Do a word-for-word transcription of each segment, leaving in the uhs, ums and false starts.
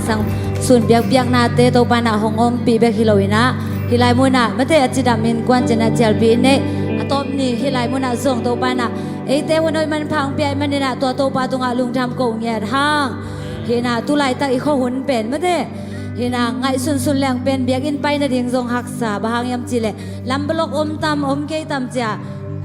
sang sun biakpiaknate Topa in ah hong ompih bek hi lo in ah, hih lai munah mate a cidam innkuan cih in ah cialpih in ei. A tawp ni hih lai munah zong Topa in ah eite hun hoih manpha hong pia ahih manin ah tua Topa tungah lungdam ko ngiat hang. Hih in ah tu laitak i khua hun pen mate hih in ah ngaihsunsun leng pen biakinn pai nading zong haksa, bang hang hiam cih leh lam block om tam om kei tam ci-a,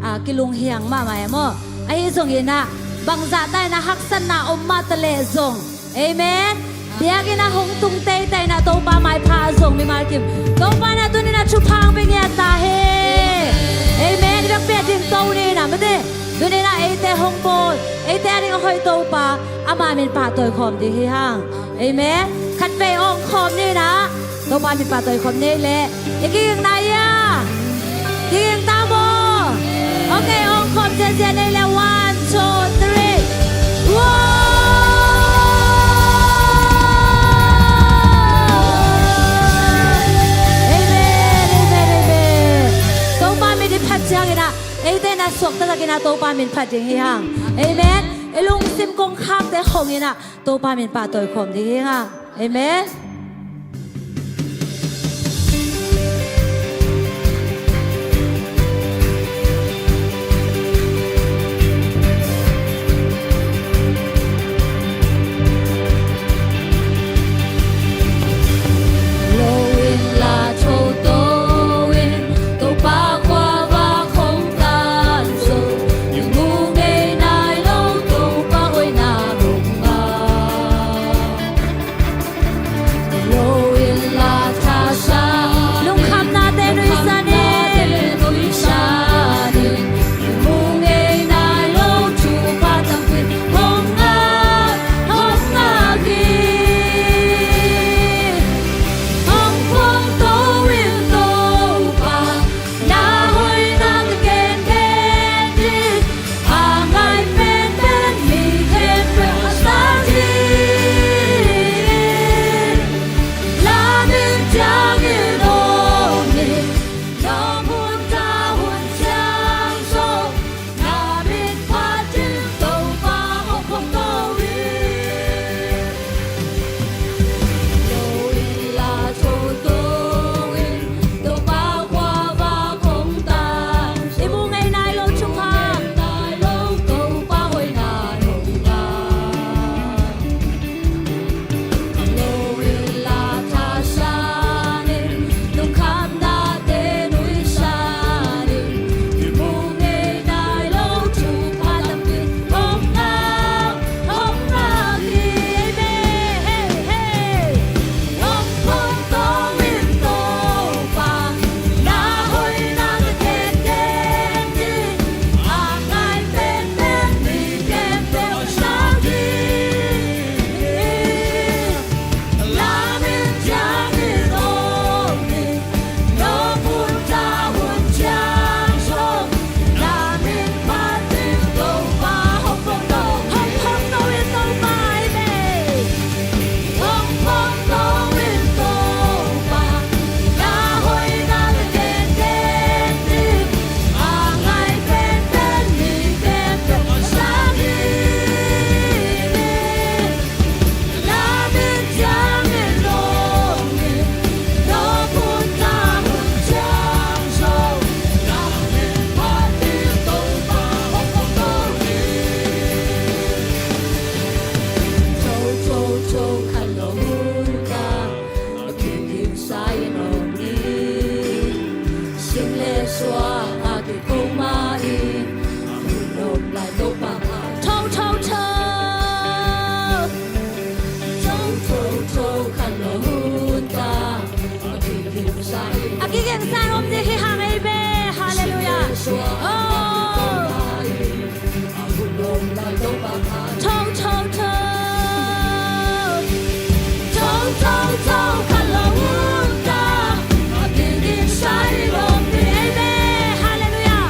a, kilunghiang mahmah e maw. Ahi zongin ah bangzah ta in ah haksatna om mah ta leh zong, amen, biakinn ah hong tung teitei in ah Topa maipha zong mimal kim Topa in ah tuni in ah thupha hong pia ngiat ta hen. Amen. I biakpiak ding to ni in ah mate tuni in ah eite hong bawl, eite a ding a hoih Topa ama min pahtawi khawm ding hi hang. Amen. Khatvei awng khawm ni in ah Topa min pahtawi khawm ni leh i kiging nai a, kiging ta maw? Okay, awng khawm ziazia ni leh one, two, three. Wow! Amen, amen, amen. Topa min i phat ciangin ah eite in ah suakta takin ah Topa min phat ding hi hang. Amen. I lungsim kongkhakte hong in ah Topa min pahtawi khawm ding hi hang. Amen. Lungkhamnate nuihsan in. A kigingsa om ding hi hang ei ve. Halleluiah. Oh. Tho, tho, tho. Tho, tho, tho, khat lo hun ta. A kigingsa om ding ei ve. Halleluiah.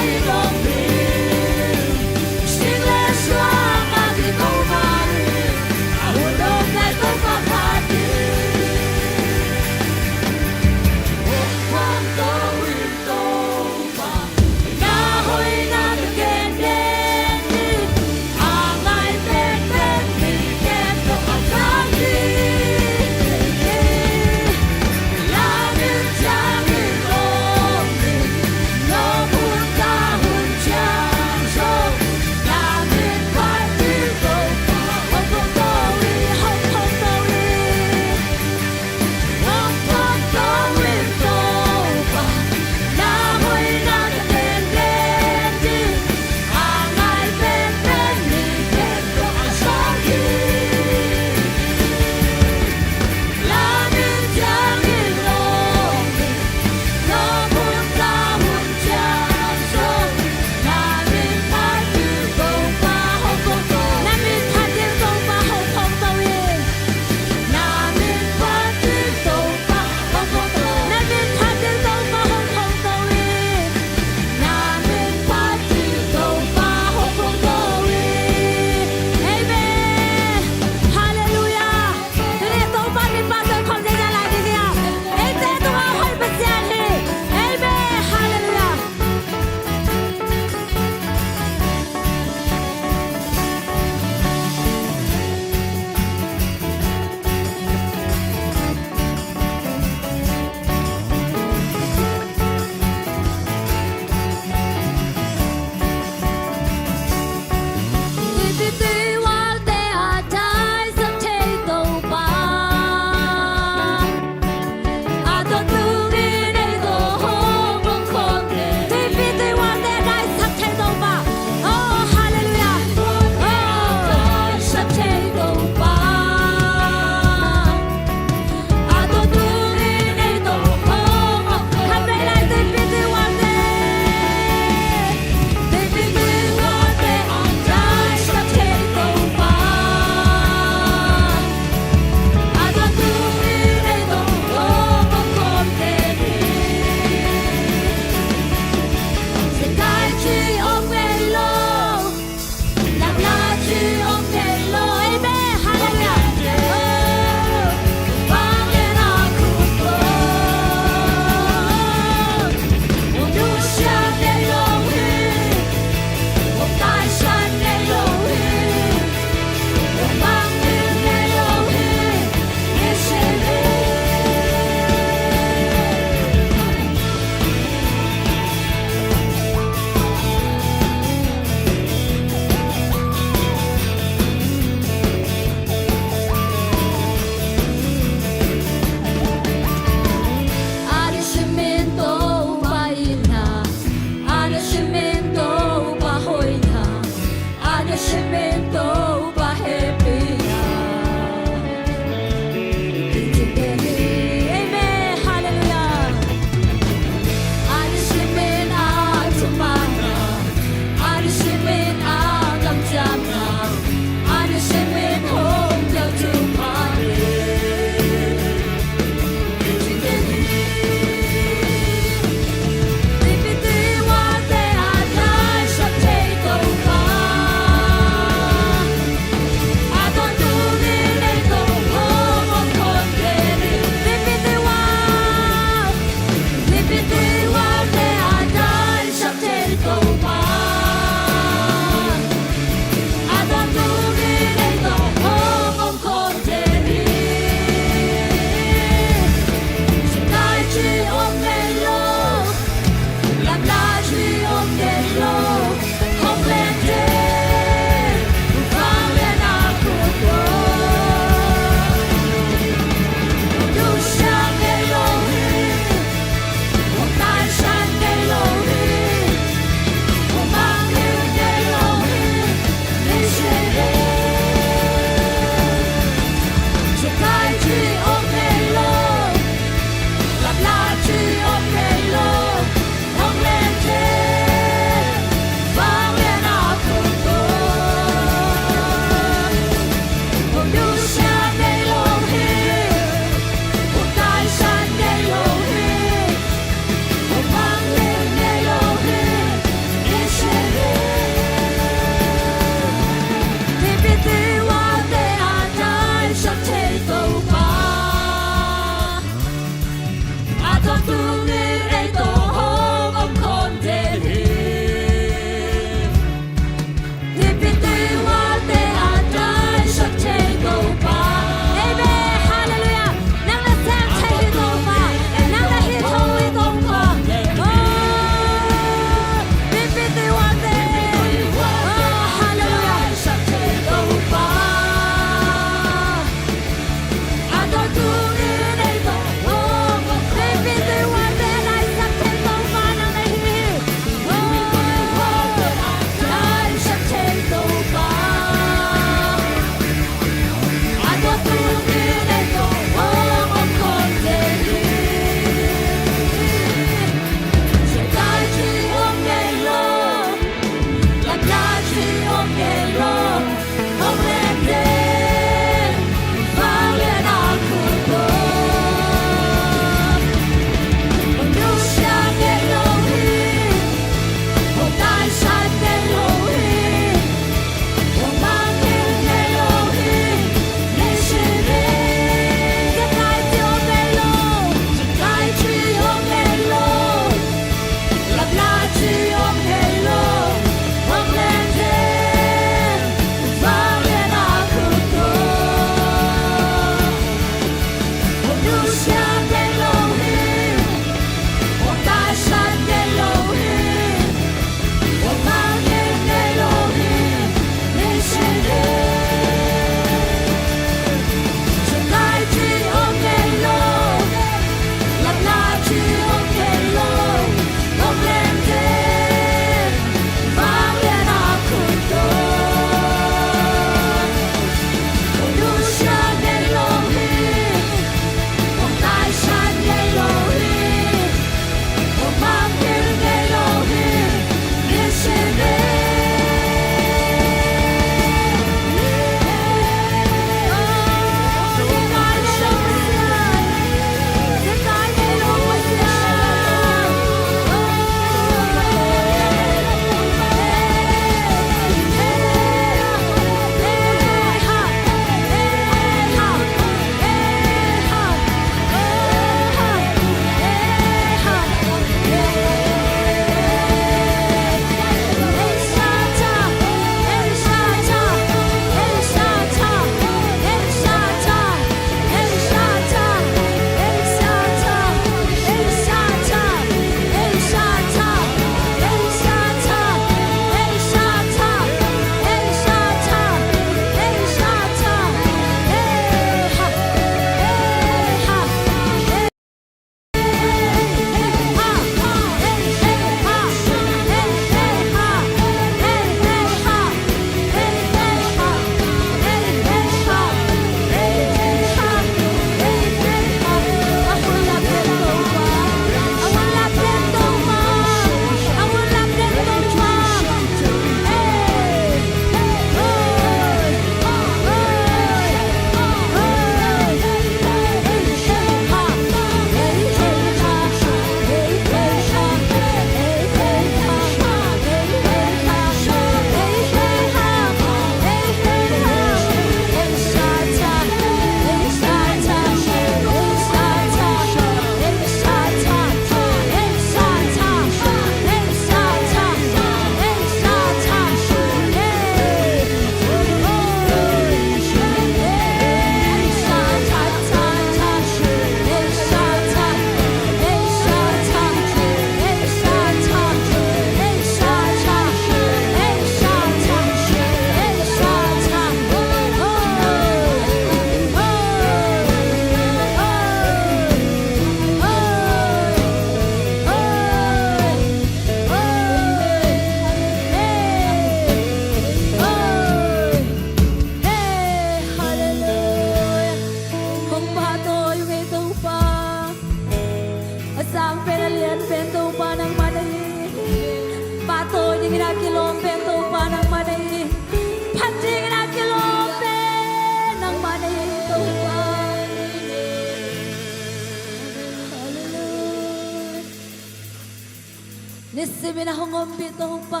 Nisimin a hong ompih Topa,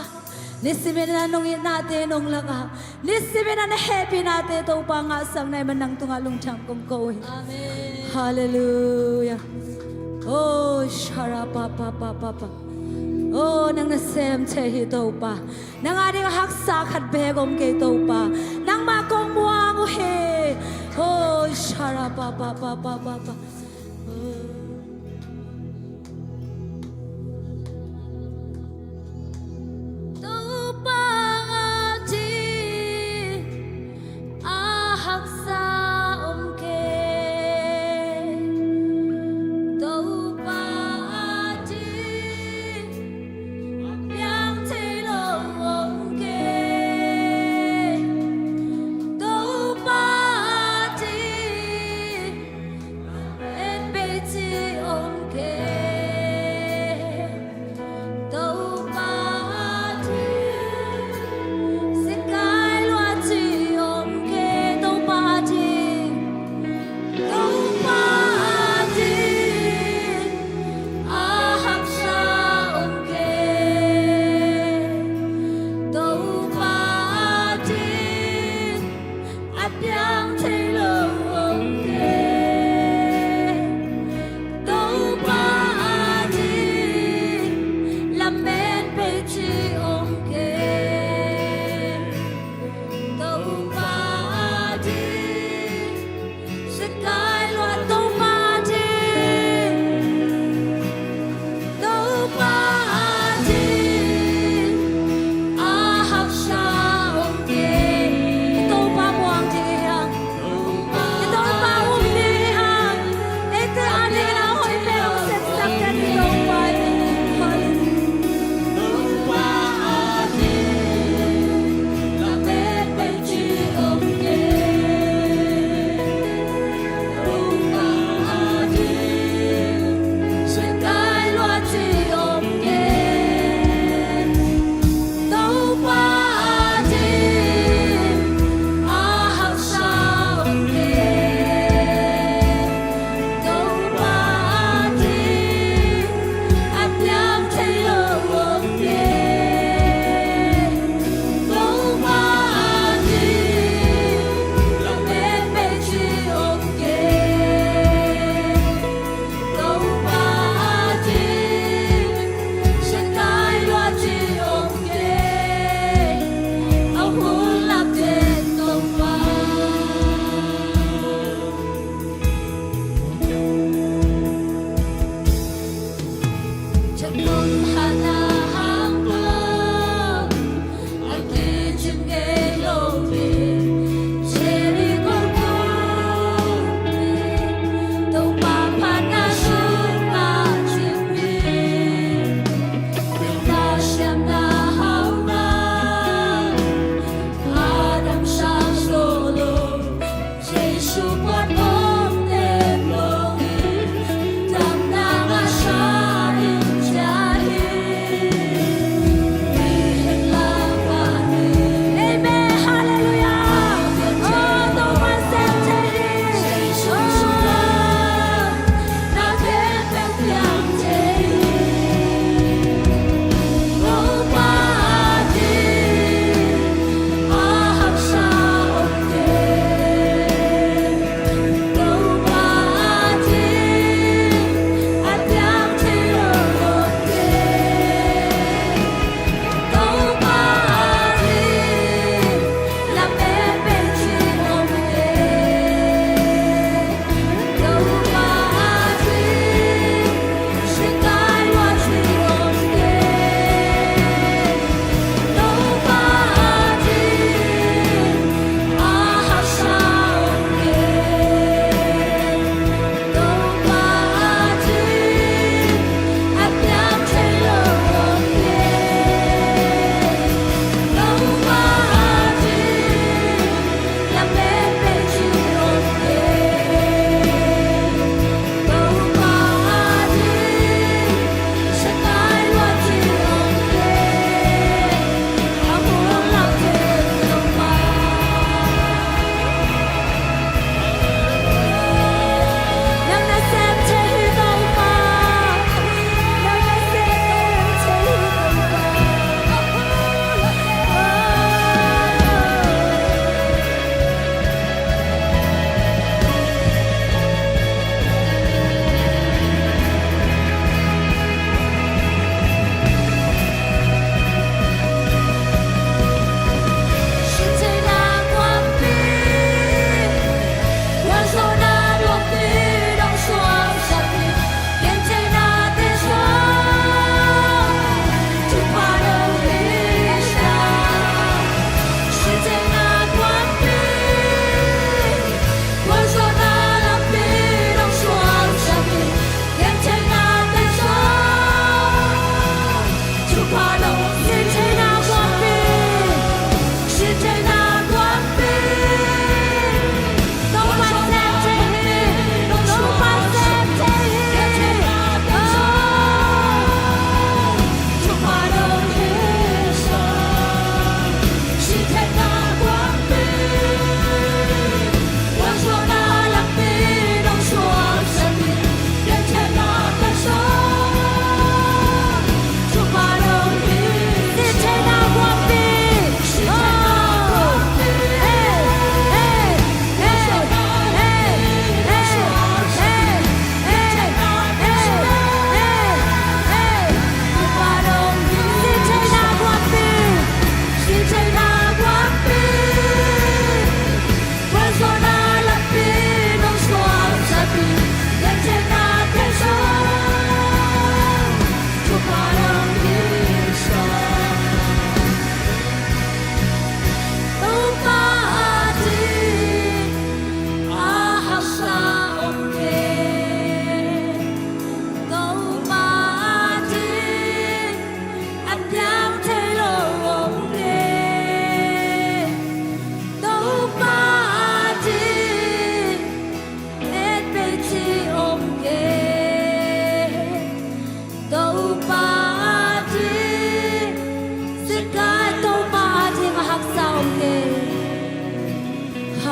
nisimin a nong itnate nong lakah, nisimin a na hehpihnate Topa ngahsak na hih man nang tungah lungdam kong ko hi. Halleluiah. Oh, sharapapapapa. Oh, nang nasem thei hi Topa. Nang ading a haksa khat beek om kei Topa. Nangmah kong muang uh hi. Oh, sharapapapapa. Topa ading a haksa om kei. Topa ading piang thei lo om kei. Topa ading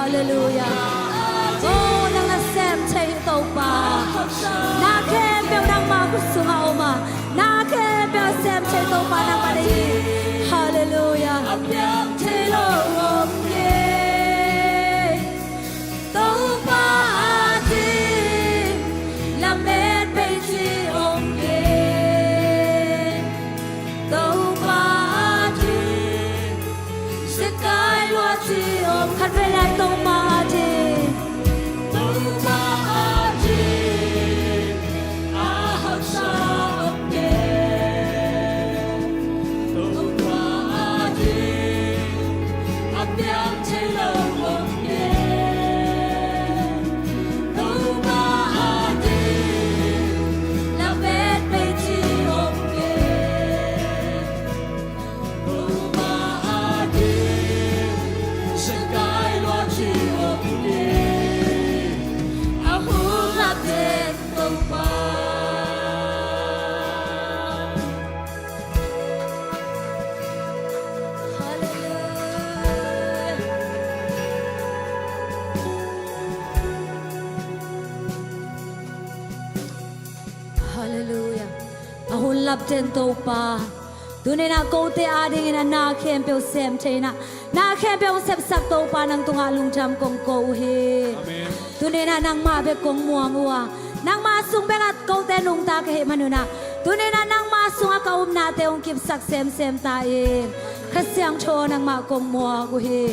Halleluiah. Oh, nang na sem thei hi Topa. Na khempeuh nangmah khut sungah om a, na khempeuh sem thei Topa nangmah na hi. Halleluiah. A piang thei lo om kei. Topa ading lamet bei ci om kei. Topa ading sikai lua ci om. Khat vei lai, Topa ading. Topa ading a haksa om kei. Topa ading a piang thei lo om kei. Topa ading lamet bei ci om kei. Topa ading sikai lua ci om kei. A hun lap den Topa. Halleluiah. Halleluiah. A hun lap den Topa. Tuni-in ah kote adingin ah na khempeuh sem thei in ah, na khempeuh hong sepsak Topa, nang tungah lungdam kong ko uh hi. Amen. Tuni-in ah nangmah bek kong muang uh a, nangmah sung bek ah kote nungta ka hih manun ah, tuni-in ah nangmah sungah ka upnate hong kipsak semsem ta in. Kha Siangtho, nangmah kong muak uh hi.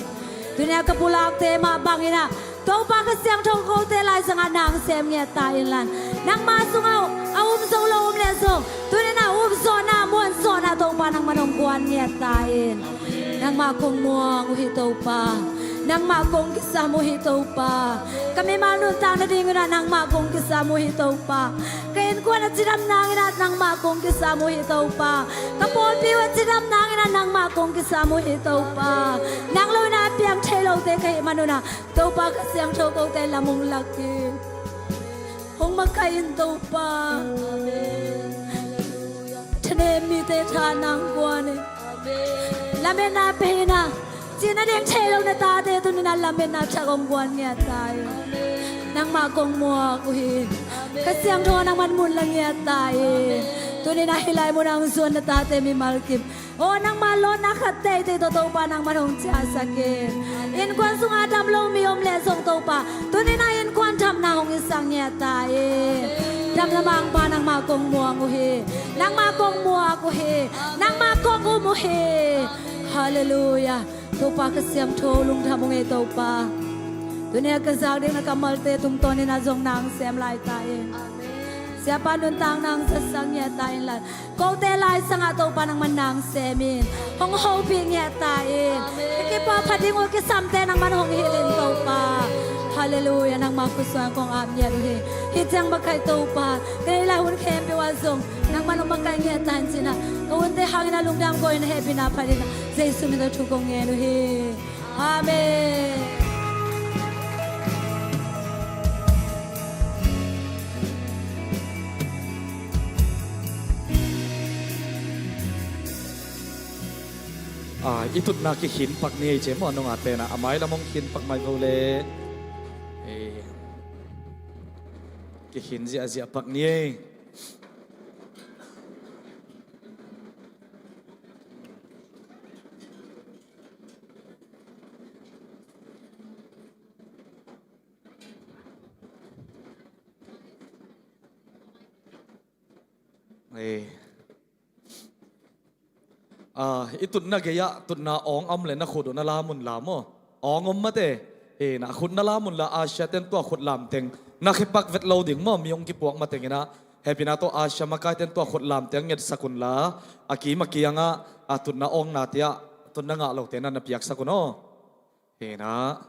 Tuni-in ah ka pulakte mah bangin ah Topa Kha Siangtho, kote laisangah nang sem ngiat ta inla, nangmah sungah a um zo lo om leh zong, tuni-in ah upzawhna, muanzawhna Topa nangman hong guan ngiat ta in. Nangmah kong muang uh hi Topa. Nangmah kong kisam uh hi Topa. Ka mimal nuntak nadingun ah nangmah kong kisam uh hi Topa. Ka innkuan a cidam nangin ah nangmah kong kisam uh hi Topa. Ka pawlpi uh a cidam nangin ah nangmah kong kisam uh hi Topa. Nang lo-in ah piang thei lote ka hih manun ah, Topa Kha Siangtho, kote lam hong lak in. Hong makaih in Topa. Amen. Thanem mite tha nang guan in. Amen. Lametna pe in ah, cih nading thei lo na tate tuni-in ah lametna thak hong guan ngiat ta in. Amen. Nangmah kong muak uh hi. Amen. Kha Siangtho, nangman mun la ngiat ta in. Amen. Tuni-in ah hih lai munah hong zuan na tate mimal kim, aw, nangmah lawnna khat teitei tawh Topa nangman hong ciahsak in. Innkuan sungah dam lo mi om leh zong Topa, tuni-in ah innkuan damna hong hisak ngiat ta in. Damna mangpa nangmah kong muang uh hi. Nangmah kong muak uh hi. Nangmah kong um uh hi. Halleluiah. Topa Kha Siangtho, lungdam ung ei Topa. Tuni-a ka zak ding na kammalte tungtawnin ah zong nang sem lai ta in. Siapa nuntak nang zatsak ngiat ta inla, kote laisangah Topa nangman nang sem in. Hong hopih ngiat ta in. Ka kipawlphat ding uh a kisamte nangman hong hilh in Topa. Halleluiah, nangmah khut sungah kong ap ngiat uh hi. Hih ciang makaih Topa, ka neih lai hun khempeuh ah zong nangman hong makaih ngiat ta in ci-in ah, ka hunte hangin ah lungdam ko-in ah hehpihna phat in ah, Jesu min tawh thu kong ngen uh hi. Amen. Ah, i tutna kikhin pak ni ei, ci maw, nungate na a mailam hong khin pak mai vo le. Eh, kikhin ziahziah pak ni ei. Eh. Ah, i tutna gei-ah tutna awng a om le na khut uh na lam un la maw. Awng om mate. Eh, na khut na lam un la, Asia ten tua khut lam teng na khipak vet lo ding maw, mi hong kipuak mateng in ah. Hehpihna tawh Asia makai ten tua khut lam teng ngetsak un la, a kim a kiangah, a tutna awng na tiah tutna ngah lote na na piaksak un aw. Hi na.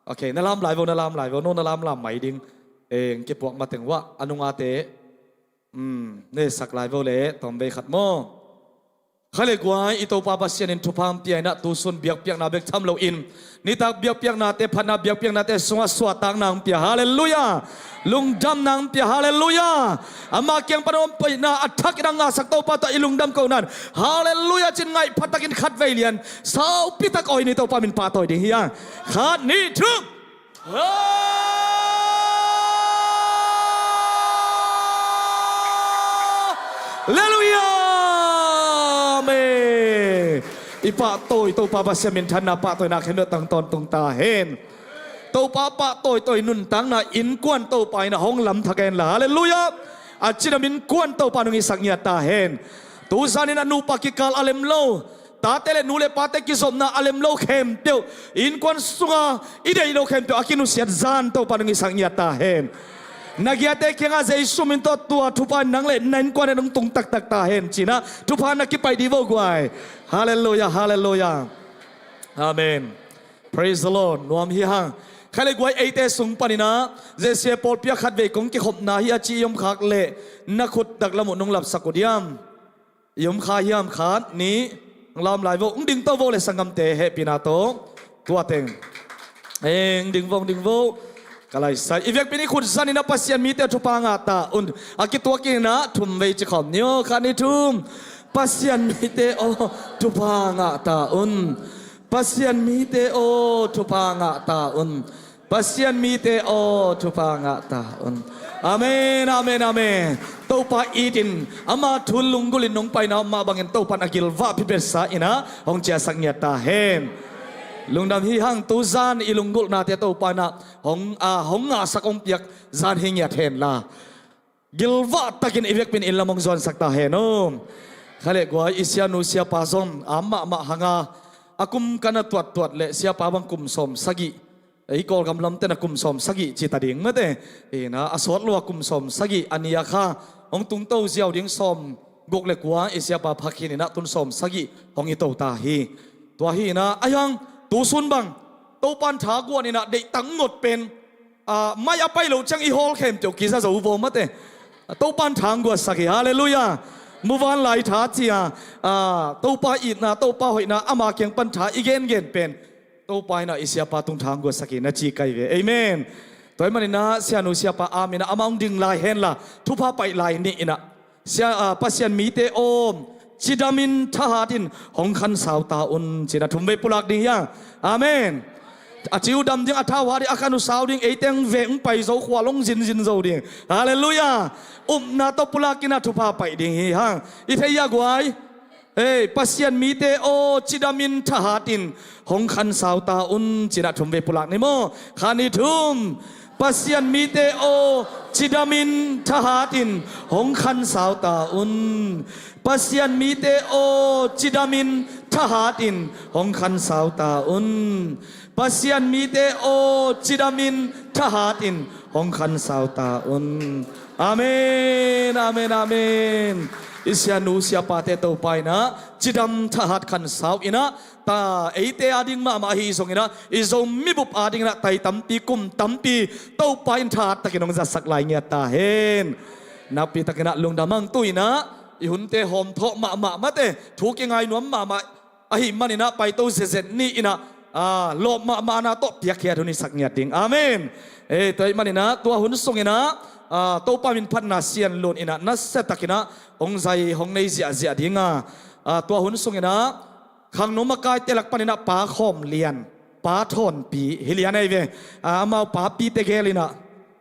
Ok, na lam lai vo, na lam lai vo, no na lamlam mai ding. Eh, hong kipuak mateng uah a nungate. Hmm, ne sak lai vo le, tawm vei khat maw. Kha le guai, i Topa Pasian in thupha hong pia in ah, tu sun biakpiakna bek tham loin, nitak biakpiaknate, phatna biakpiaknate sungah suahtakna hong pia. Halleluiah. Lungdamna hong pia. Halleluiah. Ama kiang pan hong paina a thak in a ngahsak Topa tawh i lungdam ko nan, halleluiah ci-in ngaih pha takin khat vei lian saupi tak awi ni, Topa min pahtawi ding hi a. Khat, nih, thum. Halleluia! Amen. I pahtawi Topa Pasian minthanna, pahtawina khempeuh tang tawntung ta hen. Topa pahtawi tawi nuntakna innkuan Topa in a hong lamthak hen la. Halleluia! A cidam innkuan Topa nong hisak ngiat ta hen. Tuzan in a nupa kikal a lem lo, tate le nu le pate kizopna a lem lo khempeuh, innkuan sunga i deih lo khempeuh a kinusiat zan Topa nong hisak ngiat ta hen. Na giate kiangah Jesu min tawh tua thupha nang le na innkuan in hong tung taktak ta hen ci-in ah thupha na kipaih dih vo guai. Halleluia, halleluia. Amen. Praise the Lord. Nuam hi hang. Khai le guai, eite sung panin ah J C A pawlpi ah khatvei kong kikhopna hi a ci i om khak leh na khut taklam uh nong lapsak uh diam? I om kha hiam? Khat, nih, hong lam lai vo. Hong ding to vo le sanggamte hehpihna tawh. Tua teng. Eng ding vo, hong ding vo. Ka laisai. I vekpi in i khut zan in ah Pasian mite aw, thupha ngah ta un. A kituak in ah thum vei ci khawm ni aw. Khat, nih, thum. Pasian mite aw, thupha ngah ta un. Pasian mite aw, thupha ngah ta un. Pasian mite aw, thupha ngah ta un. Amen, amen, amen. Topa itin ama thu lunggulh in nong paina om mah bangin Topa in a gilvahpi betsa in ah hong ciahsak ngiat ta hen. Lungdam hi hang. Tuzan i lunggulhnate Topa in ah hong, a, hong ngahsak, hong piak zan hi ngiat hen la. Gilvah takin i vekpi in inn lam hong zuansak ta hen aw. Khai le guai, i sianu siapa zong a om mahmah hang a, a kum ka na tuattuat leh siapa bang kum sawm sagih, ei Kawlgam lamte na kum sawm sagih ci ta ding mate. Ina a sawt lo a kum sawm sagih a ni a kha hong tungto ziau ding sawm guk le kua i siapa Pha Khin in ah tun sawm sagih hong hi to ta hi. Tua hi in ah a hiang tu sun bang Topa in tha guan in ah deihtak ngot pen, a, mai a pai lo ciang i hawl khempeuh kiza zo vo mate. Topa in tha hong guatsak hi. Halleluia. Muvanlai tha ci a, a, Topa itna, Topa hoihna, ama kiang pan tha i gengen pen Topa in ah i siapa tung tha hong guatsak hi na ci kai ve. Amen. Tua ahih manin ah sianu siapa a min ah amah hong ding lai hen la, thupha paih lai ni in ah, sia, a, Pasian mite aw, cidamin thahatin hong khansau ta un ci-in a thum vei pulak ding hi hang. Amen. A ci uh dam ding, a thau hat ding, a khan uh sau ding, ei teng veng pai zo, khua long zinzin zo ding. Halleluia. Upna tawh pulak in ah thupha paih ding hi hang. I thei hia guai? Ei, Pasian mite aw, cidamin thahatin hong khansau ta un ci-in a thum vei pulak ni maw. Khat, nih, thum. Pasian mite aw, cidamin thahatin hong khansau ta un. Pasian mite aw, cidamin thahatin hong khansau ta un. Pasian mite aw, cidamin thahatin hong khansau ta un. Amen, amen, amen. I sianu siapate Topa in ah cidam thahat khansau in ah ta, eite ading mahmah ahi zongin ah i Zomi bup adingin ah tai tampi, kum tampi Topa in thahat takin hong zatsak lai ngiat ta hen. Nakpi takin ah lungdam hang. Tu-in ah i hunte hawmthawh mahmah mate, thu kingai nuam mahmah ahih manin ah paito zetzet ni in ah, a, lawp mahmahna tawh piakkhiat hun i sak ngiat ding. Amen. Ei, tua ahih manin ah tua hun sungin ah, a, Topa min phatna Sian Lun in ah nasia takin ah hong zai hong nei ziahziah ding a, a, tua hun sungin ah khangno makaite lak panin ah Pa Khawm Lian, Pa Thawnpi, hi lian ahi ve. A, amau papite gel in ah,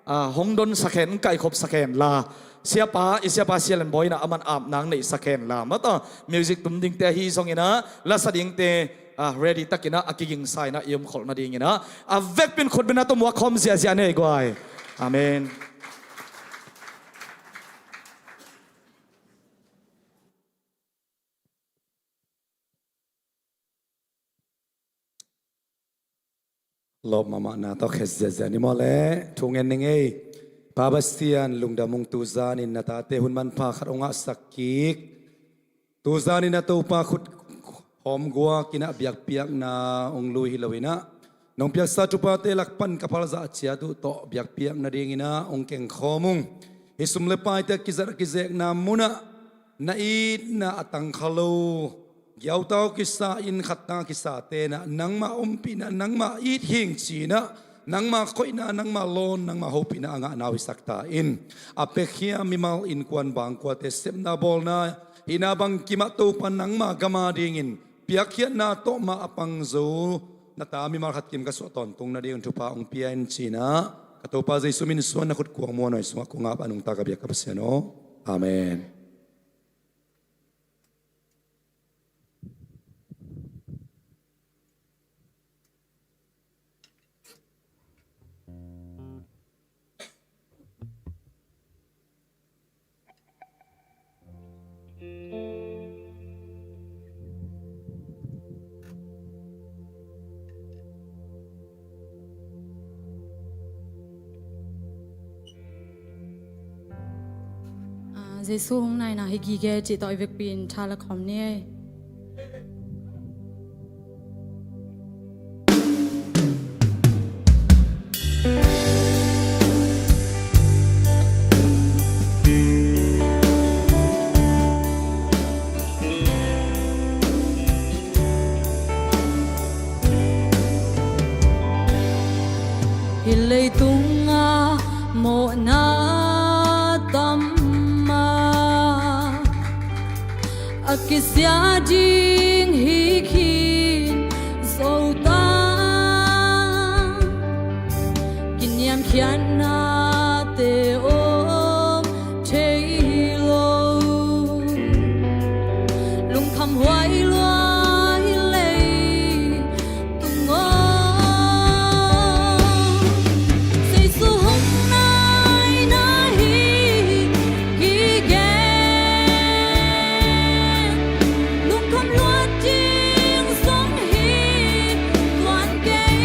a, hong donsak hen, kaikhopsak hen la. Siapa, i siapa Sia Lian Bawi in ah aman apna hong neihsak hen la. Mataw, music tum dingte ahi zongin ah, lasa dingte, a, ready takin ah, a kigingsa in ah i omkholh nadingin ah, a vekpi in khutbetna tawh muak khawm ziahziah ni ei guai. Amen. Lawp mahmahna tawh khet ziahziah ni maw le, thu ngen ning ei. Pa Pasian lungdam ung, tuzanin na tate hun manpha khat hong ngahsak kik. Tuzanin na Topa khut hawm guak in ah biakpiakna hong lui hi lo in ah, nong piaksa thuphate lak pan ka phalzah ciat uh tawh biakpiak nadingin ah hong kengkhawm ung. Hih sum le paite a kizat a kizekna munah na itna a tangkha lo, giautau kisa in khattang a kisate in ah nangmah ompihna, nangmah it hing ci-in ah nangmah koihna, nangmah lawn, nangmah hopihna a ngahna uh hisak ta in. A piakhia mimal, innkuan, bangkuate sepna bawlna hihna bangkim ah Topa nangmah gam adingin piakkhiatna tawh mah a pang zo na ta mimal khat kim ka suah tawntung nading thupha hong pia in ci-in ah, ka Topa Jesu min suang na khut kuang muan hoi sungah kong ap a, nungta ka biak ka Pasian aw. Amen. Ah, Jesu hong naina hi gige cih tawh i vekpi in tha la khawm ni ei. Hih leitungah mawhna tam a, a kisia ding hi khin zo ta. Kiniamkhiatnate om thei lo, lungkham huai lua hi lei tung aw. Jesu hong naina hi gige, lungkham luat ding zong hi tuan kei.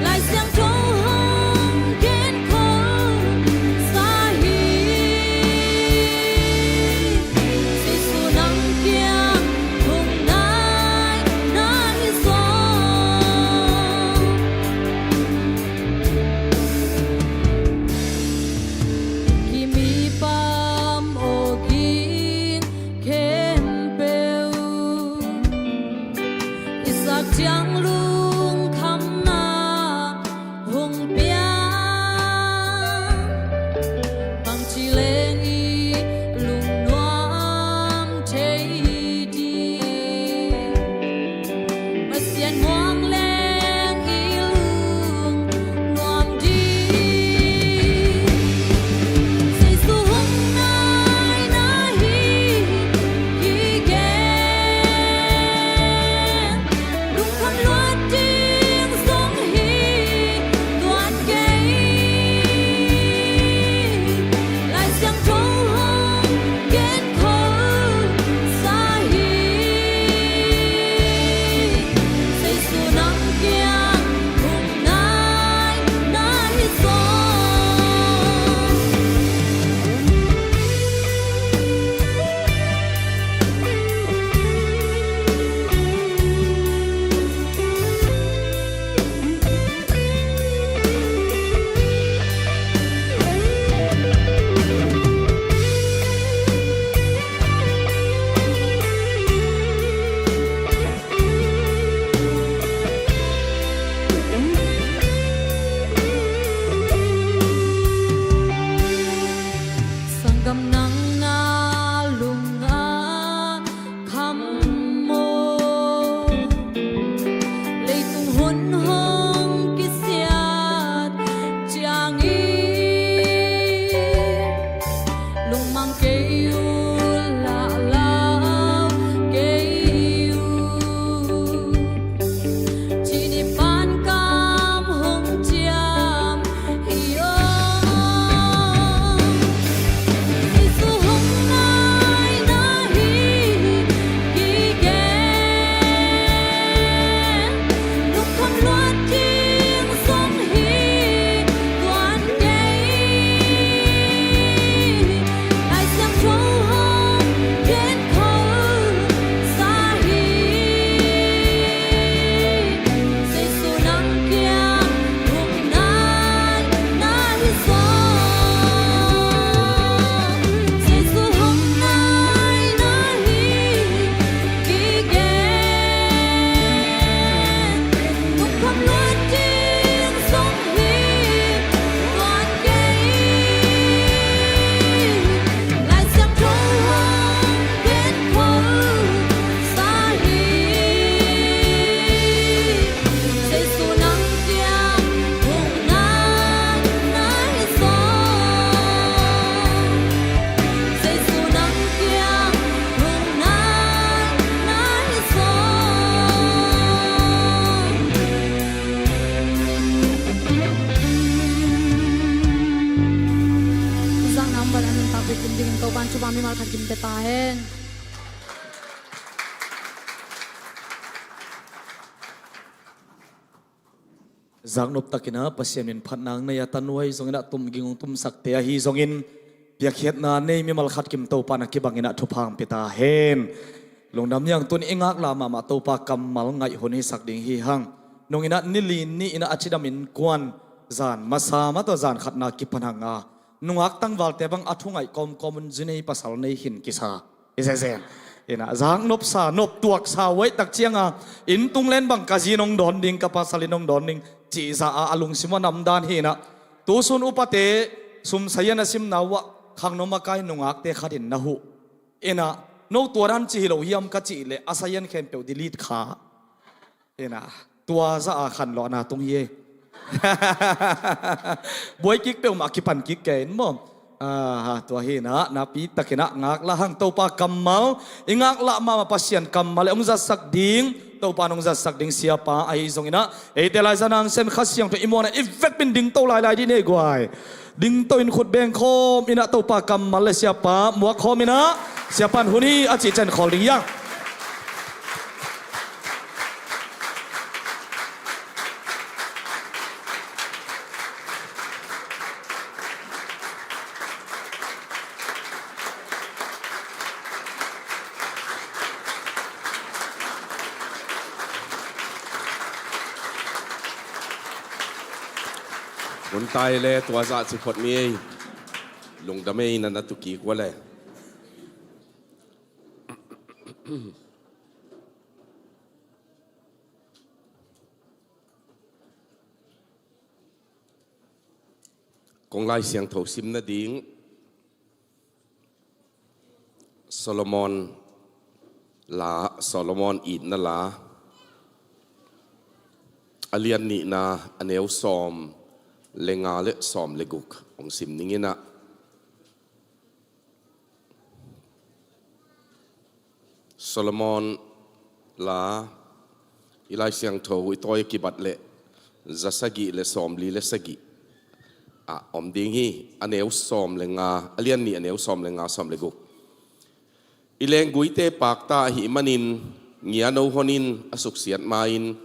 Lai Siangtho hong gen khol sa hi. Jesu nang kiang hong nai, nai sawm. Kimi pam awgin khempeuh i sak ciang lungkhamna hong pia. Bangci leng i lungnuam thei ding, Pasian muang leng i lungnuam ding. Jesu hong naina hi gige, lungkham luat ding zong hi tuan kei. Lai Siangtho hong gen khol sa hi. Jesu Ta hen. Zaknop takin ah Pasian min phatna nei a, tanuai zongin ah tumging hong tumsakte ahi zongin, piakkhiatna nei mimal khat kim Topa na kibangin ah thupha hong pia ta hen. Lungdam hi ing. Tuni i ngaklah mahmah Topa kammal ngaih hun hisak ding hi hang. Nungin ah ni li ni-in ah a cidam innkuan zan masa mah tawh zan khatna kipan hang a, nungak tangvalte bang a thu ngaih kawmkawm un, zi nei pasal nei khin kisa hi zenzen. Inah zaknop sa, nop tuak sa, uaih tak cianga inn tung len bang ka zi in hong dawn ding, ka pasal in hong dawn ding cih zah a, a lungsim a namdan hi inah. Tu sun upate sum sayan a simna uh ah khangno makai nungakte khat in na huh. Inah no tua dan ci hi lo hiam ka cih leh a sayan khempeuh delete kha. Inah tua zah a khanlawhna tung hi ei. Buai kik peuhmah kipan kik kei in maw? Aha, tua hi inah napi takin ah ngaklah hang. Topa kammal i ngaklah mahmah Pasian kammal le hong zatsak ding, Topa in hong zatsak ding siapa ahi zongin ah, eite lai zan hang sem Kha Siangtho i muanna i vekpi in dingto lailai dih ni ei guai. Dingto in khut beng khawm inah Topa kammal le siapa muak khawm inah, siapa in hun hi a cih ciang khawl ding hi ing. Hun tai le tua zah ci phot ni ei. Lungdam ei, na na tu kik ua le. Kong Lai Siangtho sim nading, Solomon la, Solomon itna la, a lian nihna, a neu sawm le nga le sawm le guk hong sim ning inah. Solomon la i Lai Siangtho i tawi a kibat leh za sagih le sawmli le sagih ah om ding hi. A neu sawm le nga, a lian nih, a neu sawm le nga, sawm le guk. I lengguite pakta ahih manin ngia no hon in, a suksiat ma-in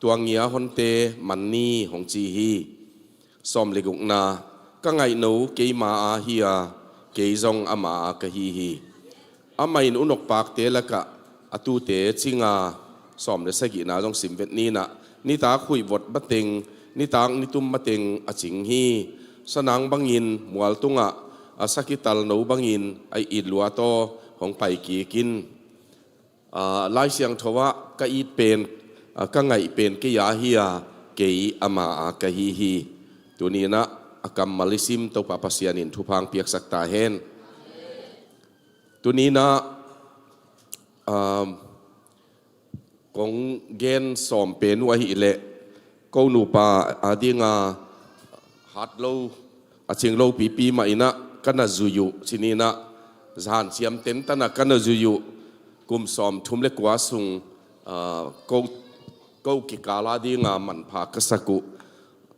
tua ngia honte man ni, hong ci hi. Sawm le gukna, ka ngaihno keima a hi a, kei zong ama a ka hi hi. Amah in unok pakte lakah a tute cing a, sawm le sagihna zong sim vet ni inah, nitak huih vot mateng, nitak nitum mateng a cing hi. Sanang bangin mual tungah a sakital no bangin a it luat aw, hong pai kik in. Aa, Lai Siangtho ah ka it pen, aa, ka ngaih pen kei a hi a, kei ama a ka hi hi. Tuni inah a kammal i sim Topa Pasian in thupha hong piaksak ta hen. Tuni inah, aa, kong gen sawm pen uh ahih leh, ko nupa a dinga hat lo, a cing lo pipi mah inah ka na zui uh, ci ni inah, za hanciam tentan a ka na zui uh, kum sawm thum le kua sung, aa, ko, ko kikal a dinga manpha ka sak uh,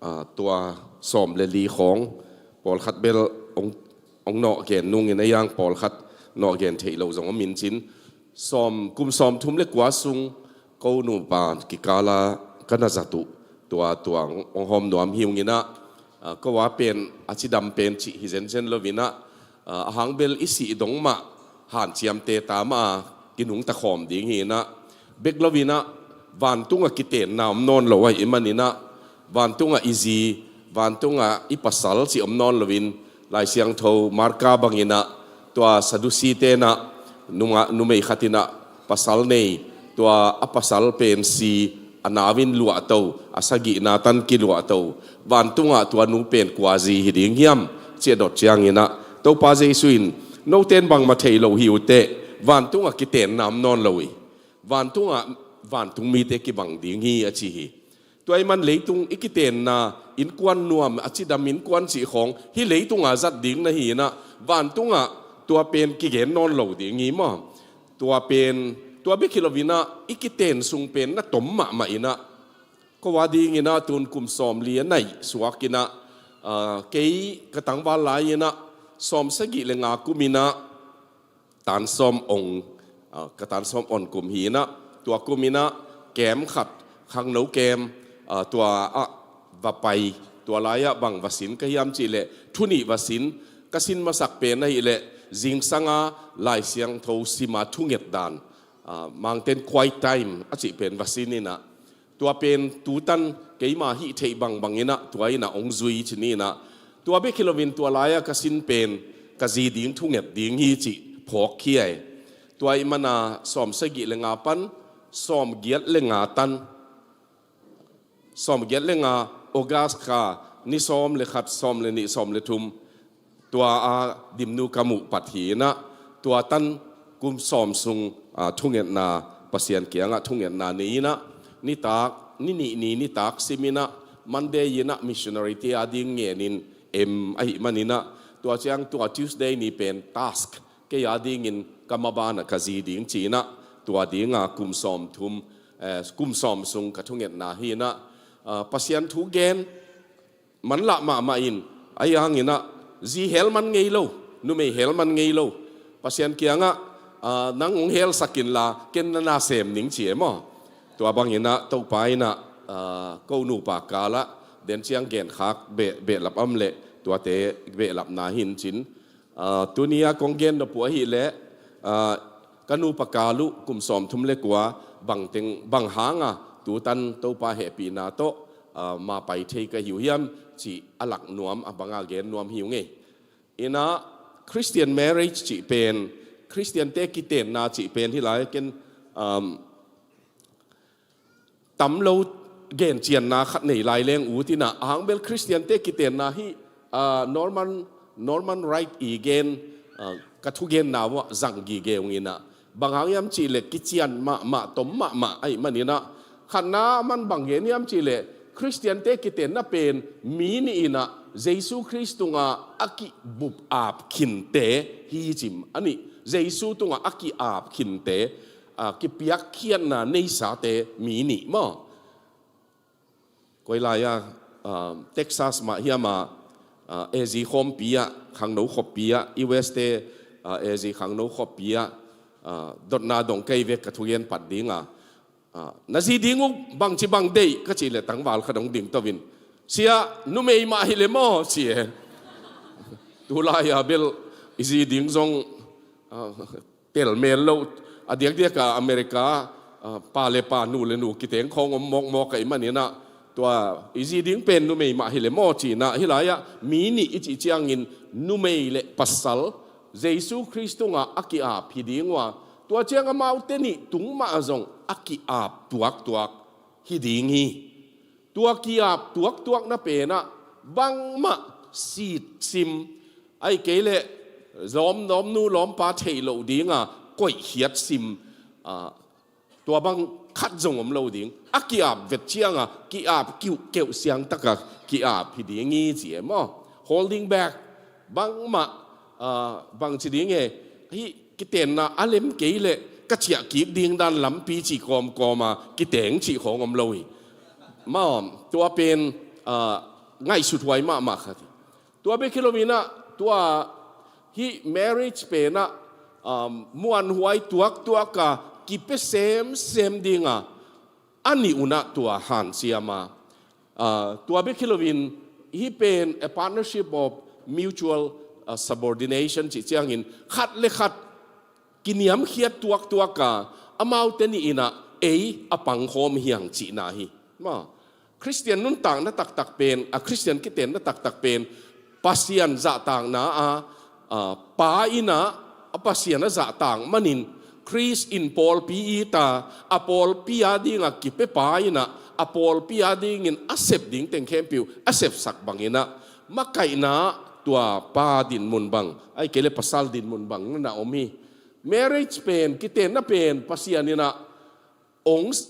aa, tua sawm le li khawng, pawlkhat bel hong, hong nawh gen nungin a, yang pawlkhat nawh gen theih lo zong om in cin, sawm, kum sawm thum le kua sung ko nupa kikal a ka na zat uh, tua, tua hong, hong hawm nuam hi ung inah, aa, ko a pen a cidam pen cih hi zenzen lo inah, aa, a hang bel i sih dong mah hanciamte ta mah a kinungta khawm ding hi inah, bek lo inah vantungah kitenna om nawn lo ahih man inah, vantungah i zi, vantungah i pasal cih om nawn loin, Lai Siangtho Marka bang inah, tua Sadusite inah, numa, numei khat inah pasal nei, tua a pasal pen si, a nau in luahto, a sagihna tan kiluahto, vantungah tua nu pen kua zi hi ding hiam, ci a dot ciang inah, Topa Jesu in, note in bangmah thei lo hi uh teh, vantungah kitenna om nawn lo hi. Vantungah vantung mite kibang ding hi, a ci hi. Tua ahih man leitung i kitenna, innkuan nuam, a cidam innkuan cih khawng, hih leitunga zat ding na hi inah, vantungah tua pen kigen nawn lo ding hi maw? Tua pen, tua bek hi lo inah, i kiten sung pen na tom mahmah inah, ko a ding inah tun kum sawmli a naih suak inah, aa, kei ka tangval lai inah, sawm sagih le nga kum inah, Tan sawm ong, ah, ka tan sawm ong kum hi inah, tua kum inah kem khat, khangno kem, ah, tua ah va pai, tua lai-ah bang va sin ka hiam cih leh thu nih va sin. Ka sin masak pen ahih leh zingsanga Lai Siangtho sima thunget dan, ah, Mountain Quiet Time a cih pen va sin inah, tua pen tutan keima hih theih bangbang inah tua inah ong zui ci ni inah, tua bek hi loin tua lai-ah ka sin pen ka zi ding thunget ding hi cih phawk hi ai. Tua ahih mana sawm sagih le nga pan sawm giat le nga tan, sawm giat le nga, August kha ni sawm le khat, sawm le nih, sawm le thum, tua a dimnu ka muh pat hi inah, tua tan kum sawm sung, ah, thungetna, Pasian kiangah thungetna nei inah, nitak, ni nih ni nitak sim inah, Monday inah missionary te a ding ngenin em ahih man inah, tua ciang tua Tuesday ni pen task, kei a dingin ka maban ah ka zi ding ci inah, tua dinga kum sawm thum, eh, kum sawm sung ka thungetna hi inah, ah, Pasian thu gen manlah mahmah in, ahi hang inah zi hel man ngei lo, numei hel man ngei lo. Pasian kiangah, ah, nang hong helsak inla ken na na sem ning ci e maw. Tua bang inah Topa inah, ah, ko nupa kalah den ciang genkhak beh, behlap om leh tuate behlapna hi in cin. Ah, tuni a kong gen nop uh ahih leh, ah, ka nupa kal uh kum sawm thum le kua, bang teng, bang hanga tutan Topa hehpihna tawh, ah, ma pai thei ka hi uh hiam cih a lak nuam, a banga gen nuam hi uh ngei. Inah Christian marriage cih pen, Christian te kitenna cih pen hi lai ken, um, tam lo gencianna khat nei lai leng ut inah, a hang bel Christian te kitenna hi, ah, Norman, Norman Wright i gen, ah, ka thugenna uah zang gige ung inah, bang hang hiam cih leh kician mahmah, tom mahmah ahih man inah, khatna man bang gen hiam cih leh Christian te kitenna pen mi nih inah Jesu Khrist tungah a kibup ap khinte hi cim a nih. Jesu tungah a ki-ap khinte, ah, kipiakkhiatna neisate mi nih maw. Koi lai-ah, ah, Texas mah hiam ah, ah, A Z khawmpi ah, khangno khoppi ah, U S te, ah, A Z khangno khoppi ah, ah, dotna dong kei vek ka thugen pat ding a. Ah, na zi ding uh bangci bang deih ka cih leh tangval khat hong ding to in, sia, numei mah hi leh maw ci e. Tulai-a bel i zi ding zong, ah, tel mel lo, a diakdiak a America, ah, pa le pa, nu le nu kiteng khawng om mawkmawk ahih man inah, tua i zi ding pen numei mah hi leh maw ci inah, hih lai-ah mi nih i cih ciangin numei le pasal Jesu Khrist tungah a ki-ap hi ding uh a, tua ciang amaute nih tung mah zong a ki-ap tuaktuak hi ding hi. Tua ki-ap tuaktuakna pen ah bangmah sit sim, ahih kei leh lawm, lawmnu lawmpa theih loh dinga koihkhiat sim, ah, tua bang khat zong om lo ding. A ki-ap vet cianga ki-ap kiuhkeuh siangtaka ki-ap hi ding hi ci e maw. Holding back, bangmah, ah, bangci ding e, hih kitenna a lem kei leh ka ciah kik ding dan lampi cih kawmkawma kiteng cih khawng om lo hi. Maw, tua pen, ah, ngaihsut huai mahmah khat hi. Tua bek hi loin ah, tua hih marriage pen ah, um, muanhuai tuaktuaka kipia semsem dinga a nih un ah tua hanciam a, ah, tua bek hi loin hih pen a partnership of mutual, ah, subordination cih ciangin khat le khat kiniamkhiat tuaktuaka amaute nih in ah ei a pangkhawm hi hang cihna hi. Maw, Khristian nuntakna taktak pen, a Khristian kitenna taktak pen Pasian zahtakna a, a, Pa in ah a Pasian a zahtak manin Khrist in pawlpi it a, a pawlpi a dinga kipia Pa in ah a pawlpi a dingin a sep ding teng khempeuh a sepsak bangin ah makaihna tua pa dinmun bang, ahih kei leh pasal dinmun bang na om hi. Marriage pen, kitenna pen Pasian in ah ong s-,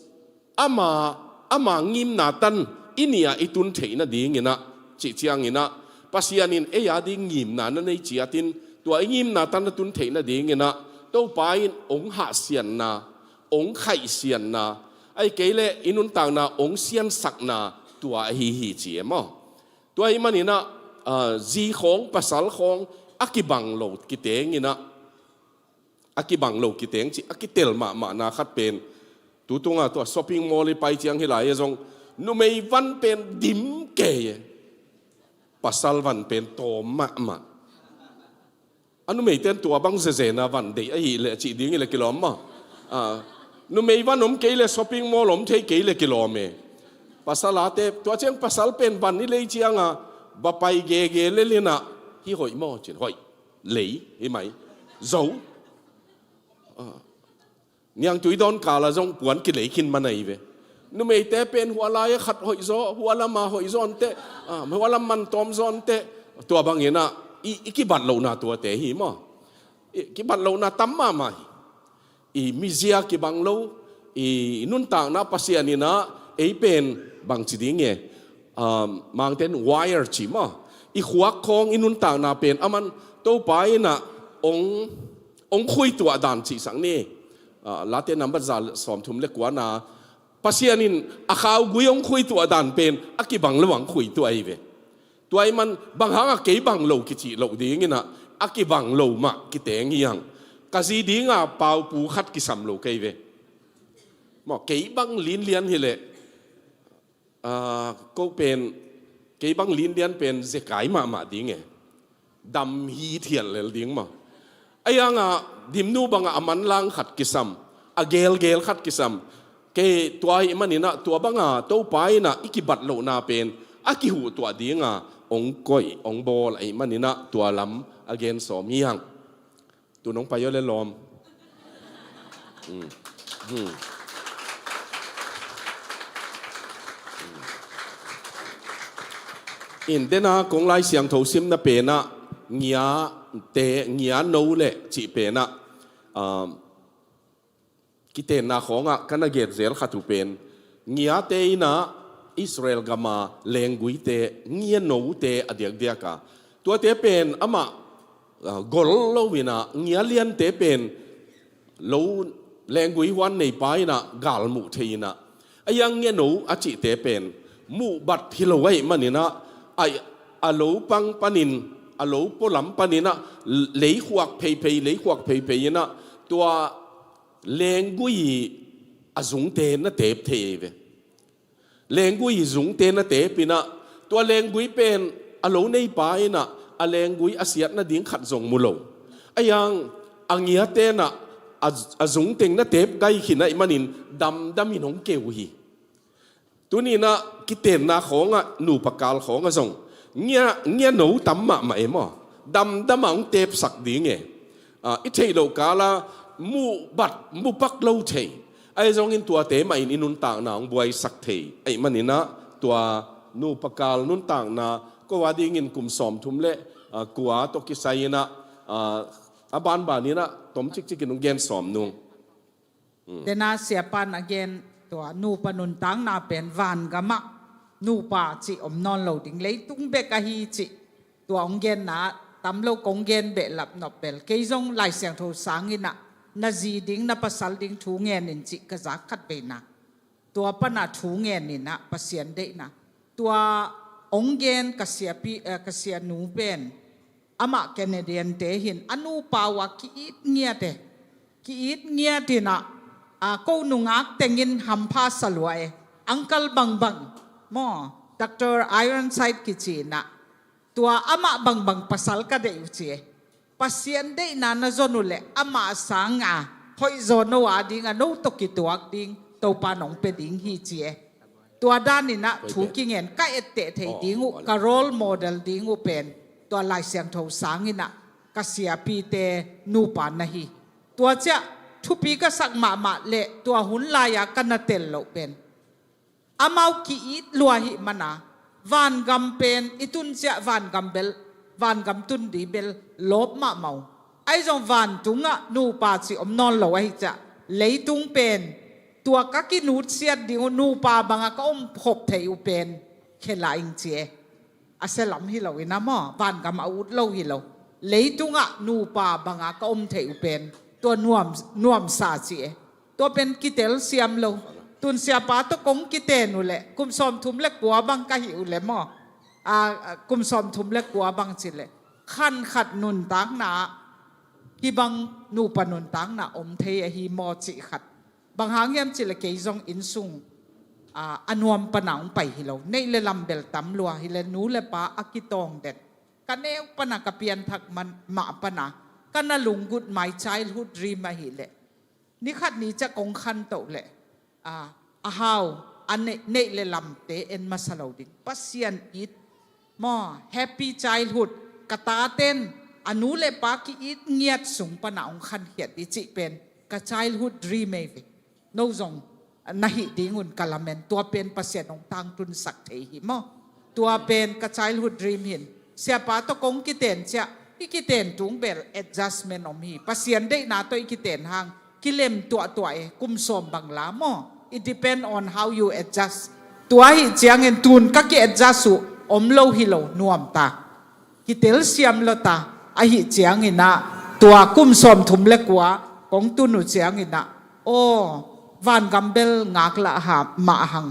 ama, ama ngimna tan i nih ah i tun theih nadingin ah, cih ciangin ah, Pasian in ei a ding ngimna na nei ciatin, tua i ngimna tan na tun theih nadingin ah Topa in ong hahsianna, ong khaihsianna, ahih kei leh i nuntakna ong siansakna tua ahi hi ci e maw. Tua ahih manin ah, ah, zi khawng pasal khawng a kibang lo kiteng in ah, a kibang lo kiteng cih a kitel mahmahna khat pen, tu tunga tua shopping mall i pai ciang hi lai a zong, numei van pen dim kei e. Pasal van pen tawm mahmah. A numeite'n tua bang zezena van deih ahih leh cih ding hi leh kilawm maw? A, numei van om kei leh shopping mall om thei kei leh kilawm e. Pasal a te, tua ciang pasal pen van i lei cianga va pai gege lel inah, hi hoih maw cin hoih. Lei hi mai. Zo. A, niangtui dawn kala zong puan kilei khin man ahi ve. Numeite pen hua lai-a khat hoih zaw, hua lama hoih zaw nteh, a, hua lam man tawm zaw nteh. Tua banginah i, i kibat lohna tuate hi maw? I kibat lohna tam mahmah hi. I mizia kibang lo, i nuntakna Pasian inah ei pen bangci ding e, um, Mangte'n wire ci maw? I khuak khawng i nuntakna pen aman Topa inah ong, ong khuituah dan cihsak ni. Ah, Late nambat za sawmthum le kuana, Pasian in a khaugui ong khuituah dan pen a kibang lo ong khuituah ahi ve. Tua ahih man bang hanga kei bang lo kicih loh dinginah a kibang lo mah kiteng hi hang. Ka zi dinga paupu khat kisam lo kei ve. Maw, kei bang linlian hi leh, ah, ko pen, kei bang linlian pen zekai mahmah ding e. Dam hi thial lel ding maw? Ahi hanga dimnu banga a manlang khat kisam, a gelgel khat kisam. Kei tua ahih maninah tua banga Topa inah i kibat lohna pen a kihuhtuah dinga ong koih, ong bawl ahih maninah tua lam a gen sawm hi hang. Tu nong pai aw le lawm. Hmm. Hmm. In dena kong Lai Siangtho simna penah ngia te, ngia no le cih penah, um, kitenna khawngah ka na gen zel khat uh pen, ngiate inah Israel gama lengguite, ngia note a diakdiaka. Tuate pen amah, ah, gol lo inah, ngia liante pen lo lenggui huan neipa inah galmuh thei inah. A iang ngia no a cihte pen muhbat hi lo ahih maninah, a, a lo pang panin, a lo pualam paninah, leikhuak pheiphei, leikhuak pheiphei inah, tua lenggui a zungte na tep thei ahi ve. Lenggui zungte na tep inah, tua lenggui pen a lo neipa inah a lenggui a siat nading khat zong mu lo. A iang a ngiate inah a, a zungteng na tep gai khin ahih manin damdam in hong keu hi. Tuninah kitenna khawngah nupa kal khawngah zong ngia, ngia no tam mahmah e maw? Damdamah hong tepsak ding e. Ah, i theih loh kala muhbat, mupak lo thei. Ahi zongin tuate mahin i nuntakna hong buaisak thei ahih maninah tua nupa kal nuntakna ko a dingin kum sawmthum le, ah, kua tawh kisai inah, ah, a banbaninah tom cikcikin hong gen sawm nung. Dena siapan a gen tua nupa nuntakna pen vangamah nupa cih om nawn lo ding, leitung bek ahi cih tua hong genna tam lo kong gen behlap nop bel. Kei zong Lai Siangtho sanginah na zi ding, na pasal ding thu ngen in cih ka zak khat veina. Tua pana thu ngen inah Pasian deihna. Tua hong gen ka siapi, eh, ka sianu pen amah Canadian te hin a nupa uh a ki-it ngiat e. Ki-it ngiat inah, a, ko nungak tengin hampha sa lua e. Uncle bangbang maw, Doctor Ironside kici inah, tua amah bangbang pasal ka deih uh ci e. Pasian deihna na zon uh leh amah sanga hoihzaw no a dinga no tawh kituak ding Topa nong pia ding hi ci e. Tua daninah thu kingen ka etteh thei ding uh, ka role model ding uh pen tua Lai Siangtho sanginah ka siapite nupa na hi. Tua ciah thupi ka sak mahmah le tua hun lai-a ka na tel loh pen amau ki-it lua ahih mana, vangam pen i tun ciah vangam bel, vangam tun ding bel lawp mahmah uh. Ahi zong vantungah nupa cih om nawn lo ahi ciah, leitung pen tua ka kinutsiat ding uh nupa banga ka om khop thei uh pen khelah ing ci e. A sia lam hi lo inah maw, vangam a ut lo hi lo. Leitungah nupa banga ka om thei uh pen tua nuam, nuamsa ci e. Tua pen kitel siam lo. Tun siapa tawh kong kiten uh leh kum sawmthum le kua bang ka hih uh leh maw, a, a, kum sawmthum le kua bang ci leh khan khat nuntakna ah hih bang nupa nuntakna om thei ahi maw cih khat. Bang hang hiam cih leh kei zong inn sung, aa, a nuam pana hong pai hi lo. Neih le lam bel tam lua hi leh nu le pa a kitawng den. Ka neu pana ka pianthak man, mah pana ka na lunggut my childhood dream ahih leh, ni khat ni ciang kong khantoh leh, aa, a hau, a neih, neih le lamte en masa lo ding. Pasian it maw, happy childhood, ka taten a nu le pa ki-it ngiat sung pana hong khankhiat ding cih pen ka childhood dream ei ve. No zong na hih dingun ka lamen, tua pen Pasian hong tangtunsak thei hi maw. Tua pen ka childhood dream hi in. Siapa tawh kong kiten ciang, i kiten tung bel adjustment om hi. Pasian deihna tawh i kiten hang kilem tuahtuah e, kum sawm bang la maw. It depend on how you adjust. Tua ahih ciangin tun ka ki-adjust uh om lo hi lo, nuam ta. Kitelsiam lo ta, ahih ciangin ah, tua kum sawmthum le kua kong tun uh ciangin ah, aw, vangam bel ngaklah ha mah hang.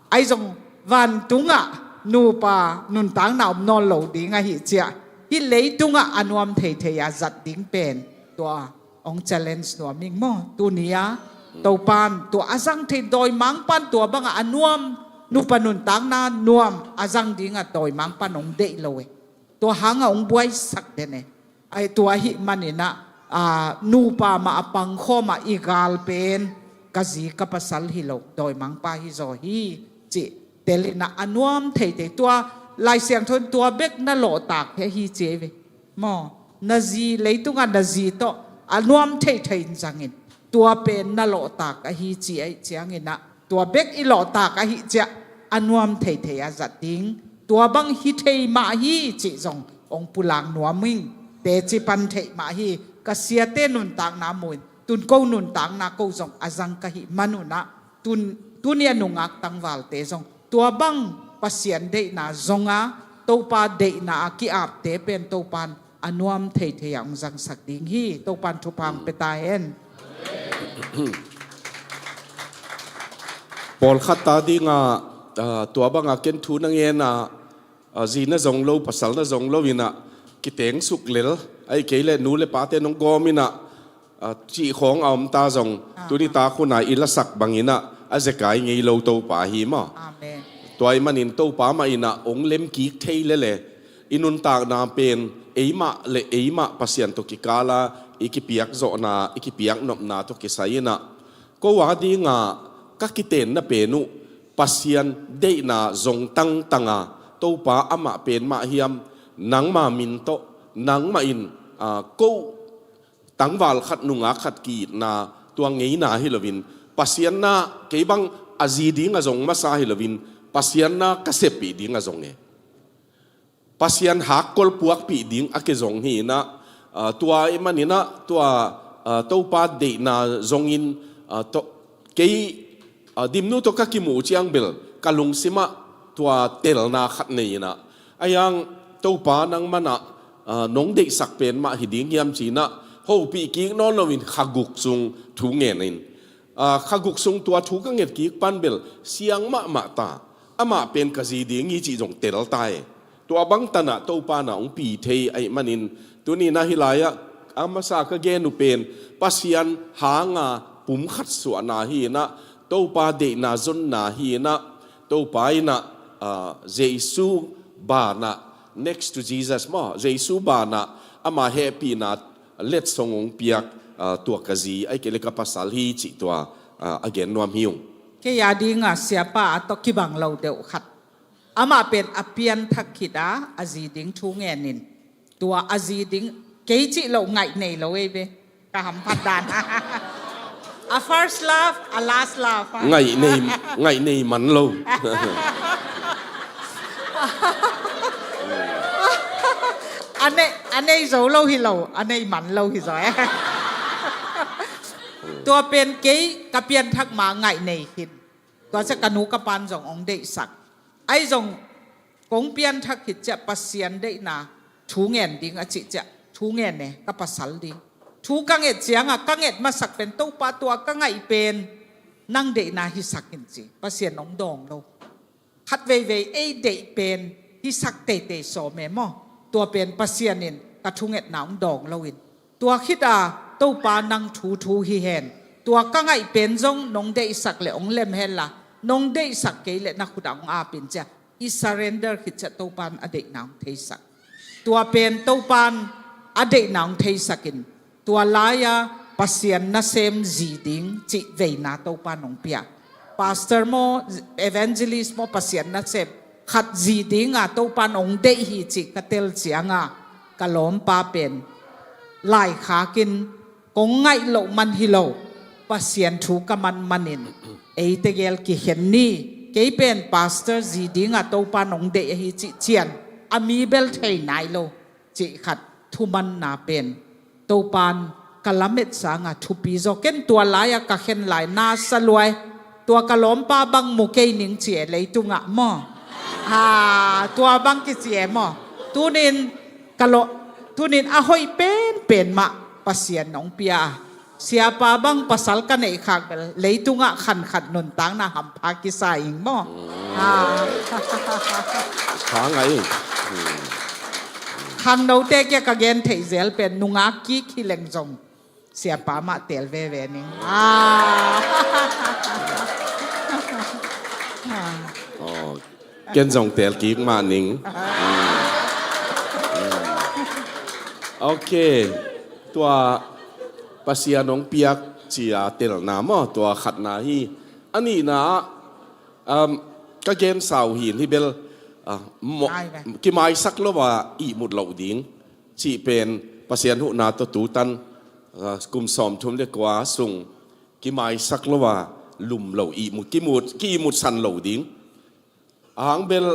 Ahi zong vantungah nupa nuntakna om nawn lo ding ahih ciang, hih leitungah a nuam theithei a zat ding pen tua hong challenge nuam ing maw. Tuni-a Topan tua a zang thei, dawimangpan tua bangah a nuam, nupa nuntakna nuam a zang dingah dawimangpan hong deih lo e. Tua hangah hong buaisak den e. Ai, tua ahih maninah, aa, nupa mah a pangkhawmah i gal pen ka zi ka pasal hi lo, dawimangpa hi zaw hi, cih telinah a nuam theithei. Tua Lai Siangtho in tua bek na lawhtak hi ahi ci ei ve. Maw, na zi, leitungah na zi tawh a nuam theithei in zangin, tua pen na lawhtak ahi ci ahih cianginah, tua bek i lawhtak ahih ciang a nuam theithei a zat ding. Tua bang hi thei mah hi cih zong hong pulak nuam ing. Teci pan theih mah hi, ka siate nuntakna mu in, tun ko nuntakna ko zong a zang ka hih manunah, tun, tuni a nungak tangvalte zong tua bang Pasian deihna zonga, Topa deihna a ki-apte pen Topan a nuam theithei a hong zangsak ding hi. Topan thupha hong pia ta hen. Pawlkhat ta dingah, ah, tua bangah ken thu na ngen ah, ah, zi na zong lo, pasal na zong lo inah, kitengsuk lel, ahih kei leh nu le pate nong gawm inah, ah, cih khawng a om ta zong, ah, tuni tak hunah i lasak banginah a zekai ngei lo Topa hi maw. Amen. Tua ahih manin Topa mah inah hong lemkik thei lele, i nuntakna pen eimah le eimah Pasian tawh kikala i kipiak zawhna, i kipiak nopna tawh kisai inah, ko a dingah ka kitenna pen uh Pasian deihna zong tangtanga, Topa amah pen mah hiam, nangma min tawh, nangmah in, ah, ko tangval khat nungak khat ki-itna tua ngeina hi loin, Pasian na kei bang a zi ding a zong masa hi loin, Pasian na ka seppih ding a zong e. Pasian hakkol puakpih ding a kizong hi inah, ah, tua ahih maninah tua, ah, Topa deihna zongin, ah, to, kei, ah, Dimnu tawh ka kimuh ciang bel ka lungsimah tua telna khat nei inah, a hiang Topa nang manah, ah, nong deihsak pen mah hi ding hiam cinah hopih kik nawn loin kha guk sung thu ngen in. Ah, kha guk sung tua thu ka nget kik pan bel siang mahmah ta. Amah pen ka zi ding hi cih zong tel ta e. Tua bang tanah Topa na hong pi thei ahih manin, tuni na hih lai-ah a masa ka gen uh pen Pasian hanga pumkhat suahna hi inah, Topa deihna zonna hi inah, Topa inah, ah, Jesu banah, next to Jesus maw, Jesu banah ama hehpihna letsong hong piak, ah, tua ka zi, ahih kei leh ka pasal hi cih tua, ah, a gen nuam hi ung. Kei a dinga siapa a tawh kibang lo deuh khat. Amah pen a pianthak khit a, a zi ding thu ngen in. Tua a zi ding, kei cih loh ngaih nei lo ei ve. Ka hamphat dan. A first love, a last love, ha? Ngaih nei, ngaih nei man lo. A nei, a nei zo lo hi lo, a nei man lo hi zaw e. Tua pen kei ka pianthak ma ngaih nei khit. Tua ciang ka nu ka pan zong hong deihsak. Ahi zong kong pianthak khit ciang Pasian deihna thu ngen ding a cih ciang thu ngen e, ka pasal ding. Thu ka nget ciangah ka nget masak pen Topa, tua ka ngaih pen nang deihna hisak in ci. Pasian hong dawng lo. Khat veivei ei deih pen hisak teitei sawm e maw. Tua pen Pasian in ka thungetna hong dawng loin Tua khit a, Topa nang thu thu hi hen. Tua ka ngaih pen zong nong deihsak le ong lem hen la, nong deihsak kei le na khut ah ong ap in ci a, i surrender khit ciah Topan a deihna ong theisak. Tua pen Topan a deihna ong theisak in, tua lai-a Pasian nasem zi ding cih veina Topan ong pia. Pastor maw, evangelist maw, Pasian nasem khat zi dinga Topan ong deih hi cih ka tel cianga, ka lawmpa pen laikhakin kong ngaih loh man hi lo, Pasian thu ka man manin, ei tegel kikhen ni, kei pen pastor zi dinga Topan ong deih ahi cih cian a mi bel thei nai lo cih khat thumanna pen Topan ka lamet sanga thupi zaw. Ken tua lai-a ka khen lai na sa luai. Tua ka lawmpa bang mu kei ning ci e leitungah maw? Ha, tua bang kici e maw? Tunin ka law, tunin a hoih penpen mah Pasian nong pia a, siapa bang pasal ka neih khak bel leitungah khankhat nuntakna hampha kisa ing maw? Ha. Khangnote kia ka gen theih zel pen nungak kik hi leng zong siapa mah teel veve ning. Ah. Oh, ken zong teel kik mah ning. Ok. Tua Pasian ong piak cia telna maw, tua khatna hi. A nihna ah, um, ka gen sau hin hi bel, ah, mo, kimaisak lo a ihmut loh ding cih pen Pasian huhna tawh tutan, ah, kum sawmthum le kua sung kimaisak lo a lum lo ihmut, kimut, ki ihmut san lo ding. Ahang bel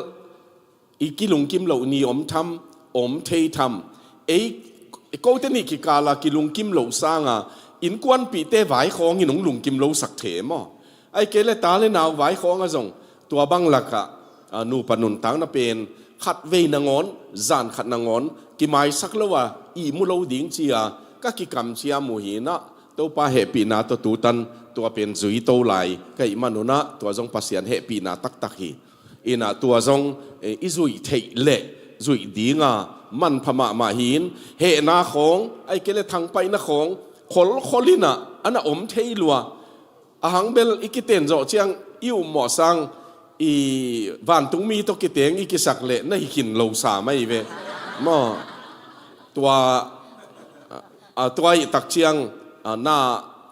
i kilungkim loh ni om tham, om thei tham. Ei, kote nih kikala kilungkim loh sanga innkuanpihte vaikhawng in hong lungkim lo sak thei maw? Ai kei le ta le nau vaikhawng a zong tua bang lakah, a, nupa nuntakna pen khat vei nangawn, zan khat nangawn kimaisak lo a ihmu lo ding cia ka kikamciam uh hinah, Topa hehpihna tawh tutan tua pen zui to lai ka ih manunah tua zong Pasian hehpihna taktak hi. Inah tua zong, eh, i zuih theih leh zuih dinga manpha mahmah hi-in, hehna khawng, ai kei le thangpaihna khawng kholkhol inah a na om thei lua. Ahang bel i kiten zawh ciang i ummawh sang i vantungmi tawh kiteng i kisak leh na hi khin lo sa mai ve. Maw, tua, a, tua ih tak ciang, a, na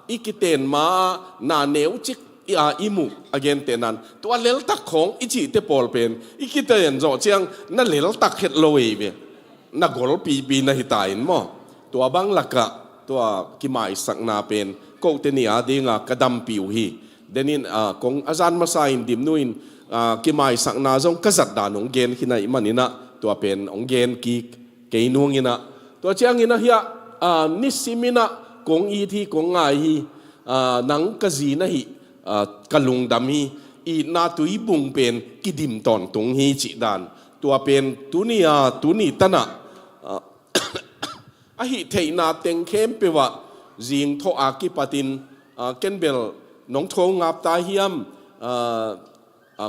i kiten ma na neu cik i, a, i muh a gentehnan tua leltak khawng i cihte pawl pen i kiten zawh ciang na leltak het lo ei ve. Na golpipi na hita in maw? Tua bang lakah tua kimaisakna pen kote nih a dinga ka dampi uh hi. Denin, a, kong a zan masa in Dimnu in, a, kimaisakna zong ka zatdan hong gen khin ahih maninah tua pen hong gen kik kei nuanginah. Tua cianginah hiah, a, nisiminah kong it hi, kong ngai hi, a, nang ka zi na hih, a, ka lungdam hi, itna tuibung pen kidim tawntung hi cihdan. Tua pen tuni a, tuni tanah, a, a hih theihna teng khempeuh ah zing thawh a kipatin, a, ken bel nong tho ngap ta hiam, a, a,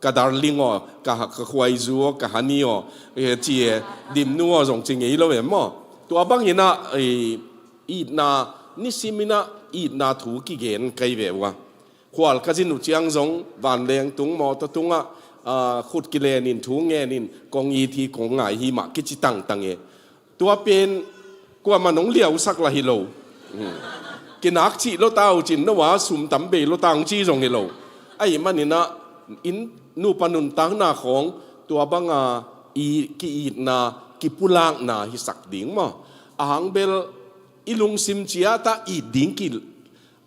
ka darling aw, ka, ka khuaizu aw, ka hani aw, e, ci e, Dimnu aw zong ci ngei lo em maw? Tua banginah, e, itna, nisiminah itna thu kigen kai ve uh a. Khual ka zin uh ciang zong vanleng tung mawtaw tungah, a, khut kilenin thu ngenin kong it hi kong ngai hi mah kici tangtang e. Tua pen kuamah nong liausak lah hi lo. Kinak cih lo ta uh cin no a sum tam bei lo ta ung ci zong hi lo. Ahih maninah inn nupa nuntakna khawng tua banga i ki-itna kipulakna hisak ding maw? Ahang bel i lungsim ciatah it ding ki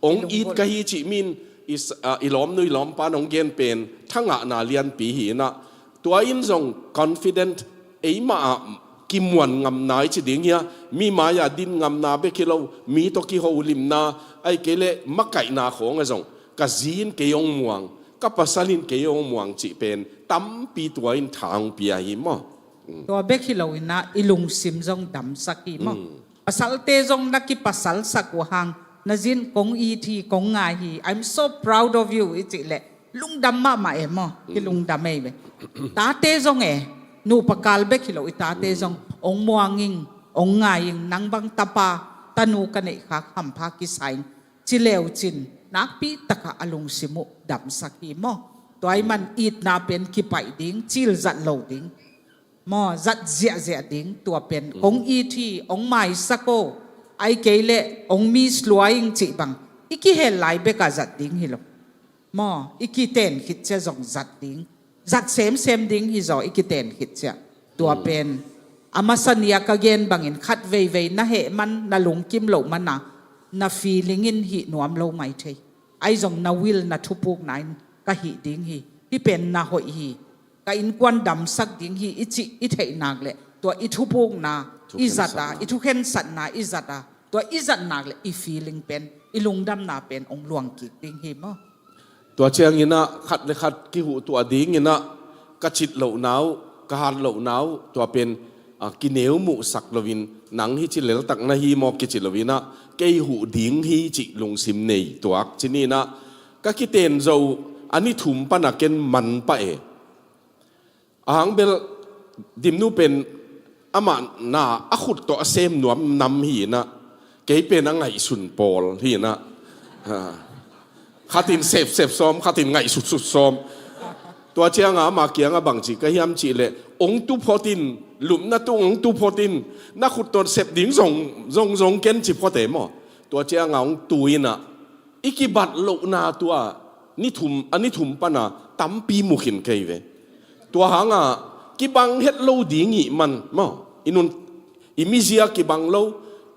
Ong it ka hi cih min i lawmnu i lawmpa nong gen pen thangahna lianpi hi inah, tua in zong confident, eimah ah kimuan ngamna i ci ding hia, mi mai-ah din ngamna bek hi lo, mi tawh kiholimna, ai kei leh makaihna khawng a zong ka zi in kei ong muang, ka pasal in kei ong muang cih pen tampi tua in thang pia hi maw? Tua bek hi lo inah i lungsim zong damsak hi maw? Pasalte zong na kipasalsak uh hang, na zin kong it hi, kong ngai hi. I'm so proud of you i cih leh lungdam mahmah e maw? Kilungdam ei ve. Tate zong e, nupa kal bek hi lo i tate zong ong muang ing. Hong ngai ing, nang bang tapa tanu ka neih khak hampha kisa ing, ci leu cin nakpi takah a lungsim uh damsak hi maw. Tua ahih man itna pen kipaih ding, cil zat lo ding maw, zat ziahziah ding, tua pen hong it hi, hong maisak o, ahih kei leh hong miss lua ing cih bang i kihel lai bekah zat ding hi lo. Maw, i kiten khit ciah zong zat ding, zat semsem ding hi zaw, i kiten khit ciah. Tua pen a masa ni-a ka gen bangin khat veivei na heh man, na lungkim loh mana na feeling in hih nuam lo mai thei. Ahi zong na will, na thupukna in ka hih ding hi, hih pen na hoih hi, ka innkuan damsak ding hi i cih i theih nak leh, tua i thupukna i zat a, i thukhensatna i zat a, tua i zat nak leh i feeling pen, i lungdamna pen hong luang kik ding hi maw. Tua cianginah khat le khat kihuhtuah dinginah ka cit lohna uh, ka hat lohna uh, tua pen a, kineu muhsak loin, nang hih ci leltak na hi maw kici loinah, kei huh ding hi cih lungsim nei tuak ci ninah, ka kiten zo a ni thum pana ken man pah e. Ahang bel Dimnu pen amah na a khut tawh a sem nuam nam hi inah, kei pen a ngaihsun pawl hi inah. Ha. Khatin sepsep sawm, khatin ngaihsutsut sawm. Tua cianga ama kianga bangci ka hiam cihleh, ong tu photin, lupna tung ong tu photin, na khut tawh sep ding zong zong zong ken ci phote maw. Tua cianga ong tu inah, i kibat lohna tua ni thum, a ni thum pana tampi mu khin kei ve. Tua hanga kibang het lo ding ih man maw, i nun, i mizia kibang lo,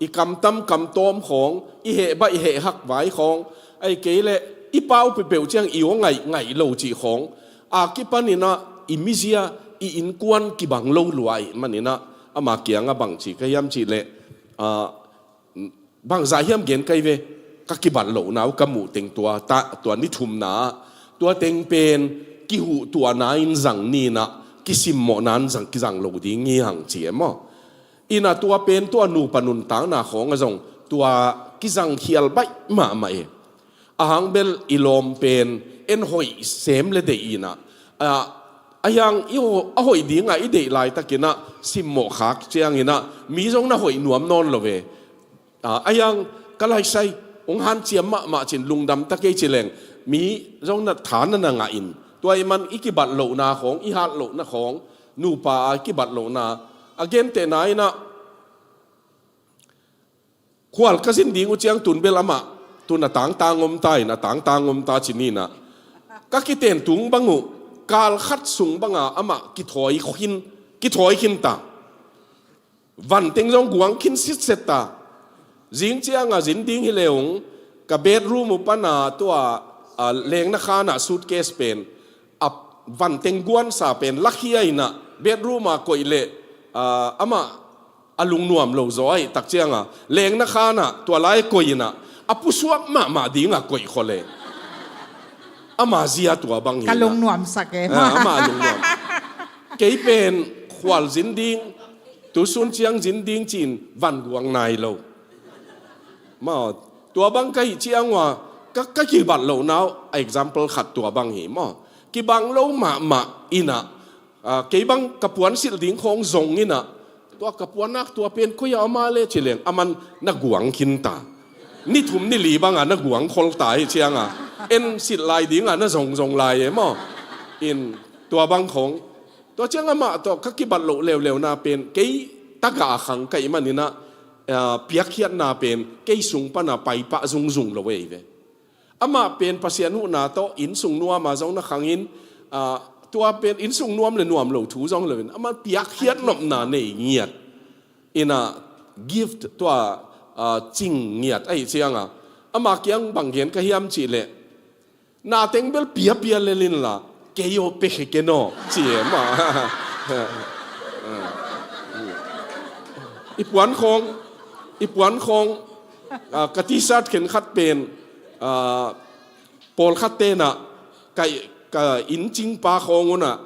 i kamtam kamtawm khawng, i hehbaih hehhak vai khawng, ahih kei leh i pau peuhpeuh ciang i aw ngaih ngaih lo cih khawng a kipaninah i mizia, i innkuan kibang lo lua ih maninah, ama kianga bangci ka hiam cihleh, a, bangzah hiam gen kai ve, ka kibat lohna uh ka muh teng tua, ta, tua ni thumna ah, tua teng pen kihuhtuahna in zang ninah, kisimmawhna in zang, kizang lo ding hi hang ci e maw. Inah tua pen tua nupa nuntakna khawng a zong tua kizangkhial baih mahmah e. Ahang bel i lawm pen en hoih sem le deih inah, a, a hiang i ho-, a hoih dinga i deih laitakinah simmawh khak cianginah mi zong na hoih nuam nawn lo ve. A, a hiang ka laisai ong hanciam mahmah cin lungdam ta kei ci leng, mi zong na tha na na ngah in. Tua ih man i kibat lohna khawng, i hat lohna khawng, nupa a kibat lohna, a gentehna inah, khual ka zin ding uh ciang tun bel amah tun a tangtang om ta in, a tangtang om ta ci ninah, ka kiten tung bang uh kal khat sung banga amah kithawi khin, kithawi khin ta. Vanteng zong guang khin sitset ta. Zing cianga zin ding hi leung, ka bedroom uh pana tua, a, lengna khanah suitcase pen a vanteng guansa pen lakhia inah bedroom a koih leh, a, amah a lungnuam lo zaw ahih tak cianga lengna khanah tua lai koih inah a pusuak mahmah dinga koih khole. Ama zia tua bang hi inah. Ka lungnuamsak e. A, ama lungnuam. Kei pen khual zin ding, tusun ciang zin ding ci-in van guang nai lo. Maw, tua bang ka hih ciang ua, ka, ka kibat lohna uh, a example khat tua bang hi maw. Kibang lo mahmah inah, a, kei bang ka puan silh ding khawng zong inah, tua ka puannak tua pen koi-ah om a le ci leng, aman na guang khin ta. Ni thum ni li banga na guang khol ta hi cianga, en silh lai dinga na zong zong lai e maw. In tua bang khawng, tua ciang amah tawh ka kibat loh leuleuna pen kei tagah a khang ka hih maninah, a, piakkhiatna pen kei sung pana paipah zungzung lo ei ve. Amah pen Pasian huhna tawh innsung nuama zong na khangin, a, tua pen innsung nuam le nuam lo thu zong loin, amah piakkhiat nopna nei ngiat. Inah gift tua, a, cing ngiat ahih cianga, ama kiang bang gen ka hiam cihleh, na teng bel piapia lel inla, kei aw pia khe ken aw ci e maw. I puan khawng, i puan khawng, a, ka T-shirt khenkhat pen, a, pawlkhat tenah ka, ka inncingpa khawng unah,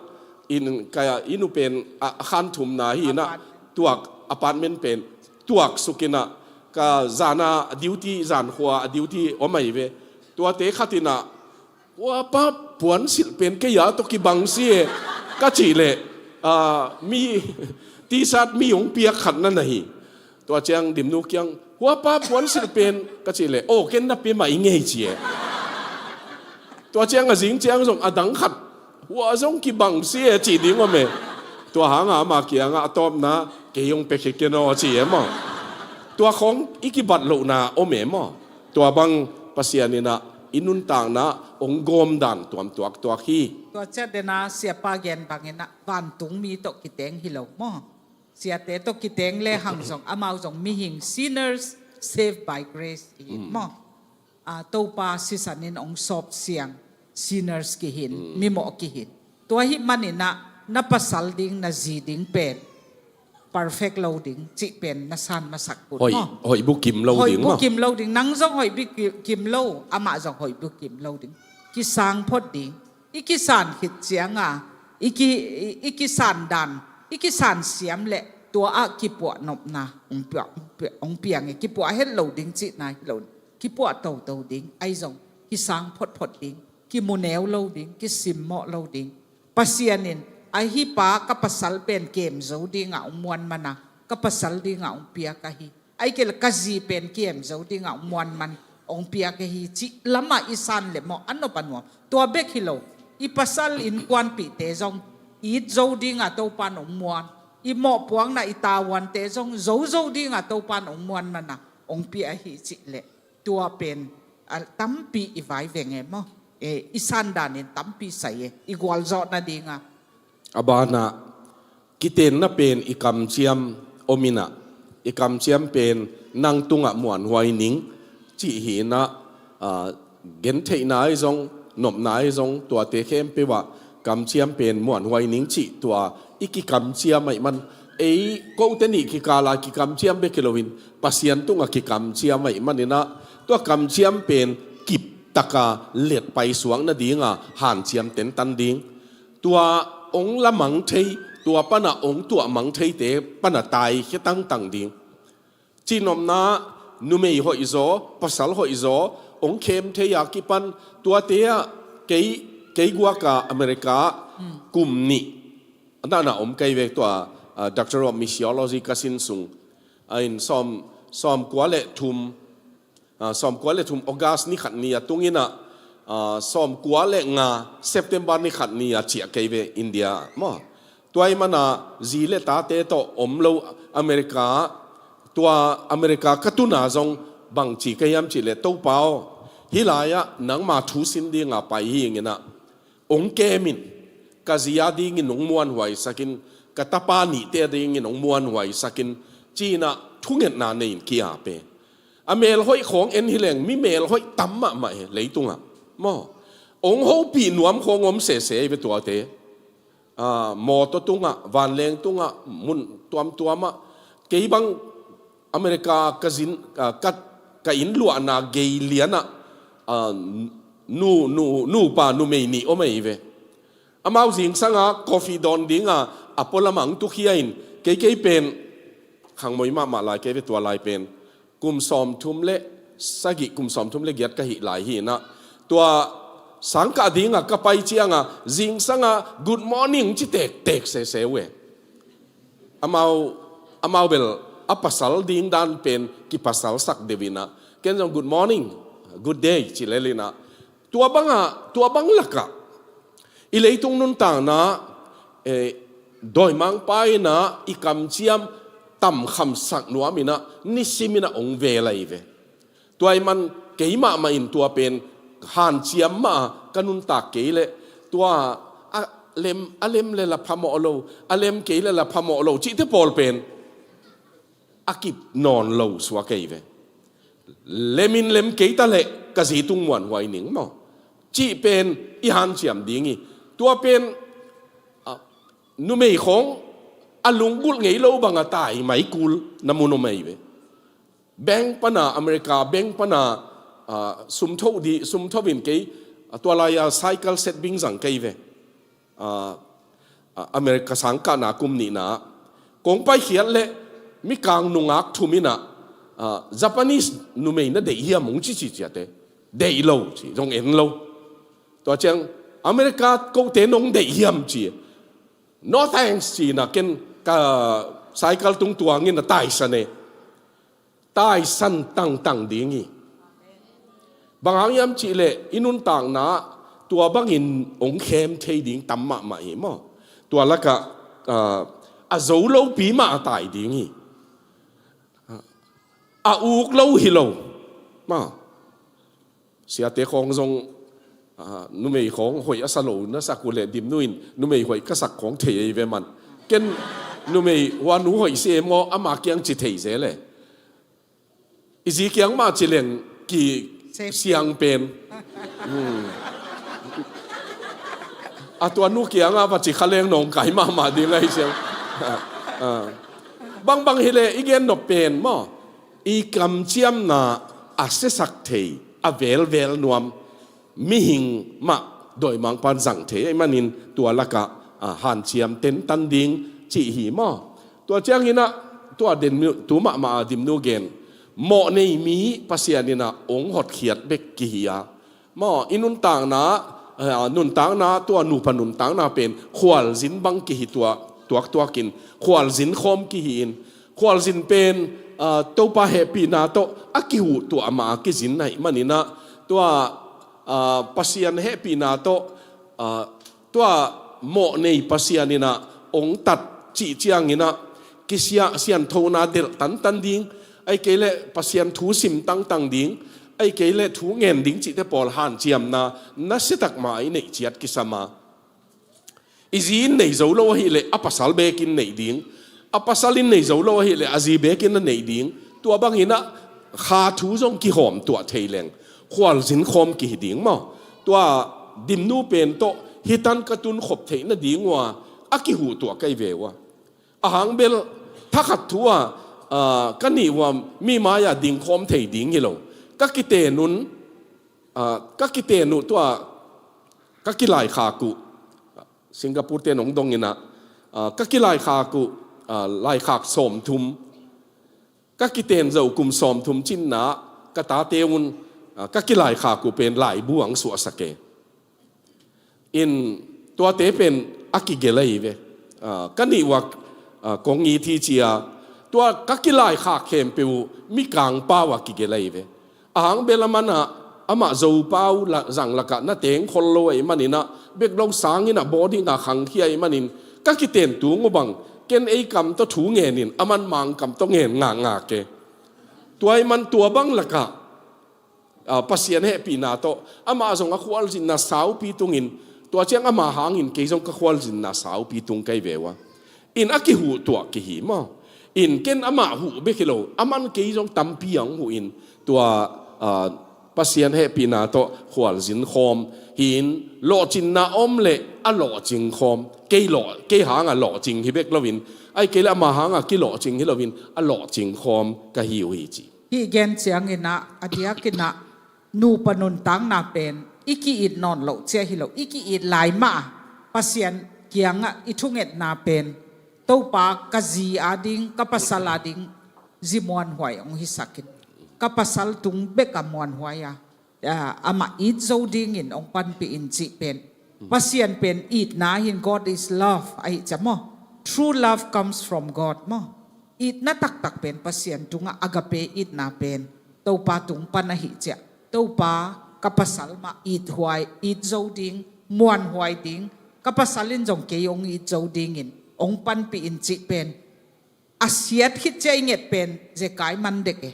in, ka inn uh pen a, a khan thumna hi inah, tuak apartment pen tuak sukinah, ka zana a duty, zankhua a duty om ahi ve. Tuate khat inah, "Ua pa, puan silh pen kei a tawh kibang si e," ka cihleh, a, mi T-shirt mi hong piak khat na na hi. Tua ciang Dimnu kiang, "Hua pa puansilh pen," ka cih leh, "Aw, ken na pia mah i ngei," ci e. Tua ciang a zing ciang zong a dang khat, "Hua zong kibang si e," cih ding om e. Tua hangah amah kiangah a tawpna, "Kei hong pia khia ken aw," ci e maw. Tua khawng i kibat lohna om e maw. Tua bang Pasian in ah i nuntakna hong gawm dan tuam tuaktuak hi. Tua ciat dena siapa gen bangin ah vantungmi tawh kiteng hi lo maw. Siate tawh kiteng le hang zong, amau zong mihing sinners saved by grace hi maw. Ah, Topa sisan in hong sawp siang sinners kihin, mimawh kihin. Tua hi manin ah na pasal ding, na zi ding pen perfect lo ding cih pen na san masak kul maw. Hoih bukim lo ding maw. Hoih bukim lo ding, nang zong hoih bukim lo, amah zong hoih bukim lo ding. Kisang phot ding. I kisan khit cianga i ki, i, i kisan dan, i kisan siam leh tua ah kipuah nopna hong pia, hong pia, hong piang e. Kipuah het lo ding cihna hi lo, kipuah toto ding, ahi zong kisang photphot ding, kimuneu lo ding, kisimmawh lo ding. Pasian in, "Ahi pa, ka pasal pen kem zo dingah hong muan mana, ka pasal dingah hong pia ka hi. Ahi kei leh ka zi pen kem zo dingah hong muan man hong pia ka hi," cih lamah i san leh maw, a nop a nuam. Tua bek hi lo, i pasal innkuanpihte zong it zo dingah Topan hong muan, i mawhpuakna, i tavuante zong zo zo dingah Topan hong muan mana hong pia hi cih leh, tua pen a tampi i vaiveng e maw. E, i sandanin tampi sai e, i gualzawh nadinga. A banah, kitenna pen i kamciam om inah, i kamciam pen nang tungah muanhuai ning cih hi inah, ah, gentheihna ahi zong, nopna ahi zong, tuate khempeuh ah kamciam pen muanhuai ning cih tua i kikamciam ahih man, ei kote nih kikala kikamciam bek hi loin Pasian tungah kikamciam ahih man inah, tua kamciam pen kiptaka letpai suak nadinga hanciam tentan ding. Tua hong lamang thei, tua pana hong tuahmang theite pana taikhia tangtang ding. Cihnopna, numei hoihzaw, pasal hoihzaw hong khem thei a kipan, tuate ah kei, kei guaka America ah kum nih a nana om kei ve tua, ah, Doctor of Missiology ka sin sung. A in sawm, sawmkua le thum, ah, sawmkua le thum August ni khat ni a tung inah, ah, sawmkua le nga September ni khat ni a ciah kei ve India ah maw. Tua ahih mana zi le tate tawh om lo America ah, tua America ka tuna zong bangci ka hiam cih leh, Topa aw, hih lai-ah nangma thu sin dinga pai hi ing inah, hong kem in, ka zi a dingin hong muanhuaisak in, ka tapa nihte a dingin hong muanhuaisak in, ci inah thungetna nei in ki-ap e. A melhoih khawng en hi leng, mi melhoih tam mahmah e leitungah maw. Hong hopih nuam khawng om sese hi ve tuate. Ah, mawtaw tungah, vanleng tungah, mun tuamtuamah, kei bang America ka zin, ah, ka, ka inn luahna gei lianah, ah, nu, nu, nupa numei nih om ahi ve. Amau zingsanga coffee dawn dinga a pualamah hong tukhia in, kei, kei pen khangmoi mahmah lai kei ve tua lai pen. Kum sawmthum le sagih, kum sawmthum le giat ka hih lai hi inah, tua sangkah dinga ka pai cianga zingsanga good morning ci tektek sese uh e. Amau, amau bel a pasal ding dan pen kipasalsak deuh inah, ken zong good morning, good day ci lel inah. Tua banga, tua bang lakah i leitung nuntakna, eh, dawimangpa inah i kamciam tamkhamsak nuam inah nisim inah hong vel ahi ve. Tua ahih man kei mahmah in tua pen hanciam mah ka nuntak kei leh, tua a lem, a lem le la phamawh lo, a lem kei le la phamawh lo cihte pawl pen a kip nawn lo suak ahi ve. Lem in lem kei ta leh ka zi tung muanhuai ning maw cih pen i hanciam ding hi. Tua pen, ah, numei khawng a lunggulh ngei lo banga tai mai kul na mun om ahi ve. Bank pana, America bank pana, ah, sum tho di, sum tho in kei, ah, tua lai-a cycle set bing zang kei ve. Ah, ah, America sangkahna kum nihna kong paikhiat leh mikang nungak thum inah, ah, Japanese numei na deih hiam hong ci ci ciate. Deih lo ci, zong en lo. Tua ciang America kote nong deih hiam ci. No thanks ci inah ken ka cycle tung tuangin a taisan e. taisan tangtang ding hi. Bang hang hiam cihleh i nuntakna tua bangin hong khem thei ding tam mahmah hi maw? Tua lakah, ah, a zo lopi mah a tai ding hi. A uk lo hi lo. Maw? Siate khawng zong, ah, numei khawng hoih a sa lo na sak uh leh Dimnu in numei hoih ka sak khawng thei ei ve man. Ken numei hua nu hoih si e maw, ama kiang ci thei zel e. I zi kiang mah ci leng ki siang pen. Hmm. A tua nu kiangah va ci kha leng nawngkai mahmah ding ahi siang. Ah. Bangbang hileh i gen nop pen maw, i kamciamna a siasak thei, a velvel nuam mihing mah dawimangpa'n zang thei ahih manin tua lakah, ah, hanciam tentan ding cih hi maw? Tua cianginah tua den tu mahmah a Dimnu gen, mawh nei mi Pasian inah hong hotkhiat bek kihi a, maw, i nuntakna, eh, nuntakna, tua nupa nuntakna pen khualzin bang kihi tua, tuaktuakin khualzin khawm kihi in, khualzin pen, ah, Topa hehpihna tawh a kihuh tuah mah a kizin ahih maninah tua, ah, Pasian hehpihna tawh, ah, tua mawh nei Pasian inah hong tat cih cianginah kisia sianthona delh tantan ding, ahih kei leh Pasian thu sim tangtang ding, ahih kei leh thu ngen ding cihte pawl hanciamna nasiatak mah i neih ciat kisam a. I zi in nei zo lo ahileh a pasal bekin nei ding, a pasal in nei zo lo ahileh a zi bekin a nei ding. Tua banginah kha thu zong kihawm tuah thei leng khualzin khawm kihi ding maw? Tua Dimnu pen tawh hitan ka tun khop theih nading uh a a kihuh tuah ka hi ve uh a. A hang bel thakhat thu a, ah, ka nih uh a mi mai-ah dingkhawm thei ding hi lo. Ka kiten un, ah, ka kiten uh tua ka kilaikhak uh, Singapore-te nong dong inah, ah, ka kilaikhak uh, ah, laikhak sawmthum, ka kiten zo kum sawmthum cinna ka tate un, ah, ka kilaikhak uh pen laibu ang suahsak e. In tuate pen a kigelh ahi ve. Ah, ka nih uh a, ah, kong it hi ci a, tua ka kilaikhak khempeuh uh Mikangpa uh a kigelh ahi ve. A hang bel a manah amah Zopau la, zang lakah na teng khol lo ahih maninah bek lo sanginah boarding ah khangkhia ahih manin ka kiten tung uh bang ken ei kam tawh thu ngenin a man Mangkam tawh ngen ngakngak e. Tua ahih man tua bang lakah, ah, Pasian hehpihna tawh amah zong a khualzinna saupi tungin, tua ciang amah hangin kei zong ka khualzinna saupi tung ka hi ve uh a. In a kihuh tuah kihi maw? In ken amah huh bek hi lo, a man kei zong tampi ang huh in tua, ah, Pasian hehpihna tawh khualzin khawm hi in, lawhcinna om leh a lawhcing khawm, kei lawh, kei hangah lawhcing hi bek loin, ahih kei leh amah hangah kilawhcing hi loin a lawhcing khawm ka hi uh hi ci. Hih gen cianginah a diakinah nupa nuntakna pen i ki-it nawn loh cia hi lo, i ki-it lai mah a Pasian kiangah i thungetna pen Topa ka zi a ding, ka pasal a ding zi muanhuai hong hisak in, ka pasal tung bek a muanhuai a, ah, amah it zo dingin hong panpih in cih pen Pasian pen itna hin, God is love, ahi cia maw? True love comes from God maw? Itna taktak pen Pasian tungah agape itna pen Topa tung pan ahi cia. Topa ka pasal mah it huai, it zo ding, muanhuai ding, ka pasal in zong kei hong it zo dingin hong panpih in cih pen a siat khit cia i nget pen zekai man dek e.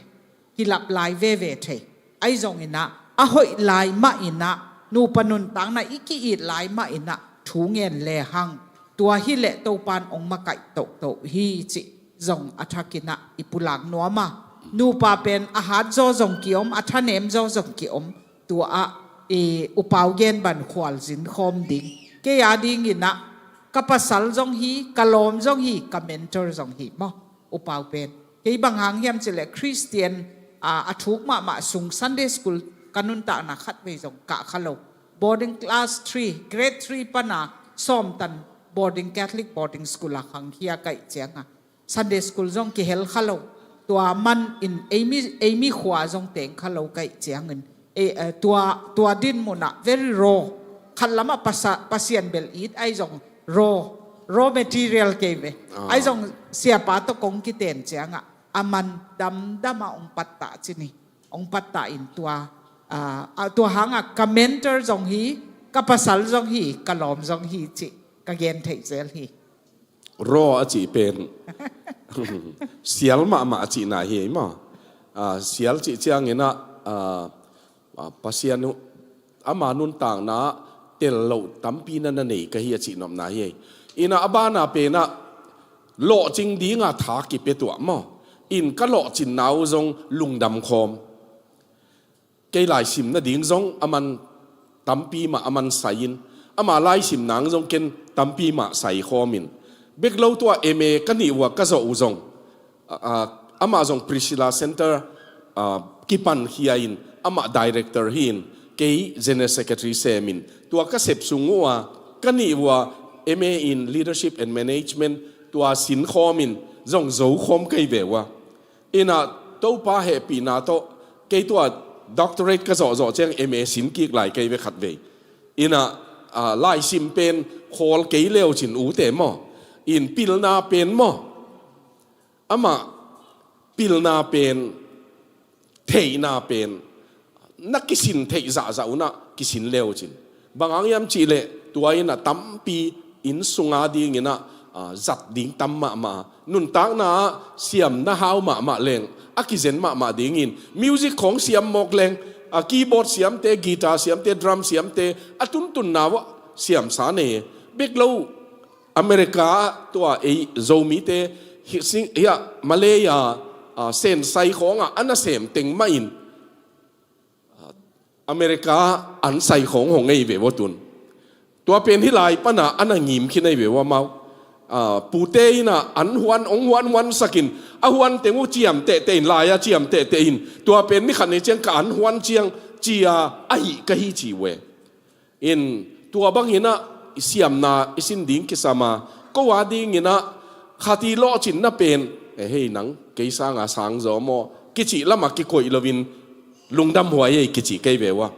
Hilap lai veve thei. Ahi zonginah a hoih lai mahinah, nupa nuntakna i ki-it lai mahinah thu ngen lehang, tua hileh Topan hong makaih tohtoh hi cih zong a thakinah i pulak nuam a. Nupa pen a hat zaw zong ki-om, a thanem zaw zong ki-om. Tua ah i upau gen ban khualzin khawm ding. Kei a dinginah ka pasal zong hi, ka lawm zong hi, ka mentor zong hi maw? Upau pen kei bang hang hiam cileh Khristian, ah, a thuk mahmah sung Sunday school ka nuntakna khatvei zong kah kha lo. Boarding class three, grade three pana sawmtan boarding, Catholic boarding school a khangkhia ka hih cianga Sunday school zong kihel kha lo. Tua man in eimi, eimi khua zong teng kha lo ka hih ciangin, eh, eh, tua, tua din munah very raw. Khat lamah pasa, Pasian bel it ahi zong raw, raw material kei ve. Ah. Ahi zong siapa tawh kong kiten ciangah a man damdam a hong pattah ci ni. Hong pattah in tua, ah, ah, tua hangah ka mentor zong hi, ka pasal zong hi, ka lawm zong hi cih ka gen theih zel hi. Raw a cih pen sial mahmah a cihna hi ei maw? Ah, sial cih ciangin ah, ah, ah, Pasian uh ama nuntakna ah tel loh tampi na na nei ka hi a cih nopna hi ei. Inah a bana pen ah lawhcing dinga tha kipia tuah maw? In ka lawhcinna uh zong lungdam khawm. Kei laisim nading zong a man tampi mah a man sai in, ama laisim nang zong ken tampi mah sai khawm in. Bek lo tua M A ka nih uh a ka zawh uh zong, ah, ah, amah zong Priscilla Center, ah, kipan khia in, amah director hi in, kei general secretary sem in. Tua ka sep sung uh a ka nih uh a M A in Leadership and Management tua sin khawm in zong zo khawm kei ve uh a. Inah Topa hehpihna tawh kei tua doctorate ka zawhzawh ciang M A sin kik lai kei ve khat vei. Inah, ah, laisim pen khawl kei leu cin ute maw? In pilna pen maw? Amah pilna pen, theihna pen na kisin theih zahzah un ah kisin leu cin. Bang hang hiam cihleh tua in ah tampi inn sunga dingin ah, ah, zat ding tam mahmah a. Nuntakna ah siam na hau mahmah leng a kizen mahmah dingin music khawng siam mawk leng, ah, keyboard siamte, guitar siamte, drum siamte a tuntunna uh ah siamsa nei. Bek lo America ah tua ei Zomite hi, sing, hiah Malaya, ah, sensai khawngah a nasem teng mahin, ah, America ah an sai khawng hong ei ve uh a tun. Tua pen hih lai pana a na ngim khin ei ve uh a mau. Ah, pute in ah an huan, hong huan huan sakin a huan teng uh ciam tehteh in, lai-a ciam tehteh in. Tua pen ni khat ni ciang ka an huan ciang cia a hih ka hi ci uh e. In tua bangin ah i siamna i sin ding kisam a, ko a dingin ah khat i lawhcinna pen, e hei nang kei sanga sang zaw maw, kicih lamah kikoih loin lungdam huai ei kicih kei ve uh a.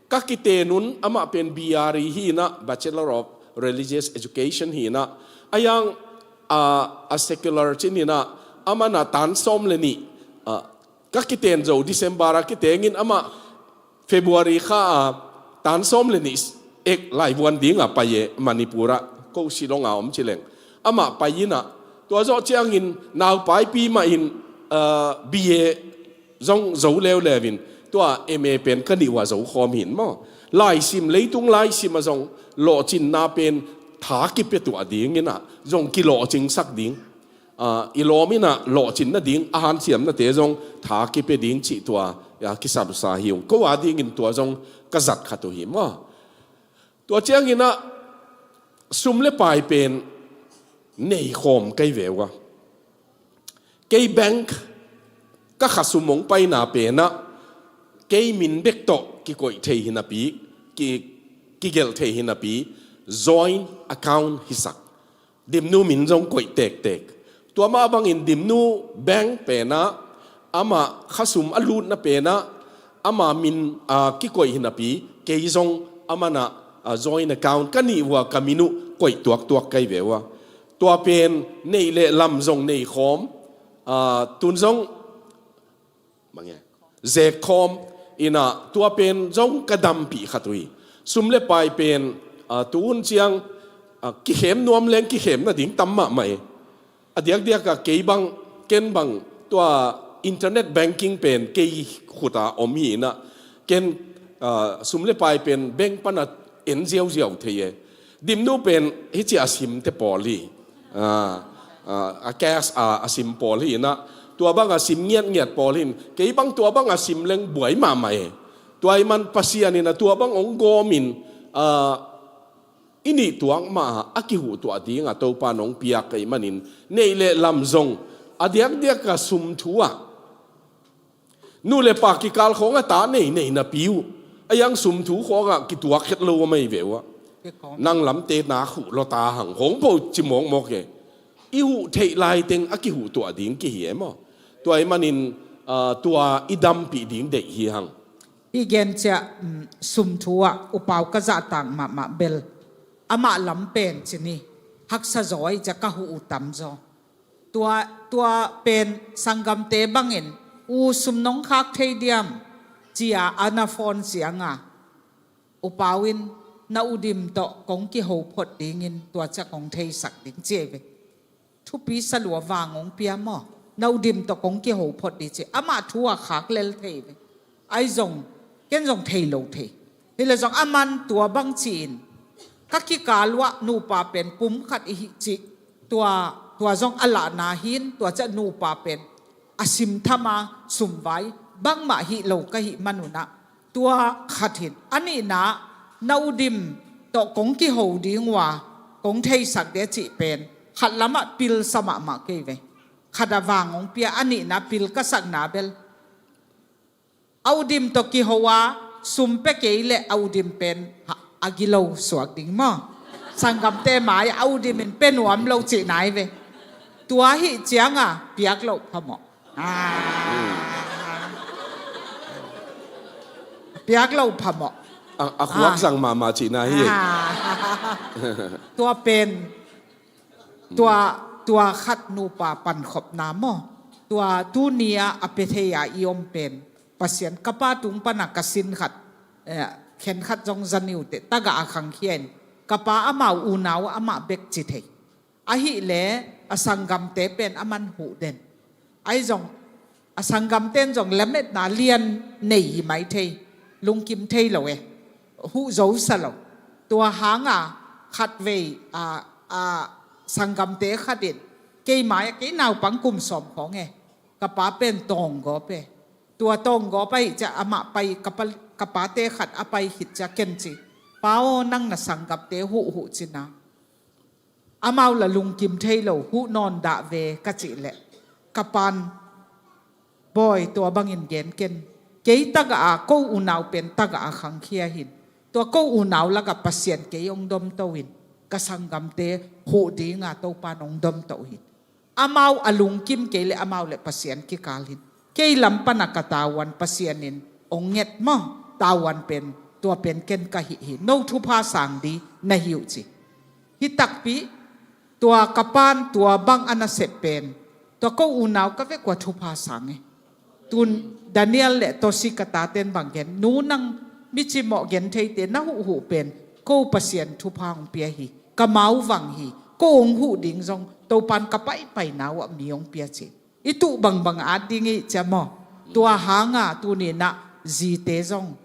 Ka kiten un amah pen B R E hi in ah, Bachelor of Religious Education hi in ah, a yang, a, a secular cin in ah, a man ah tan sawm le nih, a, ka kiten zo December a kitengin amah February kha a tan sawm le nih ek laivuan dinga pai e Manipur ah, ko Shillong a om ci leng. Amah pai in ah, tua zawh ciangin naupaipi mah in, ah, B A zong zo leuleu in, tua M A pen ka nih uh a zo khawm hi in maw. Laisim, leitung laisim ah zong lawhcinna pen tha kipia tuah dingin ah zong kilawhcingsak ding. Ah, i lawm in ah lawhcin nading a hanciamnate zong tha kipia ding cih tua, ah, kisapsa hi ung. Ko a dingin tua zong ka zat khat uh hi maw. Tua ciangin ah sum le pai pen nei khawm kei ve uh a. Kei bank ka khasum hong paina pen ah kei min bek tawh kikoih thei hi napi, ki, kigelh thei hi napi, joint account hisak. Dimnu min zong koih tektek. Tua mah bangin Dimnu bank pen ah amah khasum a lutna pen ah ama min, ah, kikoih hi napi, kei zong a man ah, ah, joint account ka nih uh a ka min uh koih tuaktuak kei ve uh a. Tua pen neih le lam zong nei khawm, ah, tun zong bang e, zek khawm in ah tua pen zong ka dampih khat uh hi. Sum le pai pen, ah, tu hun ciang, ah, kikhem nuam leng kikhem nading tam mahmah e. A diakdiak ah kei bang, ken bang tua internet banking pen kei khut a om hi in ah, ken, ah, sum le pai pen bank pan ah en ziauziau thei e. Dimnu pen hih ci a simte pawl hi. Ah, ah, a cash a, a sim pawl hi in ah, tua bang a sim ngiatngiat pawl hi in, kei bang tua bang a sim leng buai mahmah e. Tua ahih man Pasian in ah tua bang hong gawm in, ah, i nih tuak mah a kihuh tuah ding a Topa in hong piak ahih manin neih le lam zong a diakdiak a sum thu ah nu le pa kikal khawng a ta nei nei napi uh a yang sum thu khawng ah kituak khet lo a mai ve uh a. Nang lamte nak huh lo ta hang hong po ci mawkmawk e. I huh theih laiteng a kihuh tuah ding kihi e maw? Tua ahih manin, ah, tua i dampih ding deih hi hang. I gen ciah, mm, sum thu ah upau ka zahtak mahmah bel amah lam pen ci ni, haksa zaw i ciah ka huh uh tam zaw. Tua, tua pen sanggamte bangin u sum nong khak thei diam, ci-a a na phone cianga, U Pau in na udim tawh kong kiho phot dingin tua ciang kong theisak ding ci ei ve. Thupi sa lua, vang hong pia maw? Na udim tawh kong kiho phot ding ci. Amah thu a khak lel thei ve. Ahi zong, ken zong thei lo thei. Hi le zong aman tua bang ci-in ka kikal uah nupa pen pum khat i hi cih tua, tua zong a lahna hi-in, tua ciang nupa pen a simtham a sumvai bangmah hi lo ka hih manun ah, tua khat hi-in. A nihna, na udim tawh kong kiho ding uh a kong theisak ding cih pen khat lamah pil sa mahmah kei ve. Khat ah vang hong pia, a nihna pil ka sakna bel a udim tawh kiho a sum pia kei leh a udim pen a, a gilo suak ding maw? Sanggamte mai a udim in pia nuam lo cihna hi ve. Tua hi cianga piak loh phamawh. Ah. Piak loh phamawh. A, a khuak zang mahmah cihna hi. Ah. Tua pen, tua, tua khat nupa pankhopna maw? Tua tuni-a a pia thei-a i om pen Pasian, ka pa tung pana ka sin khat, eh, khen khat zong za ni uh teh, tagah a khangkhia in, ka pa amau unau amah bek ci thei. Ahih leh a sanggamte pen aman huh den. Ahi zong a sanggamte in zong lametna lian nei hi mai thei, lungkim thei lo e, huh zo sa lo. Tua hanga khatvei a, a sanggamte khat in kei mai-ah, kei naupang kum sawm khawng e, ka pa pen tawnggawp e. Tua tawnggawp ahih ciang amah pai, ka pa, ka pate khat a pai khit ciang ken ci, Pa aw, nang na sanggamte huh huh cihna. Amau la lungkim thei lo, huh nawn dah ve ka cih leh ka pan, Bawi, tua bangin gen ken. Kei tagah a, ko unau pen tagah a khangkhia hi-in, tua ko unau lakah Pasian kei hong domto in, ka sanggamte huh dinga Topa in hong domto hi. Amau a lungkim kei leh amau le Pasian kikal hi-in, kei lam pana ka tavuan Pasian in hong nget maw? Tavuan pen, tua pen ken ka hih hi, no thupha sang ding na hi uh ci. Hi takpi, tua ka pan tua bang a nasep pen, tua ko unau ka vek ua thupha sang e. Tun Daniel le Tosi ka taten bang gen, nu, nang mi cimawh gen theite na huhhuh pen ko Pasian thupha hong pia hi. Ka mau vang hi, ko hong huh ding zong Topan ka paipaina uah mi hong pia ci. I tuh bangbang at ding i hih ciang maw? Tua hanga tuni-in ah zite zong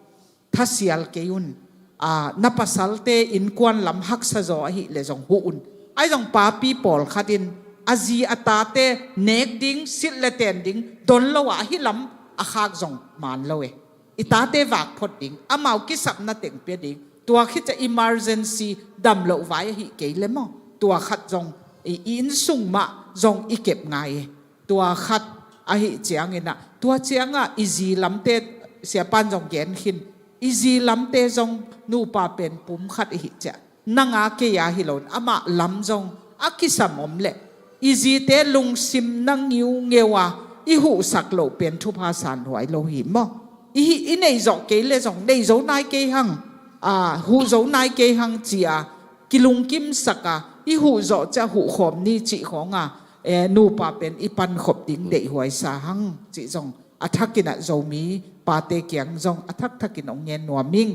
thasial kei un. A, na pasalte innkuan lam haksa zaw ahih leh zong huh un. Ahi zong papi pawlkhat in a zi a tate nek ding, silh le ten ding don lo a, hih lam a khak zong man lo e. I tate vak phot ding, amau kisapna teng pia ding, tua khit ciang emergency damloh vai ahih kei leh maw, tua khat zong i, i inn sung mah zong i kep ngai e. Tua khat ahih ciangin ah, tua ciangah i zi lamte, Siapan zong gen khin, i zi lamte zong nupa pen pum khat i hih ciang, nang a kei a hi lo-in amah lam zong a kisam om leh i zite lungsim na ngiungeu a i huhsak loh pen thupha sanhuai lo hi maw? I hih, i neih zawh kei leh zong nei zo nai kei hang, a, huh zo nai kei hang ci-a kilungkimsak a, i huh zawh ciang huh khawm ni cih khawnga, e, nupa pen i pankhop ding deihhuai sa hang cih zong a thakin ah Zomi pate kiang zong a thak thakin hong ngen nuam ing.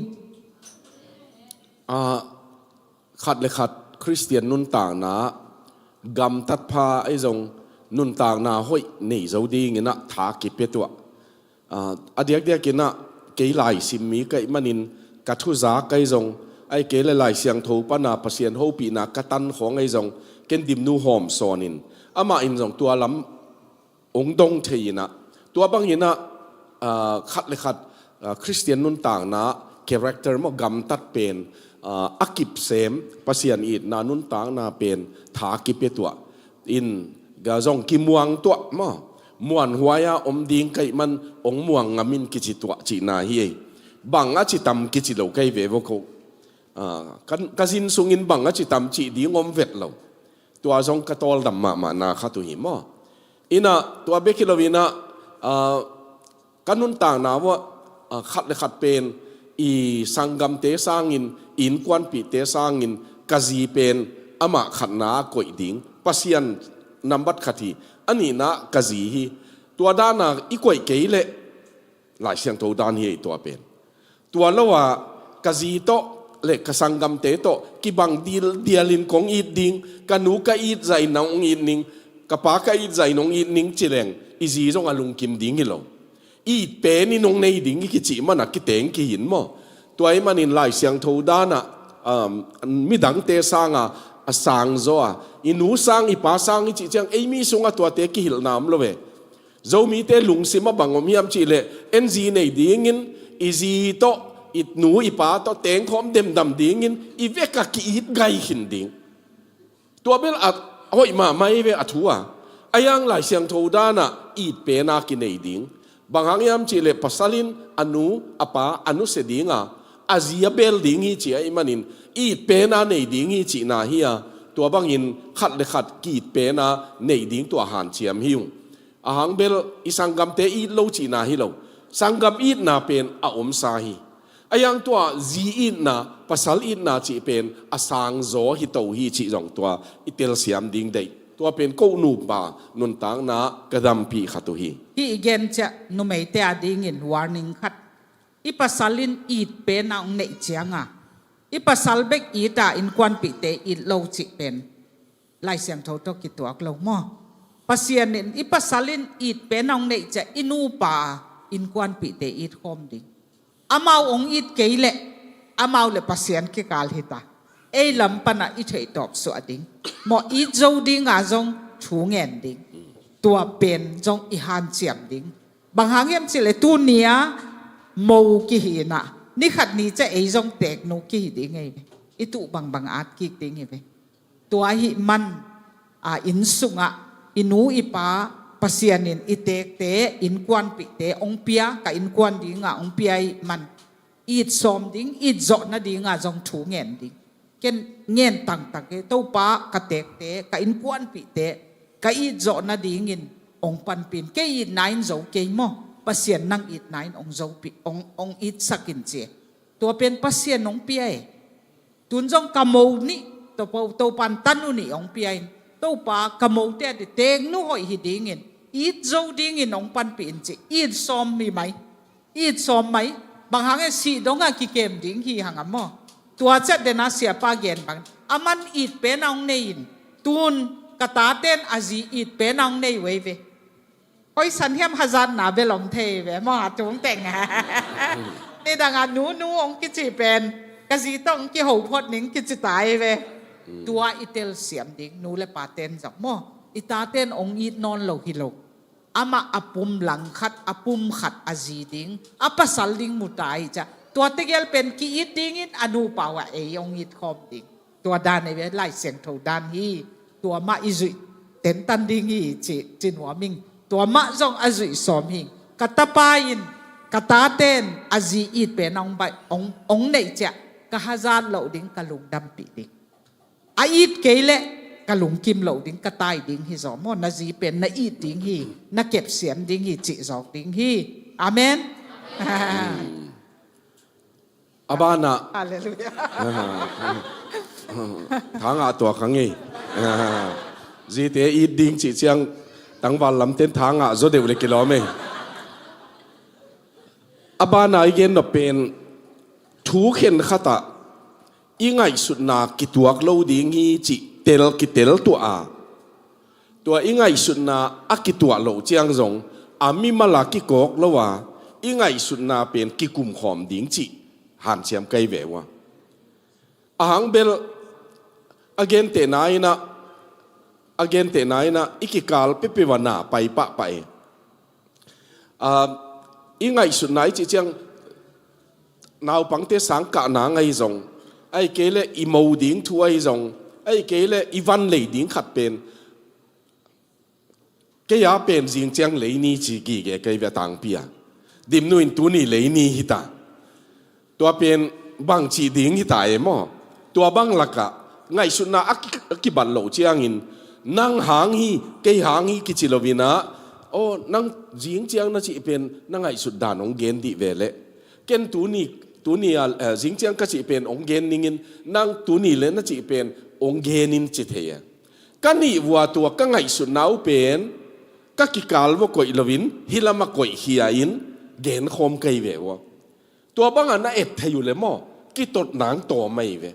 A, khat le khat Khristian nuntakna gamtat pha ahi zong nuntakna hoih nei zo dingin ah tha kipia tuah. A, a diakdiakin ah kei laisim mi ka hih manin ka thuzak ahi zong, ahih kei leh Lai Siangtho pana Pasian hopihna ka tan khawng ahi zong, ken Dimnu Hawmsawn in, amah in zong tua lam hong dong thei in ah, tua bangin ah, a, khat le khat, a, Khristian nuntakna character maw, gamtat pen, a, a kipsem, Pasian itna nuntakna pen tha kipia tuah in, ga zong kimuang tuah maw, muanhuai a om ding ka hih man hong muang ngam in kici tuah cihna hi ei. Bang a ci tam kici lo ka hi ve vo ko. A, ka, ka zin sungin bang a ci tam cih ding om vet lo. Tua zong ka tawldam mahmahna khat uh hi maw. In ah tua bek hi lo-in ah, a, ka nuntakna uah, a, khat le khat pen i sanggamte sangin, i innkuanpihte sangin ka zi pen amah khatna a koih ding, Pasian nambat khat hi. A nihna ka zi hi. Tua dana i koih kei leh Lai Siangtho dan hi ei tua pen. Tua lo a ka zi tawh le ka sanggamte tawh kibang dil dialin kong it ding, ka nu ka it zahin nong it ning, ka pa ka it zahin nong it ning ci leng i zi zong a lungkim ding hi lo. It pen i nong nei ding i kicih mana kiteng kihin maw? Tua ahih manin Lai Siangtho dana um, midangte sanga a sangzaw a, i nu sang i pa sang i cih ciang ei mi sunga tuate kihilhna om lo ve. Zomite lungsim a bang om hiam cihleh en zi nei dingin i zi tawh i nu i pa tawh tengkhawm demdam dingin i veka ki-it gai khin ding. Tua bel a hoih mahmah hi ve a thu a. A yang Lai Siangtho dana it pena kinei ding. Bang hang hiam cihleh pasal in a nu a pa a nusia dinga a zi a bel ding hi ci ahih manin it pena nei ding hi cihna hi a. Tua bangin khat le khat ki-it pena nei ding tua hanciam hi ung. A hang bel i sanggamte it lo cihna hi lo. Sanggam itna pen a omsa hi. A yang tua zi itna, pasal itna cih pen a sangzaw hi to hi cih zong tua i telsiam ding deih. Tua pen ko nupa nuntakna ka dampih khat uh hi. Hih i gen ciah numeite a dingin warning khat. I pasal in it pena hong neih cianga i pasal bek ita innkuanpihte it lo cih pen Lai Siangtho tawh kituak lo maw? Pasian in i pasal in it pen hong neih ciah i nupa innkuanpihte it khawm ding. Amau hong it kei leh amau le Pasian kikal hita. Ei lam pana i theihtawp suah ding. Maw it zo dinga zong thu ngen ding. Tua pen zong i hanciam ding. Bang hang hiam cihleh tunia mo kihi inah ni khat ni ciah ei zong teeknu kihi ding ei ve. I tuh bangbang at kik ding hi ve. Tua ahih man a inn sungah i nu i pa Pasian in i teekte innkuanpihte hong pia, ka innkuan dinga hong pia ahih man it sawm ding, it zawh nadinga zong thu ngen ding. Ken ngen tangtang kei, Topa ka teekte, ka innkuanpihte ka it zawh nadingin hong panpih in. Kei itna in zo kei maw? Pasian nang itna in hong zopih, hong, hong itsak in ci e. Tua pen Pasian hong pia e. Tun zong ka mo nih, Topa, Topa in tanu nih hong pia in. Topa ka mote a di teeknu hoih hi dingin, it zo dingin hong panpih in ci. It sawm hi mai. It sawm mai. Bang hang e sih dongah kikem ding hi hang a maw? Tua ciah dena siapa gen bang. Aman it pen a hong nei in. Tun ka taten a zi it pen a hong nei veve. Hoih san hiam hazatna bel om thei ve maw a tung teng. Nidangah nu nu hong kici pen ka zi tawh hong kiho phot ning kici ta hi ve. Tua i telsiam ding nu le paten zong maw? I taten hong it nawn lo hi lo. Amah a pum langkhat, a pum khat a zi ding, a pasal ding mu ta hi ciah. Tua tegel pen ki-it dingin a nupa uh a ei hong it khawm ding. Tua dan ei ve Lai Siangtho dan hi. Tua mah i zuih tentan ding hi ci, ci nuam ing. Tua mah zong a zuih sawm hi. Ka tapa in, ka taten a zi it pen hong baih, hong, hong neih ciah ka hazat loh ding, ka lungdampih ding. A it kei leh ka lungkim loh ding, ka tai ding hi zaw maw? Na zi pen na it ding hi, na kepsiam ding hi, cih zawk ding hi. Amen. A banah. Halleluiah. Thangah tuak hang ei. Zite it ding cih ciang tangval lamten thangah zaw deuh le kilawm ei. A banah i gen nop pen thu khenkhatah i ngaihsutna kituak lo ding hi cih tel kitel tuah a, tua i ngaihsutna a kituah loh ciang zong a mimal a kikawk lo a, i ngaihsutna pen kikumkhawm ding cih hanciam kai ve uh a. A hang bel a gentehna inah, a gentehna inah i kikal peuhpeuh a na pai pahpah e. A, i ngaihsutna i cih ciang naupangte sang kahna ngai zong, ahih kei leh i mo ding thu ahi zong, ahih kei leh i van lei ding khat pen kei a pen zing ciang lei ni ci gige kei ve a tangpi a. Dimnu in tuni lei ni hita. Tua pen bangci ding hita e maw? Tua bang lakah ngaihsutna a ki-, a kibat loh ciangin nang hang hi, kei hang hi kici lo inah, aw, nang zing ciang na cih pen na ngaihsut dan hong gen dih ve leh. Ken tuni, tuni a, eh, zing ciang ka cih pen hong gen ningin, nang tuni le na cih pen hong gen in ci thei e. Ka nih vua tua ka ngaihsutna uh pen ka kikal vua koih loin hih lamah koihkhia in genkhawm ka hi ve ua. Tua bangah na et thei uh le maw, kitot nang tawm ahi ve.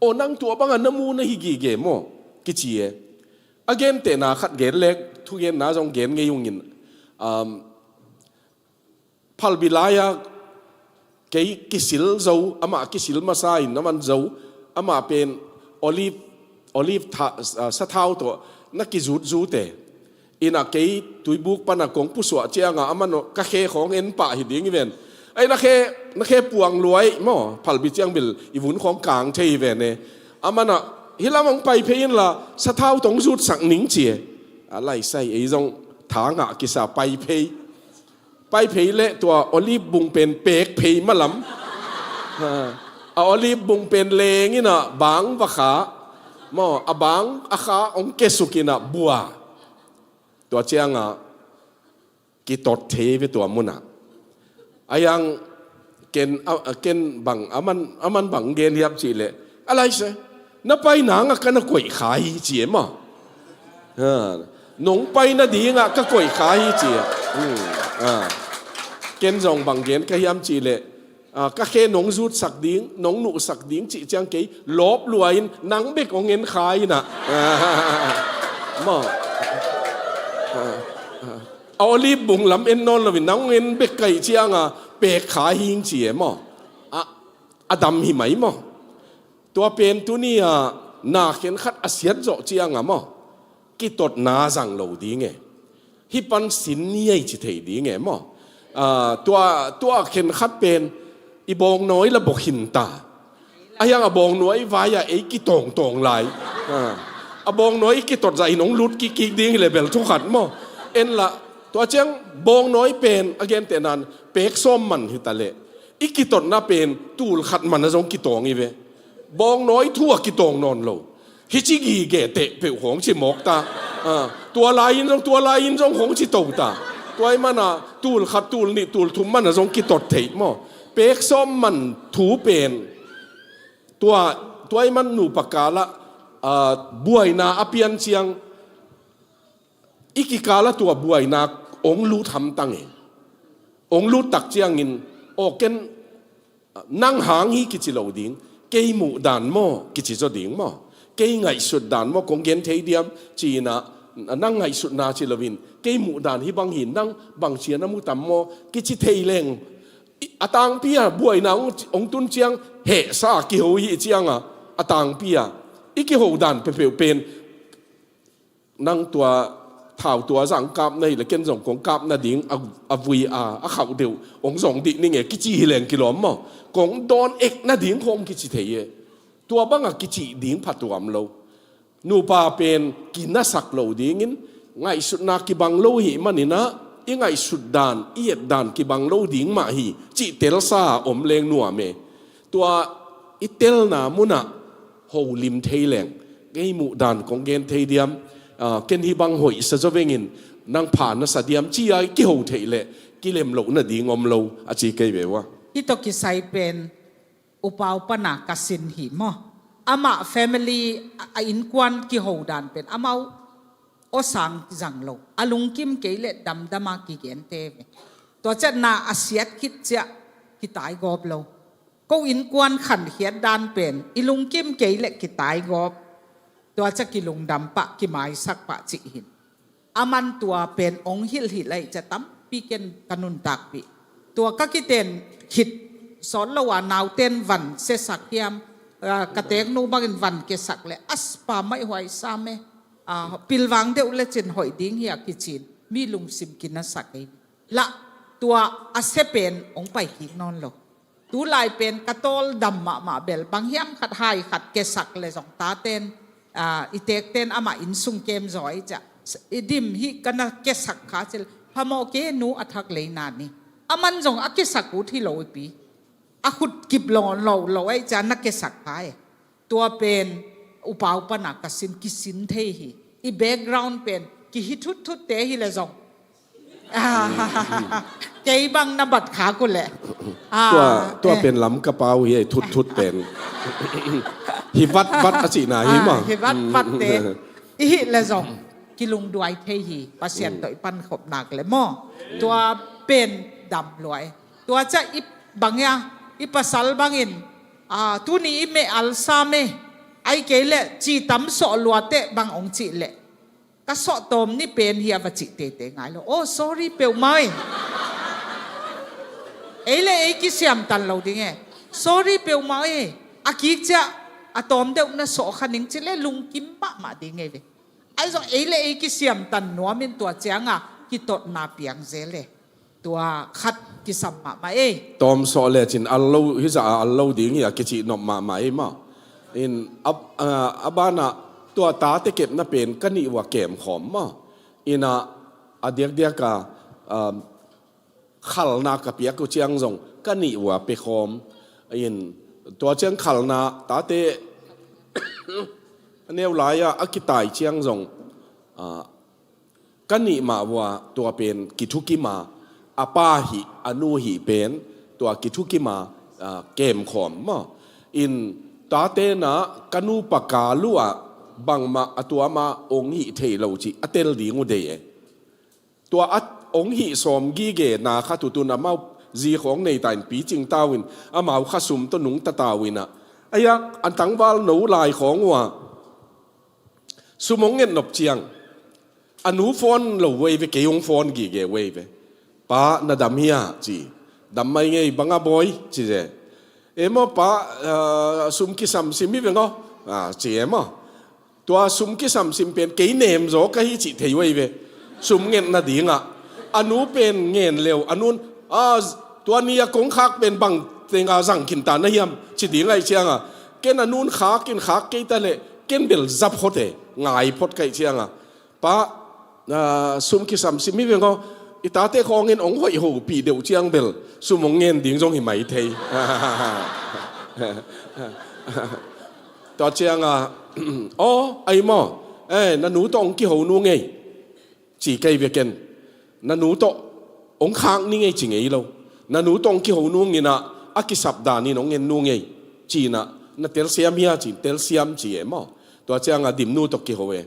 Aw, nang tua bangah na mu na hi gige maw, kici e. A gentehna khat gen lek, thugenna zong gen ngei ungin, um, phalbi lai-a kei kisil zo, amah kisil masa in a man zo, amah pen olive, olive tha, ah, sathau tawh na kizutzute. Ina kei tuibuk pana kong pusuah cianga a man ka khe khawng en pah hi ding hi ven. Ai, na khe, na khe puang luai maw, phalbi ciang bil i vun khawng kang thei hi ven e. A mana hih lam hong pai phei inla sathau tawh hong zutsak ning ci e. A laisai ei zong tha ngah kisa pai phei. Pai phei leh tua olive bung pen pek phei malam. Ha. A olive bung pen leng ina bang va kha. Maw, a bang a kha hong kesuk ina bua. Tua cianga kitot thei ve tua muna. A yang ken, a, a ken bang, a man, a man bang gen hiam cih leh, a lai se, na pai nang a ka na koih kha hi ci e maw. Ha, nong pai nadingah ka koih kha hi ci e. Hmm, ah. Ken zong bang gen ka hiam cih leh, ah, ka khe nong zutsak ding, nong nuhsak ding cih ciang kei lawp lua in nang bek hong en kha ina. Maw. Ah, ah. A olive bung lam en nawn loin nang hong en bek ka hih cianga pek kha hing ci e maw. A, a dam hi mai maw. Tua pen tuni-a na khenkhat a siat zawh cianga maw, kitotna zang lo ding e. Hih pan sin ni ei ci thei ding e maw. Ah, tua, tua khenkhat pen i bawngnawi la bok hin ta. A hiang a bawngnawi vai-a ei kitawngtawng lai. Ah, a bawngnawi i kitot zah in hong lut kikkik ding hi le bel thukhat maw. En la, tua ciang bawngnawi pen a gentehnan pek sawm man hi ta leh i kitotna pen tul khat man a zong kitawng hi ve. Bawngnawi thu a kitawng nawn lo. Hih ci gige teh peuh khawng ci mawk ta. Ah, tua lai-in zong, tua lai-in zong khawng ci to ta. Tua ahih mana tul khat, tul nih, tul thum man a zong kitot theih maw. Pek sawm man thu pen tua, tua ahih man nupa kalah, ah, buaina a pian ciang i kikala tua buaina ong lut hamtang e. Ong lut tak ciangin, aw ken, nang hang hi kici lo ding, kei muhdan maw kici zaw ding maw, kei ngaihsutdan maw kong gen thei diam ci-ina, nang ngaihsutna ci loin kei muhdan hih bang hi, nang bang cian a mu tam maw kici thei leng. I, a tangpi-a buaina ong, ong tun ciang hehsa a kiho hi cianga, a tangpi-a i kiho dan peuhpeuh pen nang tua thau tua zang kap na hi le ken zong kong kap nading a, a vui a, a khauh deuh ong zong dih ning e kici hi leng kilawm maw. Kong dawn ek nading khawng kici thei e. Tua banga kici ding phatuam lo. Nupa pen kinasak lo dingin ngaihsutna kibang lo hi maninah i ngaihsut dan, i et dan kibang lo ding mah hi cih telsa om leng nuam e. Tua i telna munah holim thei leng, kei muhdan kong gen thei diam, ah, ken hih bang hoihsa zaw vengin nang pha na sa diam ci-a i kiho theih leh kilem loh nading om lo a ci kei ve ua. Hih tawh kisai pen upau pana ka sin hi maw. Amah family a, a innkuan kiho dan pen amau awsang zang lo, a lungkim kei leh damdama kigente ve. Tua ciah na a siat khit ciah kitaigawp lo. Ko innkuan khankhiat dan pen i lungkim kei leh kitaigawp. Tua ciah kilungdam pah, kimaisak pah cih hin. A man tua pen ong hilhhilh ahi ciah tampi ken ka nuntakpih. Tua ka kiten khit sawt lo a nauten van siasak hiam, ah, ka teeknu bangin van kiasak leh a spa maih huai sam e. Ah, pilvang deuh lecin hoih ding hi a kicin mi lungsim kinasak ei. Lah tua a sia pen ong pai kik nawn lo. Tulai pen ka tawl dam mahmah bel bang hiam khat hai khat kiasak le zong taten, ah, i tekten amah inn sung kem zaw ei ciah. I dim hih ka na kiasak kha cil phamawh ke nu a thak lei na ni. A man zong a kiasak ut hi lo i pi. A khut kip lo lo lo ei ciah na kiasak kha e. Tua pen upau pana ka sin, kisin thei hi. I background pen kihi thutthut te hi le zong. Ah, kei bang na bat kha ku le. Ah, tua, tua eh. Pen lam ka pau hi ei thutthut pen. Hi vatvat a cihna hi ah, maw. Hi vatvat te. i hih le zong kilungduai thei hi, Pasian tawh i pankhop nak le maw. Tua pen dam luai. Tua ciah i bang ia, i pasal bangin, a, tuni i meh alsa me, ai kei le ci tam sawh lua teh bang ong cih leh, ka sawh tawm ni pen hi a va cih tete ngai lo. Oh, sorry peuhmah ei. Ei le ei kisiam tan lo ding e. Sorry peuhmah ei. A kik ciah a tawm deuh na sawh kha ning ci le lungkim mahmah ding ei ve. Ai zong ei le ei kisiam tan nuam in tua cianga kitotna piang zel e. Tua khat kisam mahmah ei. Tawm sawh lecin al lo, hi zah a al lo ding hi a kici nop mahmah ei maw. In a, a, a banah tua tate kepna pen ka nih uh a kem khawm maw. Ina a diakdiak a, um, khalna ka piak uh ciang zong ka nih uh a pe khawm. In tua ciang khalna tate a neu lai-a a kitai ciang zong, ah, ka nih mah uh a tua pen kithukima, a pa hih a nu hih pen tua kithukima, ah, kem khawm maw. In tate na ka nupa kal uh a bangmah a tuama ong hih thei lo cih a tel ding uh dei e. Tua a ong hih sawm gige na khat uh tun amau zi khawng nei ta in picing tau in amau kha sum tawh nungta tau in ah. Aia, an tangval no lai khawng uh a sum ong nget nop ciang a nu phone lo uh ei ve, kei ong phone gige uh ei ve. Pa, na dam hia? Ci. Dam mai ngei, bang a bawi? Ci ze. E maw pa, ah, sum kisam sim hi veng aw. Ah, ci e maw. Tua sum kisam sim pen kei nem zaw ka hi cih thei uh ei ve. Sum ngen nadingah a nu pen ngen leu a nun, a, tua ni a kong khak pen bang tenga zang khin ta na hiam ci ding ahih cianga ken a nun khak in khak kei ta leh ken bel za phot e, ngai phot ka hih cianga, pa, a, sum kisam sim hi veng aw. I tate khawngin ong hoih hopih deuh ciang bel sum ong ngen ding zong hi mai thei. Tua cianga, aw, ai maw, eh, na nu tawh ong kiho nung ei, ci kei ve ken. Na nu tawh ong khak ning ei ci ngei lo. Na nu tawh ong kiho nung inah a kisap danin ong ngen nung ei, ci inah na telsiam hia? Ci, telsiam ci e maw. Tua cianga dim nu tawh kiho e.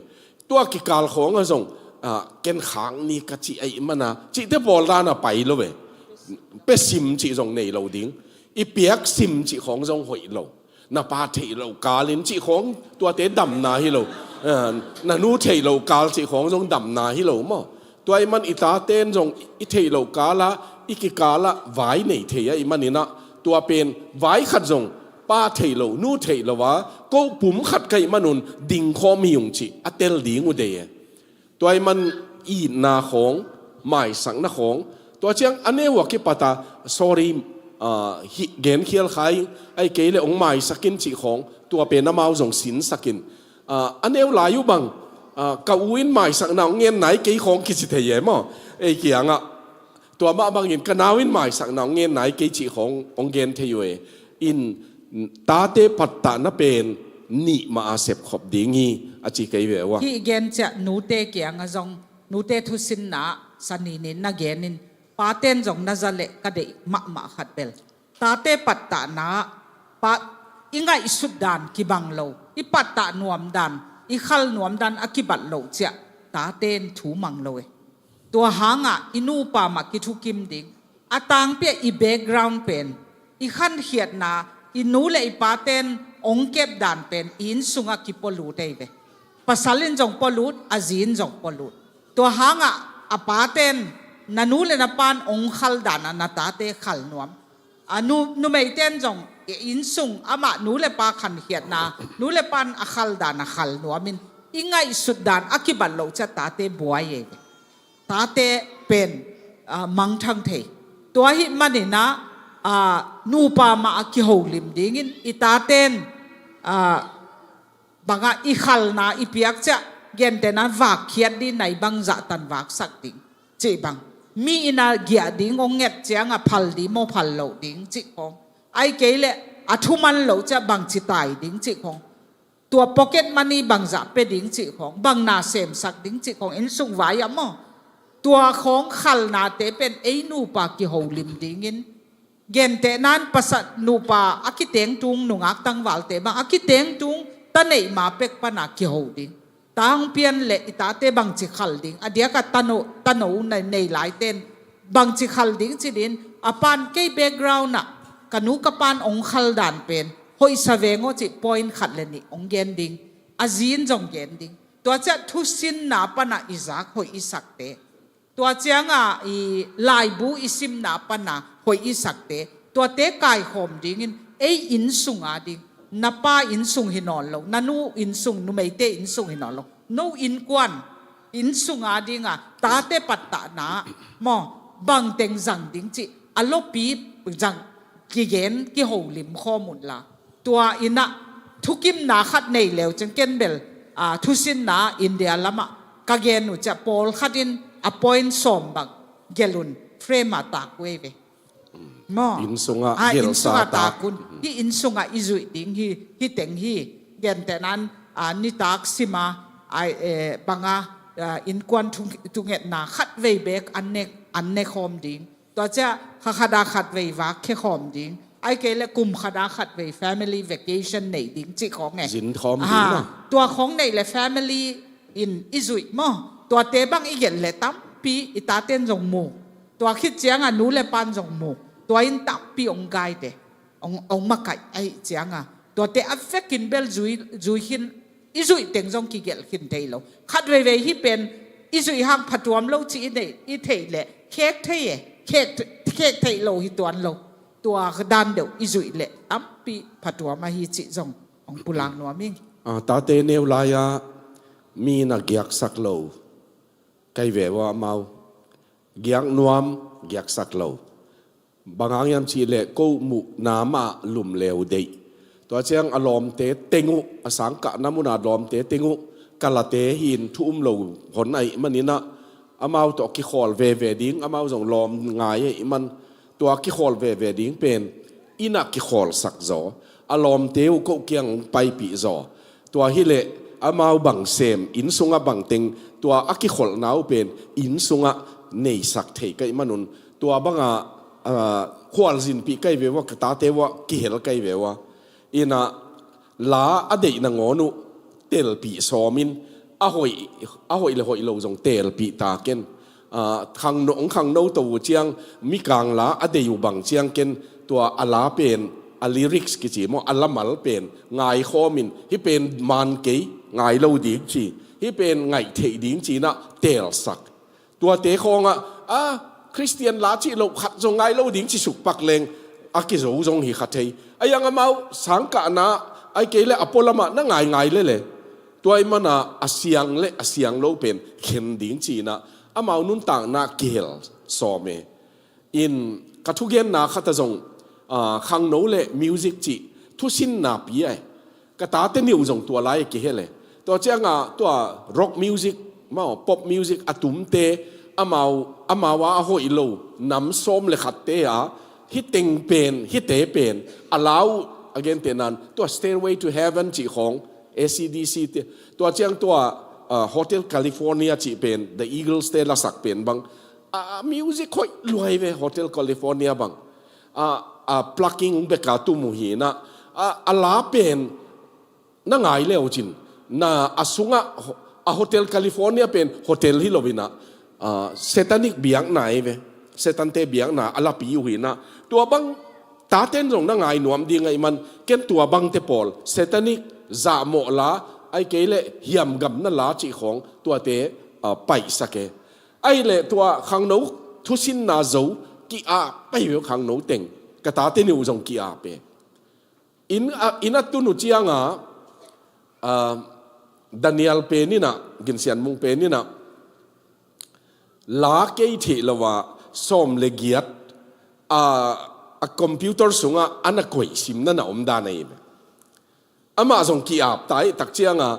Tua kikal khawngah zong, ah, ken khak ni ka cih ahih mana cihte pawl dana pai lo e. Pe sim cih zong nei lo ding. I piak sim cih khawng zong hoih lo. Na pa theih loh kalin cih khawng tuate damna hi lo. Eh, na nu theih loh kal cih khawng zong damna hi lo maw. Tua ahih man i taten zong i theih loh kalah i kikalah vai nei thei ahih maninah tua pen vai khat zong pa theih loh, nu theih loh a ko pum khat ka hih manun dingkhawm hi ung cih a tel ding uh dei e. Tua ahih man itna khawng, maisakna khawng, tua ciang a neu a kipata, sorry, ah, hih genkhial kha ing, ahih kei le ong maisak in cih khawng, tua pen amau zong sinsak in. Ah, a neu lai uh bang, ah, ka u in maisakna ong ngen nai kei khawng kici thei e maw. Ei kiangah tua mah bangin ka nau in maisakna ong ngen nai kei cih khawng ong gen thei uh e. In tate pattahna pen nih mah a sepkhop ding hi a ci kei ve uh a. Hih gen ciah nute kiangah zong, nute thusinna ah saninin na genin paten zong na za leh ka deih mahmah khat bel. Tate pattahna ah pa i ngaihsut dan kibang lo, i pattah nuam dan, i khal nuam dan a kibat loh ciah taten thu mang lo e. Tua hangah i nupa mah kithukim ding, a tangpi ah i background pen, i khankhiatna, i nu le i paten ong kep dan pen i inn sungah kipualut ei ve. Pasal in zong pualut, a zi in zong pualut. Tua hangah a paten na nu le na pan ong khal danah na tate khal nuam. A nu, numeiten zong inn sung amah nu le pa khankhiatna, nu le pan a khal danah khal nuamin i ngaihsut dan a kibat loh ciah tate buai ei ve. Tate pen, ah, mangthang thei. Tua ahih maninah, ah, nupa mah a kiholim dingin i taten, ah, bangah i khalna i piak ciah gentehna vakkhiat ding nai bangzah tan vaksak ding cih bang. Mi inn a giah ding ong nget ciangah phal ding maw phal loh ding cih khawng. Ahih kei leh a thuman loh ciah bangci tai ding cih khawng. Tua pocket money bangzah pia ding cih khawng, bang na semsak ding cih khawng, inn sung vai ah maw. Tua khawng khalnate pen ei nupa kiholim dingin, gentehna in pasal nupa a kitengtung nungak tangvalte bang a kitengtung ta neih ma pek pana kiho ding. Ta hong pian leh i tate bangci khal ding, a diakah tano, tano na nei laite in bangci khal ding ci-in, a pan kei background ah ka nu ka pan hong khal dan pen hoihsa veng aw cih point khat le nih hong gen ding, a zi in zong gen ding. Tua ciah thusinna panah i zak hoih i sakte, tua ciangah i laibu i simna pana hoih i sakte, tuate kaikhawm dingin ei inn sunga ding, na pa inn sung hi nawn lo, na nu inn sung, numeite inn sung hi nawn lo, no innkuan inn sunga dinga tate pattahna maw, bangteng zang ding cih a lopi zang kigen kiholim khawm unla. Tua innah thukimna khat nei leu ciang ken bel, a, thusinna India lamah ka gen uh ciah pawlkhat in a point sawm bang gelh un, frame ah tak uh ei ve. Maw? Inn sungah, a, inn gelsa sungah tak. Tak un. Hih inn sungah i zuih ding hi, hih teng hi. Gentehnan, a, nitak sima, a, e, banga, a, innkuan thu, thungetna khat vei bek an ne, an ne khawm ding. Tua ciah kha khat a khat vei vak khia khawm ding. Ai kei le kum khat a khat vei family vacation nei ding cih khawng e. Zin khawm ding maw? Tua khawng neih le family in i zuih maw? Tuate bang i gelh le tampi i taten zong mu. Tua khit cianga nu le pan zong mu. Tua in tampi hong guide e. Hong, hong makaih ahih cianga tuate a vekin bel zui, zui khin, i zuih teng zong kigelh khin thei lo. Khat veivei hih pen i zuih hang phatuam lo cih i neih, i theih leh khek thei e, khek, khek theih lo hi tuan lo. Tua dan deuh i zuih leh tampi phatuam ahi cih zong hong pulak nuam ing. A, tate neu lai-a mi na giaksak lo kai ve ua amau. Giak nuam, giaksak lo. Bang hang hiam cih leh ko muhna mah lum leu deih. Tua ciang a lawmte teng uh, a sangkahna muna lawmte teng uh, kalate hi-in thu um lo hon ahih maninah, amau tawh kikhawl veve ding, amau zong lawm ngai ahih man, tua kikhawl veve ding pen innah kikholsak zaw, a lawmte uh ko kiang hong paipih zaw. Tua hileh amau bang sem, inn sungah bang teng, tua a kikholhna uh pen inn sungah neisak thei ka hih manun, tua banga, ah, khualzinpih ka hi ve ua, ka tate uah kihel ka hi ve ua. Innah la a deih nangawn uh telpih sawmin, a hoih, a hoih le hoih lo zong telpih ta ken. Ah, khangno, hong khangno to uh ciang, mikang la a deih uh bang ciang ken, tua a la pen, a lyrics kici maw, a lamal pen ngaikhawmin, hih pen man kei, ngai lo ding ci, hih pen ngaih theih ding ci-inah telsak. Tuate khawngah, a, Khristian la cih loh khat zong ngai lo ding ci sukpak leng a kizo zong hi kha thei. A iang amau sangkahna, ai kei le a pualamah na ngaingai lele. Tua ih mana a siang le a siang lo pen khen ding ci-inah amau nuntakna kihel sawm e. In ka thugenna khat ah zong, a, khangno le music cih thusinna pi ai. Ka tate nih uh zong tua lai a kihel e. Tua cianga tua rock music maw, pop music a tumte, amau, amau a a hoih lo nam sawm le khatte a, hih teng pen, hihte pen a la uh, a gentehnan tua Stairway to Heaven cih khawng, A C D C te, tua ciang tua, a, Hotel California cih pen, The Eagles te lasak pen bang, a, a music hoih luai ve, Hotel California bang. A, a plucking beka tum uh hinah, a, a la pen na ngai le uh cin, na a sungah ho-, a Hotel California pen hotel hi lo inah, a, satanic biakna hi ve. Satan te biakna a lapi uh hinah. Tua bang taten zong na ngai nuam ding ahih man, ken tua bangte pawl satanic, zahmawh la, ai kei le hiamgamna la cih khawng tuate, a, paihsak e. Ahih leh tua khangno thusinna zo ki-ap pai ve uh khangno teng. Ka tate nih uh zong ki-ap e. Inn a, inn a tun uh cianga, a, Daniel pen inah, Gin Sian Mung pen inah, la kei theih lo a sawm le giat, a, a computer sungah a na koih simna na om dan ahi ve. Amah zong ki-ap ta ih tak cianga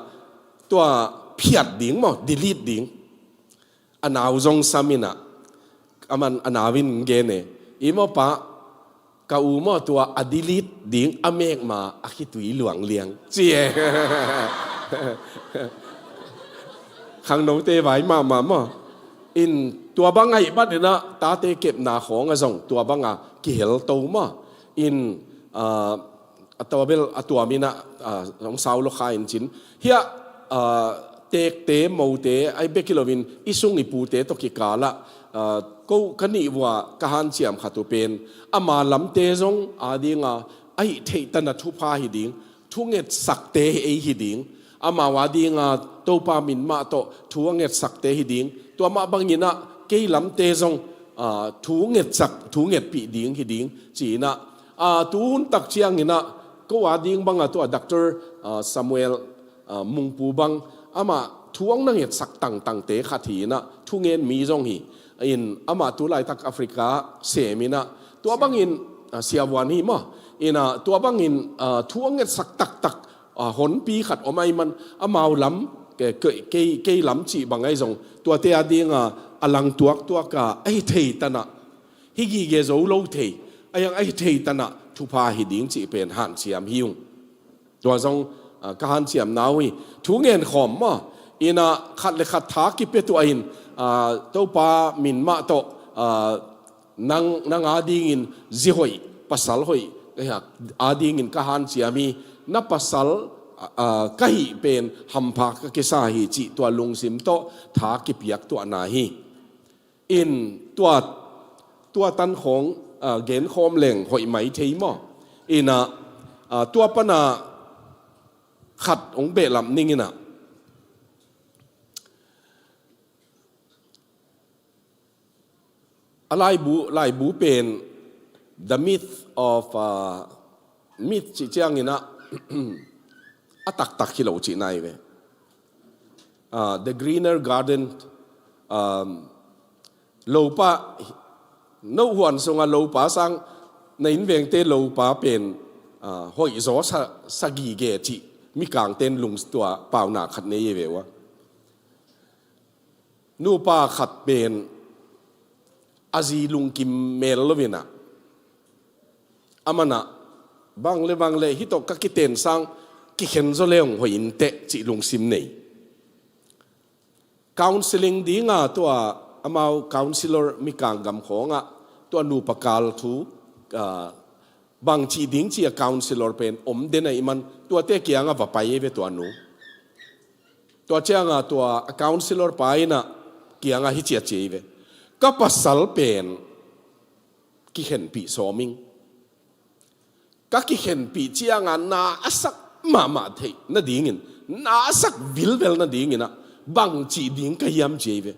tua phiat ding maw, delete ding. A nau zong sam inah, aman a nau in gen e, i maw pa, ka u maw tua a delete ding a mekma a khitui luangliang ci e. Khangnote vai mahmah maw. In tua bang ahih maninah tate kepna khawng a zong tua banga kihel to maw. In, a, a tua bel a tua minah, a, hong sau lo kha in cin. Hiah, a, Teekte, mote, ahi bek hi loin i sung i pute tawh kikalah, ah, ko ka nih vua ka hanciam khat uh pen ama lamte zong adinga ahi theih tana thupha hi ding, thu ngetsakte ei hi ding, amau adinga Topa min mah tawh thu a ngetsakte hi ding, tua mah banginah kei lamte zong, ah, thu ngetsak, thu ngetpih ding hi ding, ci-inah, ah, tu hun tak cianginah ko ading banga tua Doctor, ah, Samuel, ah, Mungpu bang amah thu hong na ngetsak tangtangte khat hi inah, thungen mi zong hi. In amah tu laitak Africa seminah tua bangin, ah, siavuan hi maw? Inah tua bangin, ah, thu hong ngetsak taktak, ah, honpi khat om ahih man amau lam, ke-, ke-, kei, kei lam cih bang ahi zong tuate adinga a lang tuaktuaka ahi thei tanah, hi gige zo lo thei, a hiang ahi thei tanah thupha hi ding cih pen hanciam hi ung. Tua zong, ah, ka hanciamna uh hi. Thu ngen khawm maw? Inah khat le khat tha kipia tuah in, ah, Topa min mah tawh, ah, nang, nang adingin zi hoih, pasal hoih, eh, adingin ka hanciam hi. Na pasal, ah, ah, ka hih pen hampha ka kisa hi cih tua lungsim tawh tha kipiak tuahna hi. In tua, tua tan khawng, ah, genkhawm leng hoih mai thei maw? Inah, ah, tua pana khat hong behlap ning inah. A laibu, laibu pen The Myth of, ah, Myth cih cianginah a taktak hi lo cihna hi ve. Ah, The Greener Garden, um, lopa, no huan sunga lopa sang, na innvengte lopa pen, ah, hoihzaw sa, sa gige cih Mikangten lungtua pauna khat nei hi ve ua. Nupa khat pen a zi lungkim mel lo inah, amanah bang le bang le hih tawh ka kiten sang kikhen zaw le hong hoih inteh cih lungsim nei. Counseling dinga tua amau counselor Mikang gam khawngah tua nupa kal thu, ah, bang cih ding ci a counselor pen om den ahih man tuate kiangah va pai ei ve tua nu. Tua ciangah tua a counselor pa inah kiangah hi ciat ci ei ve. Ka pasal pen kikhenpih sawm ing. Ka kikhenpih ciangah na a sak mahmah theih nadingin, na a sak vilvel nadinginah bang cih ding ka hiam ci ei ve.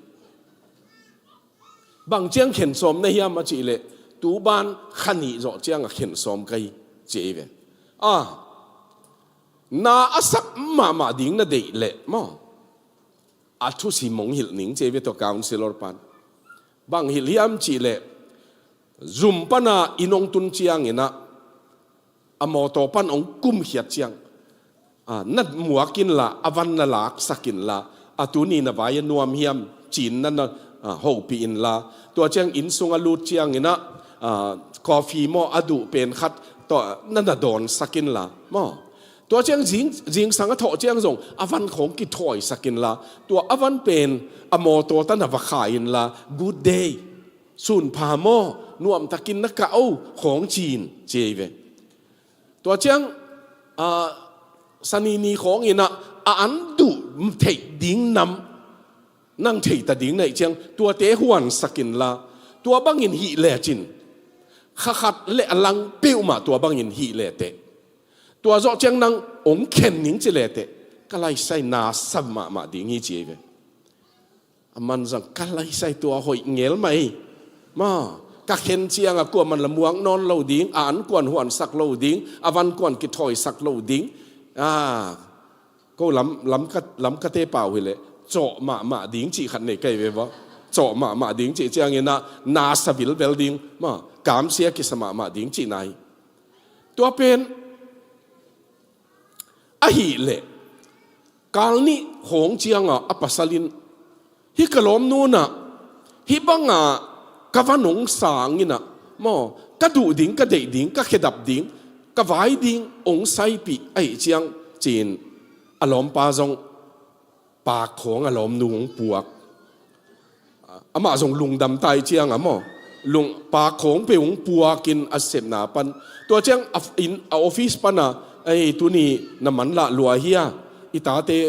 Bang ciang khensawm na hiam a cih leh, tu ban kha nih zawh ciangah khensawm ka hi ci ei ve. Ah, na a sak mahmah ding na deih leh maw, a thusim hong hilh ning ci ei ve tua counselor pan. Bang hilh hiam cih leh, zum pana inn hong tun cianginah a mawtaw pan hong kumkhiat ciang, ah, na muak inla, a van na laksak inla, a tuni na vai a nuam hiam ci-in na, na, ah, hopih inla, tua ciang inn sung a lut cianginah, ah, coffee maw a duh pen khat tawh na na dawnsak inla maw. Tua ciang zing, zingsang a thawh ciang zong a van khawng kithawisak inla, tua a van pen a mawtaw tan a va kha inla, "Good day, sunpha maw, nuamtakin na kah o," khawng ci-in ci ei ve. Tua ciang, ah, sanini khawnginah a an duh theih ding nam nang theihta ding na hih ciang tuate huansak inla, tua bangin hih lecin, kha khat le a lang peuhmah tua bangin hih leteh, tua zawh ciang nang hong khen ning ci leteh, ka laisai na sa mahmah ding hi ci ei ve. A man zang ka laisai tua hoih ngel mah ei. Maw, ka khen ciangah kuaman la muak nawn lo ding, a an kuan huansak lo ding, a van kuan kithawisak lo ding. Ah, ko lam, lam ka, lam kate pau hileh cawh mahmah ding cih khat nei ka hi ve vaw. Cawh mahmah ding cih cianginah na sa vilvel ding, maw, kamsia kisa mahmah ding cihna hi. Tua pen ahih leh, kal nih khawng ciangah a pasal in, "Hih ka lawmnu nah, hih bangah ka van hong sang inah, maw, ka duh ding, ka deih ding, ka khedap ding, ka vai ding hong saipih ahih ciang," ci-in a lawmpa zong pak khawng a lawmnu hong puak. Amah zong lungdam tai ciang a maw, lung, pak khawng peuh hong puakin a sepna pan. Tua ciang a, in, a office pana, "Ei, tuni na manlah lua hia? I tate,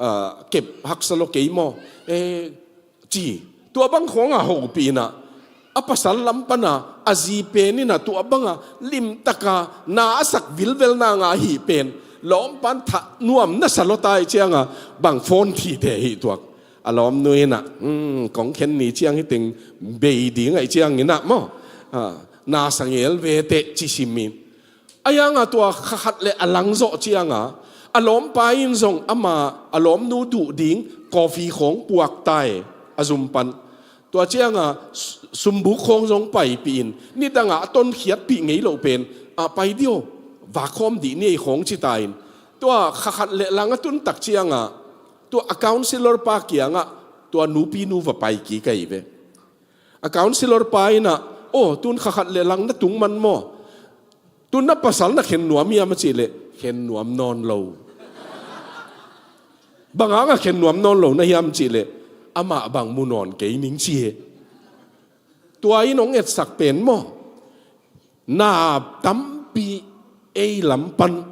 ah, kep haksa lo kei maw? Eh, ci. Tua bang khawng a hopih in ah, a pasal lam pan a, a zi pen in ah tua bang a limtaka na a sak vilvel na ngah ahih pen, lawmpa in thah nuam na sa lo ta ahih ciang a, bang phone thite hi tuak. A lawmnu in ah, "Hmm, kong khen ni ciang hi teng bei ding ahih ciang in ah maw, ah, na sa ngel ve teh," ci sim in. Ahi hang a tua kha khat le a lang zawh ciang a, a lawmpa in zong ama, a lawmnu duh ding coffee khawng puak ta e, a zum pan. Tua ciang a, su-, sumbuk khawng zong paipih in, nidang a a tonkhiatpih ngei loh pen, "Ah, pai dih aw, vak khawm dih ni ei," khawng ci ta in. Tua kha khat le lang a tun tak ciang a, tua a counsellor pa kiang ah tua nupinu va pai kik ahi ve. A counsellor pa in ah, "Aw, tun kha khat le lang na tung man maw? Tun na pasal na khen nuam hiam?" a cih leh, "Khen nuam nawn lo." "Bang hang a khen nuam nawn lo na hiam?" cih leh, "Amah bang mu nawn kei ning," ci hi. Tua in hong etsak pen maw, na tampi ei lam pan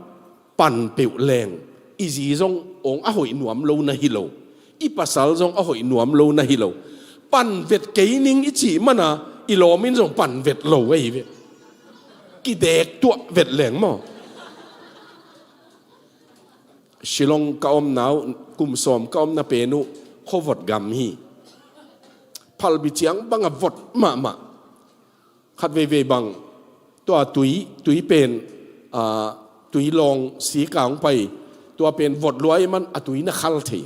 pan peuh leng, i zi zong hong a hoih nuam lo na hi lo, i pasal zong a hoih nuam lo na hi lo. Pan vet kei ning i cih man a, i lawm in zong pan vet lo ahi ve. Kidek tuah vet leng maw. Shillong ka omna uh, kum sawm ka omna pen uh, khuavot gam hi. Phalbi ciang bang a vot mahmah. Khat veivei bang, tua tui, tui pen, ah, tui lawng sik a hong pai, tua pen vot lua ahih man a tui na khal thei.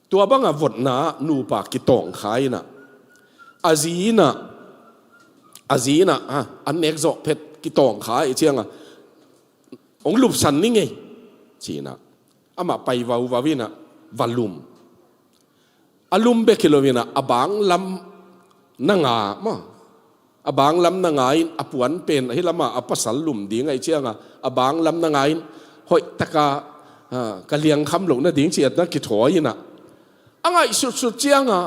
Tua bang a votna nupa kitawng kha in ah, a zi in ah, a zi in ah, ah, an nek zawh phet kitawng kha ahih ciang a, "Hong lupsan ning ei," ci in ah, amah pai vauvau in ah, va lum. A lum bek hi lo in ah, a bang lam na nga maw. A bang lam na nga in, a puan pen, ahi lam a a pasal lum ding ahih ciang a, a bang lam na nga in, hoih taka, ah, ka liangkham loh nading ci-in ah kithawi in ah, a ngaihsutsut ciang a,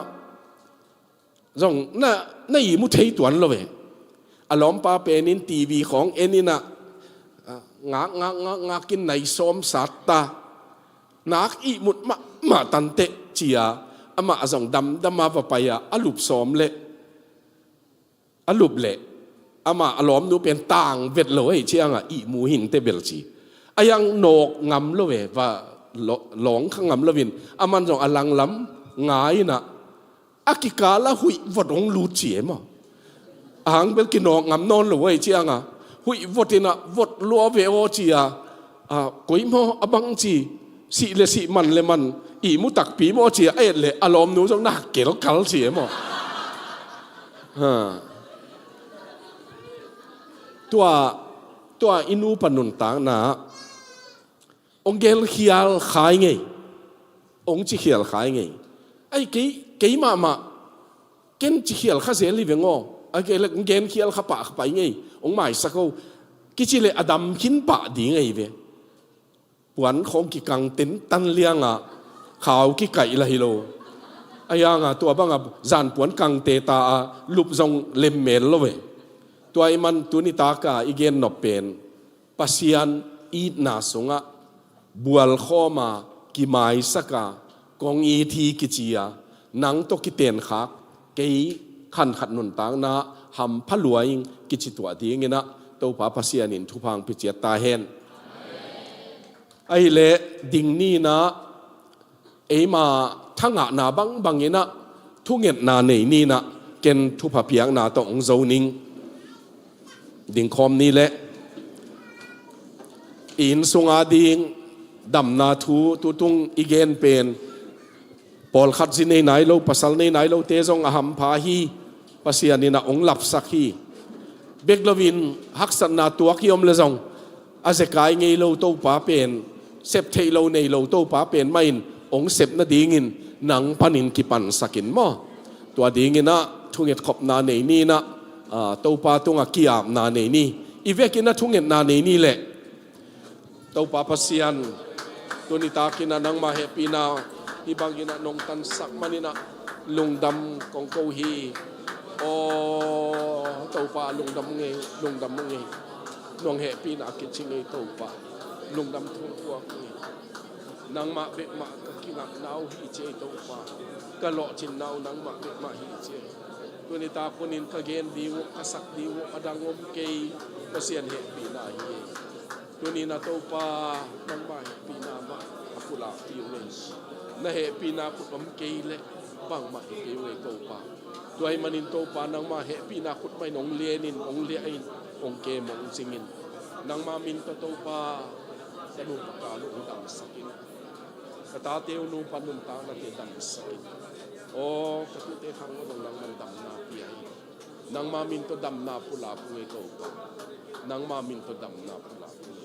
zong na, na ihmu thei tuan lo ve. A lawmpa pen in TV khawng en in ah, ah, ngak, ngak, ngak, ngak in nai sawm sat ta. Nak ihmut mahmah tanteh ci-a, amah zong damdam a va pai a, a lup sawm leh, a lup leh, amah a lawmnu pen tang vet lo ahih ciang a, ihmu hing teh bel ci. Ahi hang nawk ngam lo ve, va lo-, lawng kha ngam lo in, aman zong a langlam nga in ah, a kikal a huih vot hong lut ci e maw. A hang bel kinawk ngam nawn lo ahih ciang a, huih vot in ah, "Vot lua ve aw," ci a, ah, "Koi maw a bang ci, sih le sih, man le man, ihmu takpi maw?" ci a, a et leh a lawmnu zong na hak kelkal ci e maw. Ha. Tua, tua i nupa nuntakna ah hong genkhial kha i ngei. Hong cikhial kha i ngei. Ai, kei, kei mahmah, ken cikhial kha zel hi veng aw. Ai, kei leh hong genkhial kha pah, kha pah i ngei. Hong maisak o. Kici leh a dam khin pah ding ahi ve. Puan khawng kikang tentan liang a, khau kikaih lah hi lo. Ahi hang a, tua bang a zan puan kangte ta a, lup zong lemmel lo ve. Tua ahih man tuni tak a i gen nop pen, Pasian itna sungah bualkhawm a, kimaisak a, "Kong it hi," kici a, nang tawh kitenkhak, kei khankhat nuntakna hampha lua ing kici tuah ding in ah, Topa Pasian in thupha hong pia ciat ta hen. Ahih leh ding ni in ah, eima thangahna bangbang in ah, thungetna nei ni in ah, ken thupha piakna tawh hong zo ning. Dingkhawm ni leh, i inn sung a ding damna thu, tutung i gen pen, pawlkhat zi nei nai lo, pasal nei nai lote zong a hampha hi. Pasian in ah hong lapsak hi. Bek loin haksatna tuak i om leh zong, a zekai ngei lo Topa pen, sep theih lo nei lo Topa pen mah in hong sep nadingin nang panin kipansak in maw. Tua ding in ah thungetkhopna nei ni in ah, ah, Topa tungah ki-apna nei ni. I vek in ah thungetna nei ni leh. Topa Pasian, tuni tak in ah nangmah hehpihna hih bang in ah nong tansak man in ah lungdam kong ko hi. Aw Topa, lungdam ung ei, lungdam ung ei. Nong hehpihna kici ung ei Topa. Lungdam thu thuak ung ei. Nangmah bekmah ka kingakna uh hi ci ei Topa. Ka lawhcinna uh nangmah bekmah hi ci ei. Tuni tak hunin ka gen ding uh, ka sak ding uh a dang om kei, Pasian hehpihna hi ei. Tuni na Topa, nangmah hehpihna mah a pulakpih uh ei. Na hehpihna khut om kei leh bangmah hi kei uh ei Topa. Tua ahih manin Topa, nangmah hehpihna khut mah in hong lianin, hong liahin, hong kem hong cingin. Nangmah min tawh Topa, ka nupa ka lu hong damsakin. Ka tate uh nupa nuntaknate damsakin. Aw, ka tute khang uh zong nangman damna pia in. Nangmah min tawh damna pulak uh ei Topa. Nangmah min tawh damna pulak uh ei.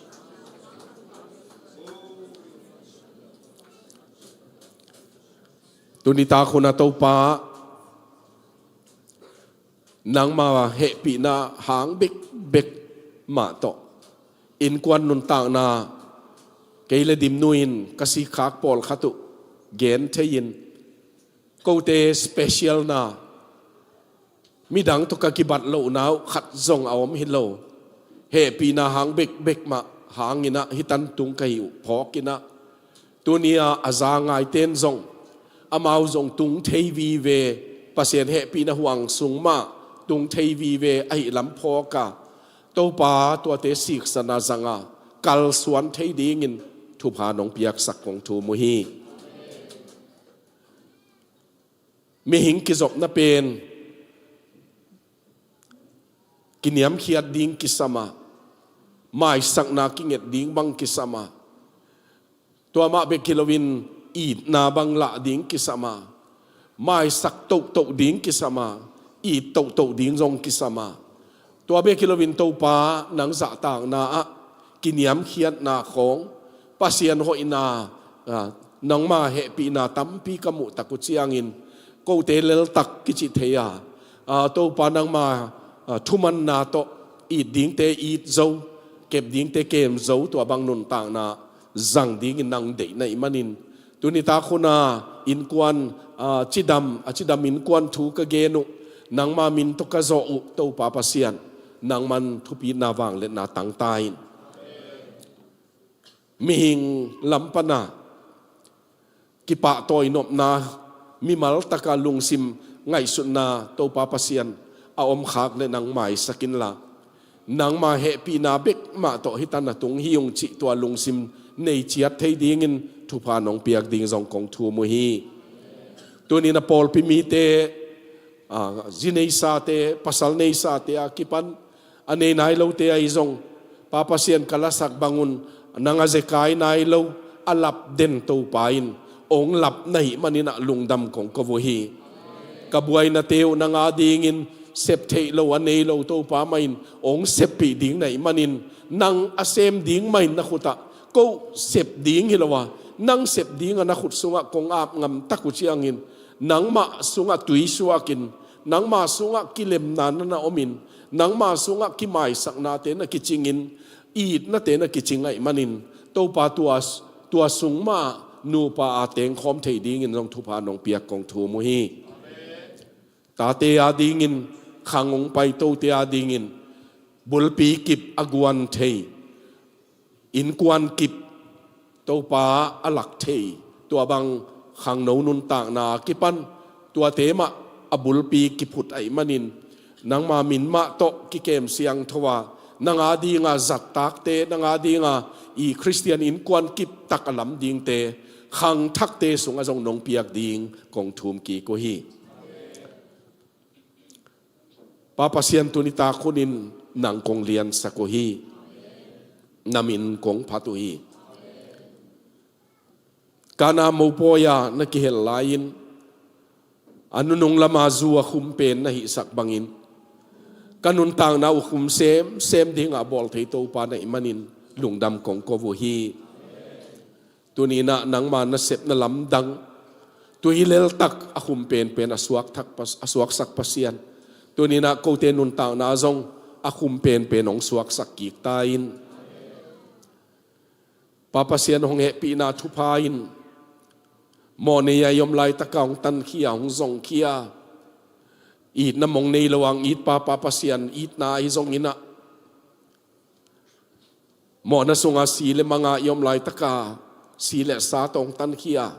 Tuni tak hun a Topa, nangmah hehpihna hang bekbek mah tawh innkuan nuntakna kei le Dimnu in ka sikhak pawlkhat uh gen thei-in, kote special na, midang tawh ka kibat lohna uh khat zong a om hi lo. Hehpihna hang bekbek mah hangin ah hih tan tung ka hih uh phawkin ah, tuni-a a za ngaite in zong, amau zong tung thei vive, Pasian hehpihna huang sung mah tung thei vive ahih lam phawk a, Topa, tuate siksan a zang a kalsuan thei dingin thupha nong piaksak kong thum uh hi. Mihing kizopna pen kiniamkhiat ding kisam a, maisakna kinget ding bang kisam a, tua mah bek hi loin itna bang lah ding kisam a, maisak tohtoh ding kisam a, it tohtoh ding zong kisam a, tua bek hi loin Topa, nang zahtakna ah kiniamkhiatna khawng, Pasian hoihna, ah, nangma hehpihna tampi ka muh tak uh ciangin, kote leltak kici thei a, ah, Topa, nangma, ah, thumanna tawh it dingte it zo, kep dingte kem zo, tua bang nuntakna zang dingin nang deih na hih manin, tuni tak hun a innkuan, ah, cidam, a cidam innkuan thu ka gen uh, nangma min tawh ka zawh uh, Topa Pasian, nangman thupitna vangliatna tang ta in. Mihing lam pan a kipahtawi nopna, mimal tak a lungsim ngaihsutna, Topa Pasian, a om khak leh nang maisak inla, nangma hehpihna bek mah tawh hih tan a tung hi ung cih tua lungsim nei ciat thei dingin thupha nong piak ding zong kong thum uh hi. Tuni-in a pawlpi mite, ah, zi neisate, pasal neisate a kipan, a nei nai lote ahi zong, Pa Pasian, ka lasak bangun, nang a zekai nai lo, a lap den Topa in hong lap na hih manin ah lungdam kong ko uh hi. Ka buainate uh nang a dingin sep theih lo a nei lo Topa mah in hong seppih ding na hih manin, nang a sem ding mah in na khut ah, ko sep ding hi lo a, nang sep ding a na khut sungah kong ap ngam tak uh ciangin, nangmah sungah tui suakin, nangmah sungah kilemna na na omin, nangmah sungah kimaisaknate na kicingin, itnate na kicing ahih manin, Topa, tua, tua sung mah nupa a tengkhawm thei dingin zong thupha nong piak kong thum uh hi. Tate a dingin, khang hong paitote a dingin, bulpi kip a guan thei, innkuan kip, Topa, a lak thei, tua bang khangno nuntakna a kipan, tuate mah a bulpi kiphut ahih manin, nangma min mah tawh kikem siangtho a, nang a dinga zattakte, nang a dinga i Khristian innkuan kip tak a lam dingte, khangthakte sungah zong nong piak ding kong thum kik uh hi. Pa Pasian, tuni tak hunin nang kong liansak uh hi. Na min kong phat uh hi. Kana mopawi-a na kihel lai-in, a nunung lama zu a khum pen na hihsak bangin, ka nuntakna uh khum semsem dinga bawl thei Topa na hih manin lungdam kong ko uh hi. Tuni-in ah nangma nasepna lamdang, tui leltak a khum penpen a suakthak pas-, a suaksak Pasian, tuni-in ah kote nuntakna zong a khum penpen hong suaksak kik ta in. Pa Pasian, hong hehpihna thupha in mawhnei a i om laitaka hong tankhia, hong zongkhia, itna mong nei lo ang it pa, Pa Pasian, itna ahi zongin ah, mawhna sunga si le manga i om laitaka, si le sa tawng tankhia,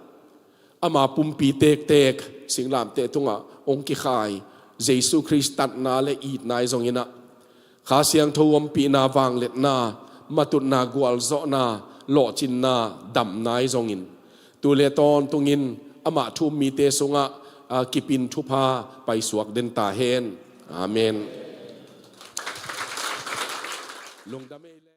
ama pumpi tektek singlamteh tungah hong kikhai Jesu Khrist tatna le itna ahi zonginah, Kha Siangtho ompihna, vangliatna, matutna, gualzawhna, lawhcinna, damna ahi zongin, tu le tawntungin amah thu um mite sungah, a, kipin thupha paisuak den ta hen. Amen. Lungdam ei.